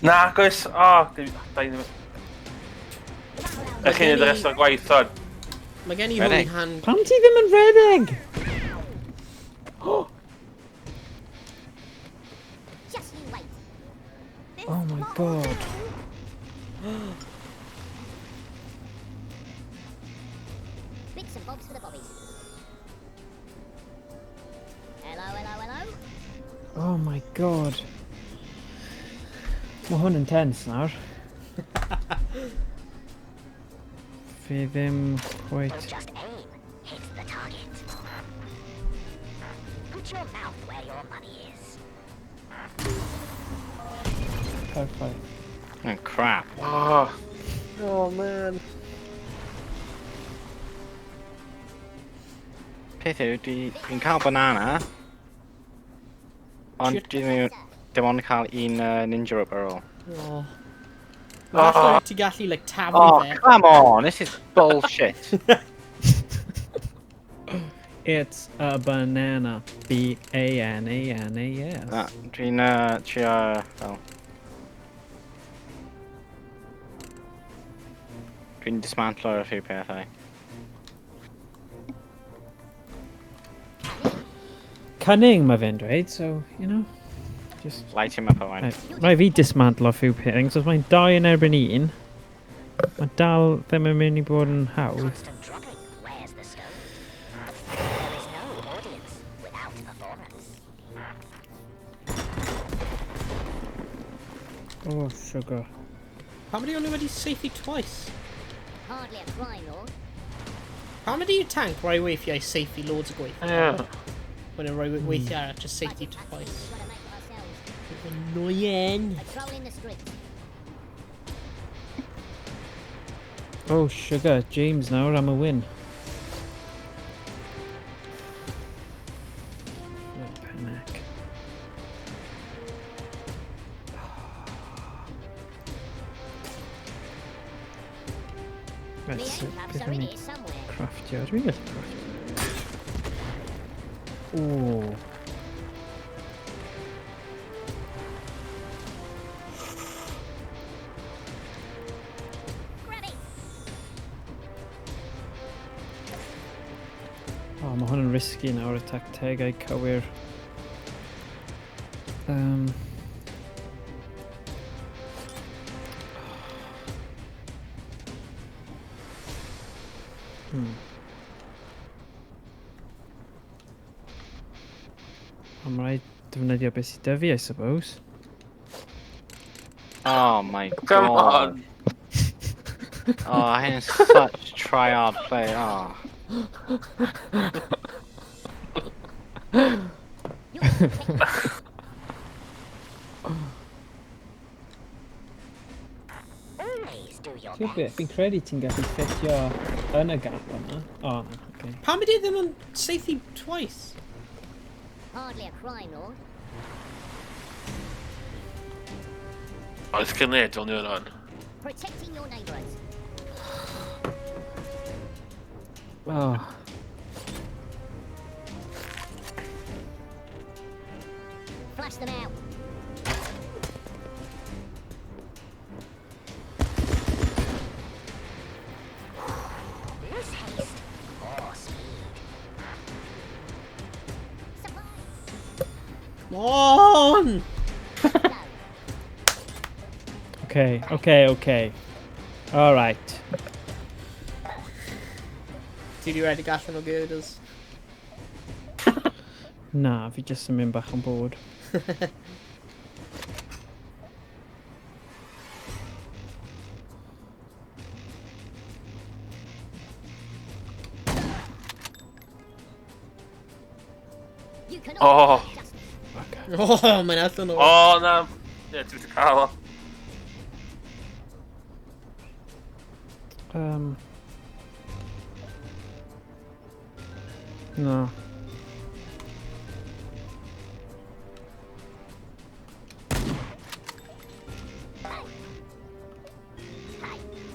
Na, goes. O, da i ddim. Ych chi'n neud y rest o'r gwaith o'n. Mae gen i Redeg. holy hand... Pam ti ddim yn redeg? Just you wait. This Oh my lot God. will do. Bits and bobs for the bobbies. Hello, hello, hello. Oh my God. Mae hwn yn tense nawr. Fi ddim quite... Don't just aim, hit the target. Put your mouth where your money is. Perfect. Oh, crap. O, Oh, man. Peth yw, dwi'n cael banana. Ond dwi ddim, dim ond cael un ninja rope ar ôl. Oh. Falle ti gallu, like, taflu Oh, fe. come on! This is bullshit. It's a banana. B-A-N-A-N-A-S. Na, dwi'n trio, fel... Dwi'n dismantlo ar rhyw pethau. Cunning mae fe'n dweud, so, you know, just... Light him up, Owain. Right, Rhaid fi dismantlo few things, os mae'n dau yn erbyn un, mae dal ddim yn mynd i bod yn hawdd. Constant dropping wears the stone. There is no audience without performance. Oh, sugar. Pam ydi only wedi saethu twice? Hardly a crime lord. Pam ydi tank rai weithiau saethu loads o gweithiau? ie. When rai weithiau arall just saethu Budget cuts twice. we've got to make of ourselves. Annoying. Patrolling the streets. Oh, sugar. James nawr am y win. Panic. The Let's see, handcuffs beth are am in i here somewhere. crafftio? Dwi'n gallu crafftio. Ooh. Grab it. Oh, mae hwn yn risky nawr, y tactegau cywir. Ond mae rhaid defnyddio beth sydd 'da fi, I suppose. Oh my Come god. on. Oh, hyn is such try-hard play. Oh. You take Always do your Ti'n beth, best. fi'n credu ti'n gallu ffitio yn y gap yna. O, oh, no, okay. Pam ydi ddim yn saethu twice? Hardly a crime lord. Oedd grenade fel ni o'n. Protecting your neighbours. Oh. Flush them out. Less haste, more speed. Surprise! Come on! Go. Okay. All right. Ti di redeg allan o girders. Na, fi jyst yn mynd bach yn bored. You can Oh. just Oh, mae'n allan o... O, na. Ie, ti wedi cael o. No.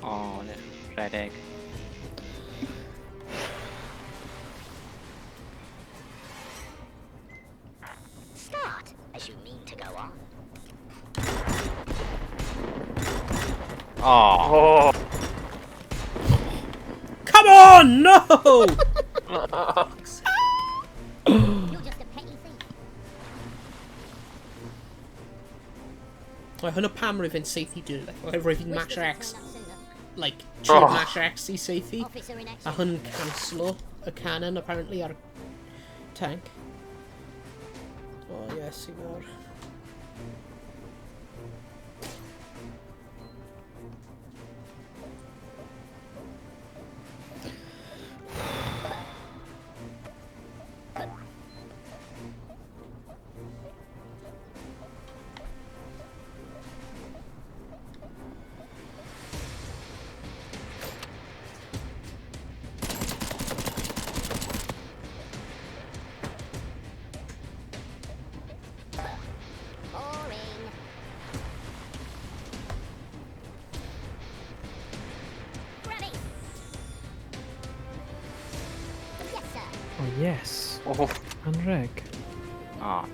O, oh, rhedeg. Start as you mean to go on. Oh. Oh. Come on, no! You're just a petty thief. Mae hwnna pam rwy'n fi'n saethu dwi. Like, rwy'n fi'n Wish mash this had X, turned up sooner. like, trio Oh. mash X i saethu. Officer in A action. hwn yn canslo y cannon, apparently, ar y tank. Oh, yes, i fawr. Boring. Grab it. Yes, sir. Oh, yes. Oh. Anreg. Oh.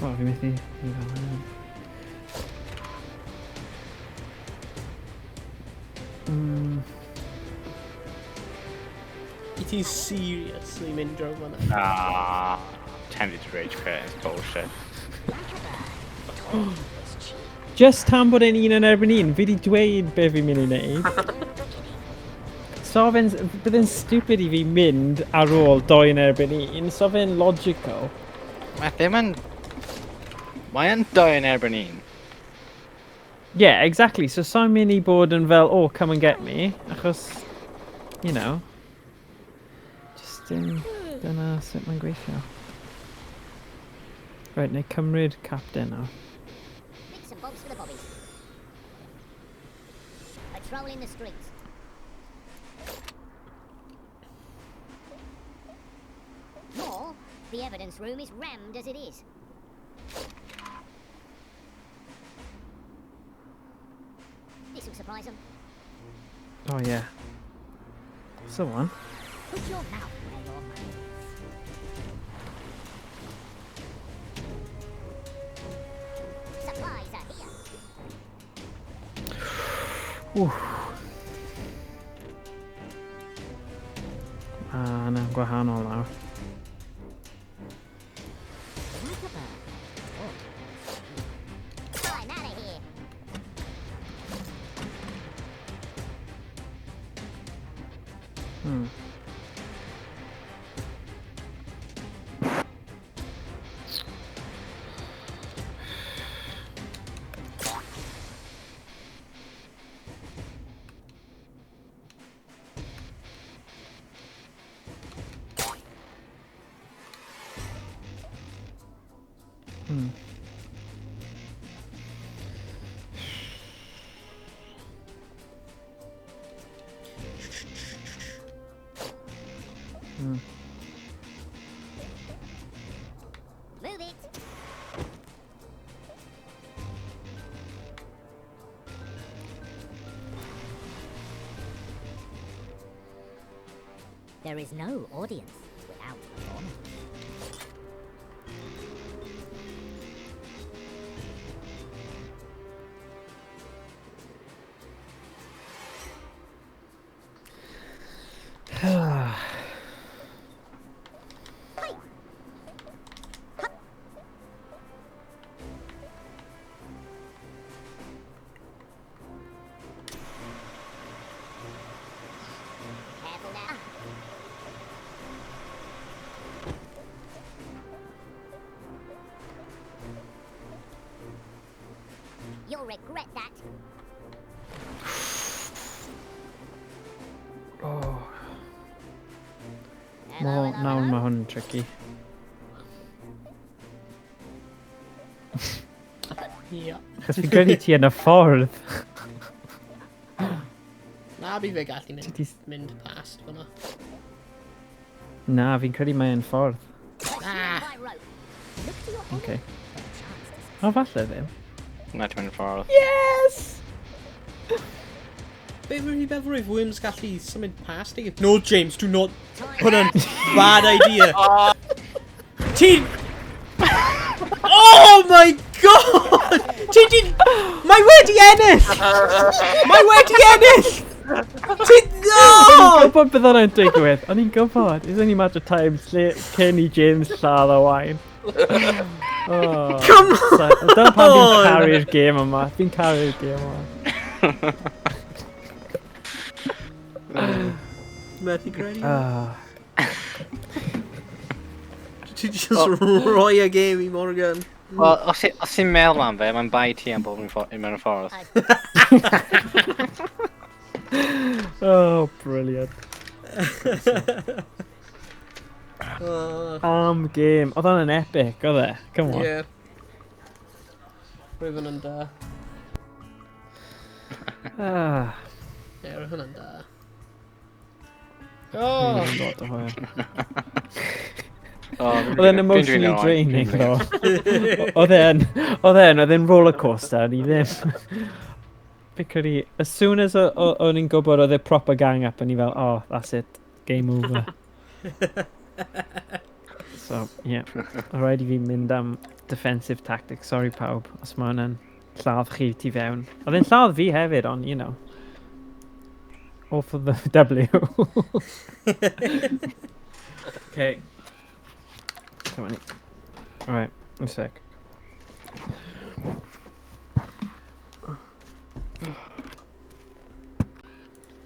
O, fi methu. Fi fel hynny. I ti'n seriously mynd draw fan'na? Ah. Tempted to rage quit. It's bullshit. Like a bird. Talk is cheap. Just tan bod e'n un yn erbyn un, fi di dweud be fi'n mynd i wneud. New beginning. So fe'n, bydd e'n stupid i fi mynd ar ôl doi yn erbyn un, so fe'n logical. Mae ddim yn... Mae yn doi yn erbyn un. Yeah, exactly. So sa'n mynd i bod yn fel, oh, come and get me, achos, you know, just dim, dyna sut mae'n gweithio. Right, neu cymryd captain nawr. Bits and bobs for the bobbies. Patrolling the streets. More, the evidence room is rammed as it is. This'll surprise them. Oh, yeah. So on. Put your mouth where your money is. Supplies are here. Wff. Ah, na, gwahanol nawr. Like a bird. Oh. I'm out of here. Move it. There is no audience without performance. Careful now. You'll regret that. Oh, Hello, well, hello, nawr hello. mae hwn yn tricky. Yeah. Achos fi'n credu ti yn y ffordd. Sabi fe gallu mynd, Ti mynd past fyna. Na, fi'n credu mae e'n ffordd. Ah! By rope. Look to your enemy Okay. for a chance to O, falle ddim. Na, ti'n mynd ffordd. Yes! Be rwy'n i'n meddwl roedd Worms gallu symud past i? No, James, do not. Hwnna'n bad idea. Ti'n... Oh my god! Ti di... Mae wedi ennill! Mae wedi ennill! Ti... No! O'n i'n gwybod bydd hwnna'n digwydd. O'n i'n gwybod. It's only a matter of time lle cyn i James lladd o wain. Oh, Come so, dyna pam fi'n on! caru'r gêm yma. Fi'n caru'r gêm yma. Methu credu. Ah. Ti just rhoi y game i Morgan. Wel, os ti'n meddwl am fe, mae'n bai ti am bod mewn ffordd. Oh, brilliant. Oh, Am game. Oedd hwnna'n epic, oedd e? Come on. yeah. Roedd hwnna'n da. Ah, Ie, roedd hwnna'n da. Oh! lot o hwyl. Oh, Oedd e'n emotionally draining, though. Oedd e'n, oedd e'n, oedd e'n roller coaster, ni ddim. Fi'n credu, as soon as o'n i'n gwybod oedd e proper gang up, o'n i fel, oh, that's it, game over. So, yeah. O rhaid i fi mynd am defensive tactics, sorry pawb, os mae hwnna'n lladd chi tu fewn. Oedd e'n lladd fi hefyd, ond, you know. All for the W. Okay. Come on. Alright, one sec.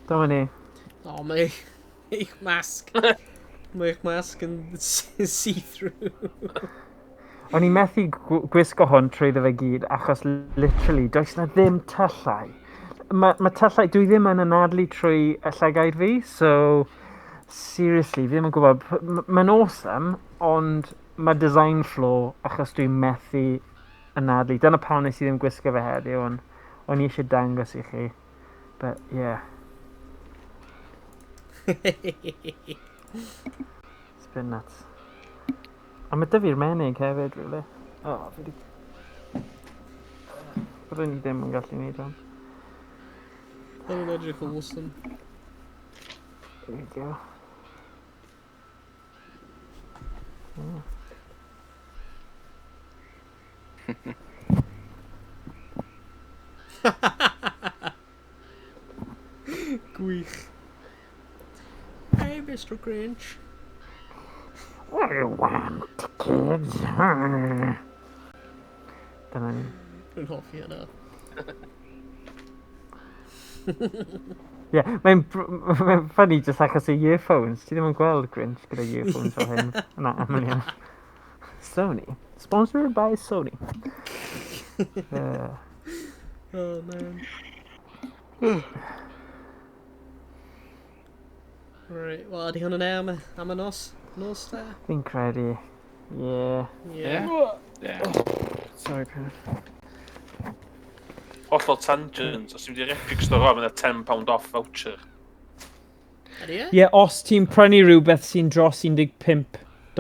Dyma ni. Oh, mae eich mask. Mae eich mask yn see-through. O'n i methu gwisgo hwn trwyddo fe gyd achos literally does na ddim tyllau. Mae tyllau, dwi ddim yn anadlu trwy y llygaid fi, so seriously, fi ddim yn gwybod. Mae'n awesome, ond mae design flaw achos dwi'n methu anadlu. Dyna pam nes i ddim gwisgo fe heddiw, ond o'n i eisiau dangos i chi. But yeah, it's been nuts. A mae dyfu'r menig hefyd, really. Oh, fi di... Byddwn ni ddim yn gallu gwneud hwn. Hwnna'n edrych awesome. There we go. Yeah. Gwych. Hey, Mr Grinch. What do you want, kids? Dyna ni. Dwi'n hoffi hynna. Yeah, mae'n mae'n funny just achos y earphones. Ti ddim yn gweld Grinch gyda earphones fel hyn. Na, am hynny. Sony. Sponsored by Sony. Oh, man. Right, wel, ydy hwn yn e am y nos? Nos da? Fi'n credu. Yeah. Yeah. Yeah. Sorry, Pen. Hollol tangent, os ti'n mynd i'r Epic Store rwan, mae'n £10 off voucher. Ydy e? Yeah, os ti'n prynu rhywbeth sy'n dros $15 fi'n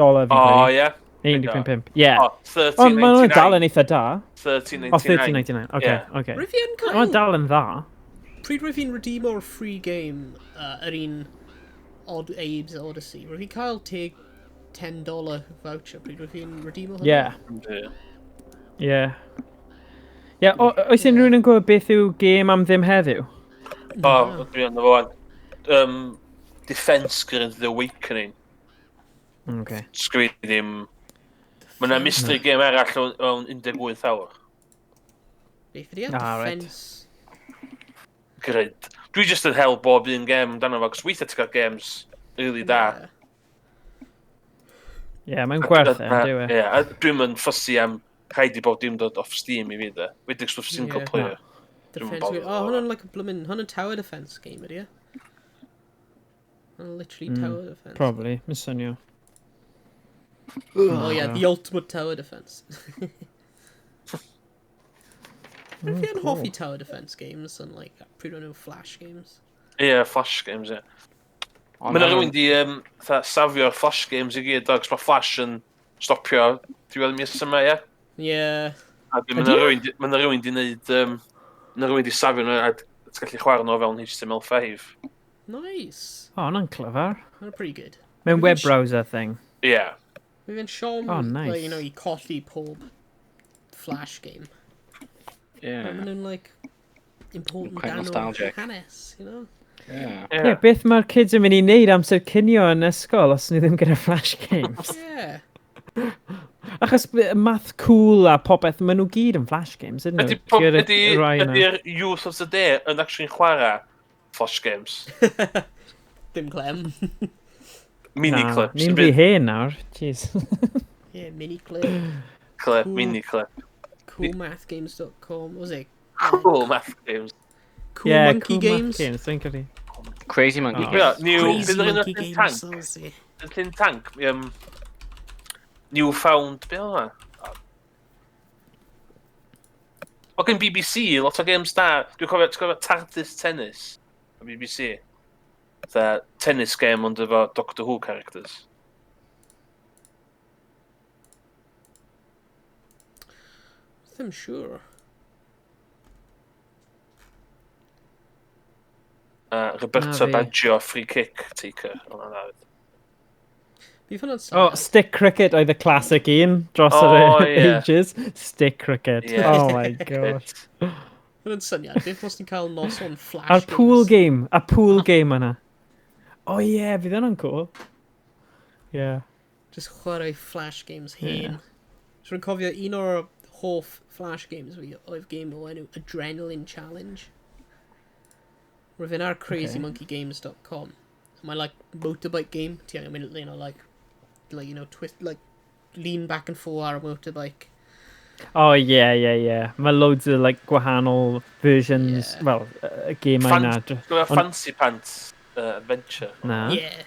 O, credu. ie. Neu 15.5. Yeah. O, Ond mae'n dal 13.99. yn eitha da. 13.99. O, 13.99. Okay, Yeah. okay. Rwyf fi yn Mae'n cael... dal yn dda. Pryd rwyf fi'n redeem o'r free game, yr un Odd Abe's Odyssey, rwyf fi'n cael teg $10 voucher pryd rwyf fi'n redeem o hwnna? Yeah. Yeah. Yeah. Yeah, oes unrhyw un yn gwybod beth yw gêm am ddim heddiw? O, dwi yn fo wan. Defence Grid The Awakening. Okay. Sgwyd ddim... Mae yna mystery game arall mewn 18 awr. Beth ydy e? Ah, right. Defence... Grid. Dwi just yn hel bob un game amdano fo, cos weithiau ti'n cael games really da. Yeah. Yeah, mae'n gwerth e, dyw e. Ie, a dwi'n mynd ffysu am rhaid i bob dim dod off Steam i fi, de. Wedig stwff single Ie. player. Dwi'm yn Defence bothered Grid. Oh, hwnna'n like a bloomin'... Hwnna'n tower defence game, ydy e? Hwnna'n literally tower defence. Probably, mae'n swnio. Oh yeah, the ultimate tower defense. Rwyf fi yn hoffi tower defense games and like pryd o'n nhw flash games. Ie, Flash games, ie. O, Mae yna na. rhywun di fatha, safio'r Flash games i gyd, dogs, mae Flash yn stopio diwedd y mis yma, ie. Yeah. A mae yna rhywun di- ma' 'na rhywun di neud, ma' 'na rhywun di safio nhw a ti'n gallu chwarae nhw fewn HTML5. Nice. O, hwnna'n clyfar. That's pretty good. Mewn web browser thing. Ie. Mae fe'n siom, Oh, nice. like, you know, i colli pob Flash game. Yeah. Maen nhw'n, like, important Quite dan o nostalgic. hanes, you know? Yeah. Ie, yeah, beth mae'r kids yn mynd i wneud amser cinio yn ysgol os ni ddim gyda Flash games? Yeah. Achos math cool a popeth, maen nhw gyd yn Flash games, ydyn nhw? Ydy, pob, Ti'n ydy, gwybod y rai yna? ydy'r youth of the day yn actually chwarae Flash games? Dim clem. Mini Na, clips. Ni'n rhy hen nawr, jeez. Yeah, mini clip. Clip, Cool. mini clip. Coolmathgames.com. What was it? Cool math games. Cool yeah, Monkey cool Games. Math games, dwi'n credu. Crazy Monkey Oh. Games. Yeah, new, Crazy bydd yr un Monkey o'r Games. tank. That was it. Y llun tank, New Found, be oedd hwnna? O gen BBC, lot o games da. Dwi'n cofio, ti'n cofio TARDIS Tennis? O BBC. The tennis game ond efo Doctor Who characters. Ddim siŵr. Roberto Na fi. Baggio free kick taker. Oedd hwnna'n dda. Fi hwnna'n Oh, stick cricket oedd y classic un dros yr Oh, ie. ages. Stick cricket. Ie. Oh my gosh. Hwnna'n syniad. Beth os ti'n cael noson Flash A'r pool games? game, a pool game yna. Oh yeah, fydd hwnna'n cool. Yeah. Just chwarae Flash games hen. Yeah. So rwy'n cofio un o'r hoff Flash games fi oedd game o enw Adrenaline Challenge. Roedd fe'n ar crazymonkeygames.com. Mae'n like motorbike game. Ti angen mynd, you know, like, you know, twist, like, lean back and forth ar a motorbike. Oh yeah, yeah, yeah. Mae loads o like gwahanol versions, Yeah. well, gemau na. Ti'n cofio Fancy Pants Adventure? Na. Yeah.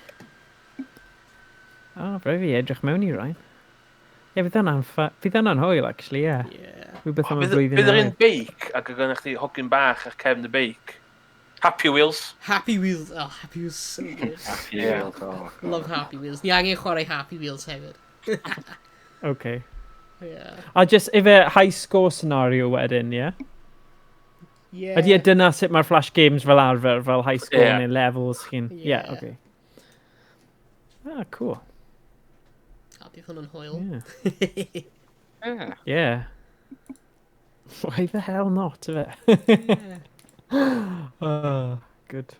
Oh, rhaid fi edrych mewn i rai. Ie, fydd hwnna'n fydd hwnna'n hwyl, actually, ie. Yeah. Yeah. Rhywbeth am y Bydd flwyddyn bydd yr un newydd. beic ac oedd gennych chdi hogyn bach ar cefn y beic. Happy Wheels. Happy Wheels. Oh, Happy Wheels so good. Happy Yeah. Wheels, oh, God. Love Happy Wheels. Ni angen chwarae Happy Wheels hefyd. Okay. Yeah. A just, ife high score scenario wedyn, ie? Yeah? Yeah. Ydy e dyna sut mae'r Flash games fel arfer, fel high score Ie. neu levels chi'n... Ie, Yeah. yeah, okay. Ah, cool. A bydd hwnna'n hwyl. Yeah. Yeah. Yeah. Why the hell not, ife? Yeah. Oh, good.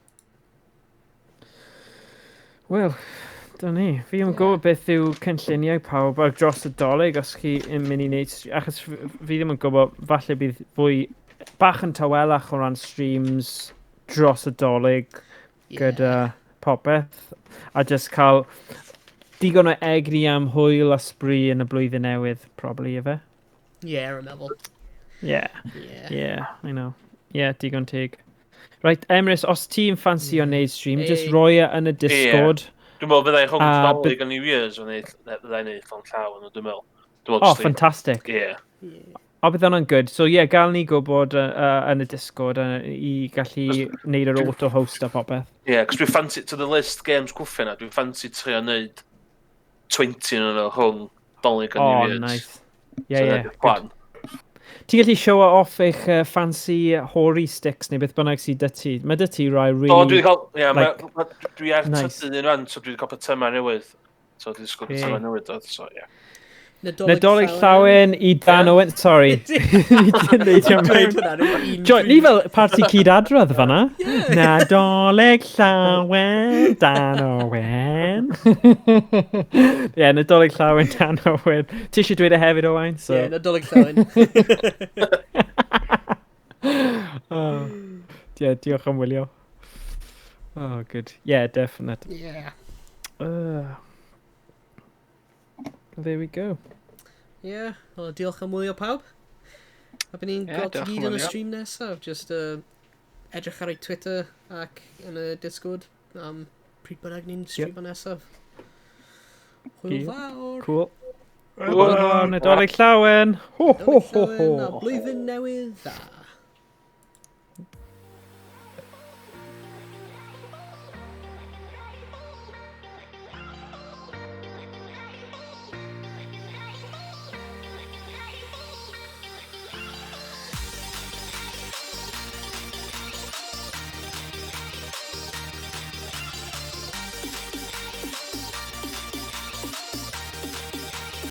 Wel, dyna ni. Fi yn gwybod beth yw cynlluniau pawb ar dros y dolyg os chi yn mynd i wneud... Achos fi ddim yn gwybod, falle bydd fwy bach yn tawelach o ran streams dros y dolyg Yeah. gyda popeth. A just cael digon o egni am hwyl a sbri yn y blwyddyn newydd, probably, ife? Yeah, rwy'n meddwl. Yeah. Yeah. Yeah, I know. Yeah, digon teg. Right, Emrys, os ti'n ffansi o wneud stream, just Hey. roi e yn y Discord. Dwi'n meddwl byddai rhwng A Dolig a New Year's yn neud, byddai neud llond llaw yn dwi'n meddwl. Dwi'n meddwl Oh, jyst i- fantastic. Ie. Yeah. O, bydd hwnna'n good. So, yeah, gael ni gwybod yn y Discord i gallu wneud yr auto-host a popeth. Ie, cos dwi'n fancy, to the list games cwffio na, dwi'n fancy trio neud 20 yn nhw rhwng Dolig a Oh, New Year's. nice. Yeah, So yeah. dyna'r Good. plan. Ti'n gallu show off eich fancy hoary sticks neu beth bynnag sydd dy ti. Mae dy ti rai really... O, dwi wedi cael, ie, like, dwi ar nice. trydydd un rhan, so dwi wedi cael patyma newydd. So dwi wedi sgwrs Ie. patyma newydd, dod, so ie. Nadolig llawen i Dan Owen. Sorry. Ni 'di neidio Dweud mewn. hwnna ryw un Jo, ni fel parti cyd-adrodd fanna. Nadolig llawen, Dan Owen. Ie, yeah, Nadolig llawen, Dan Owen. Ti eisiau dweud e hefyd, Owain? So. Yeah, Nadolig llawen. Oh. Yeah, diolch am wylio. Oh, good. Yeah, definite. Yeah. There we go. Yeah, wel, diolch am wylio pawb. A bydd ni'n Ie, gweld ti diolch am gyd yn y wylio. stream nesaf. Just edrych ar ei Twitter ac yn y Discord am pryd bynnag ni'n stream yep. nesaf. Hwyl Yep. fawr! Cool. Hwyl, Nadolig llawen. Ho, ho, Nadolig ho, llawen a ho. blwyddyn newydd dda.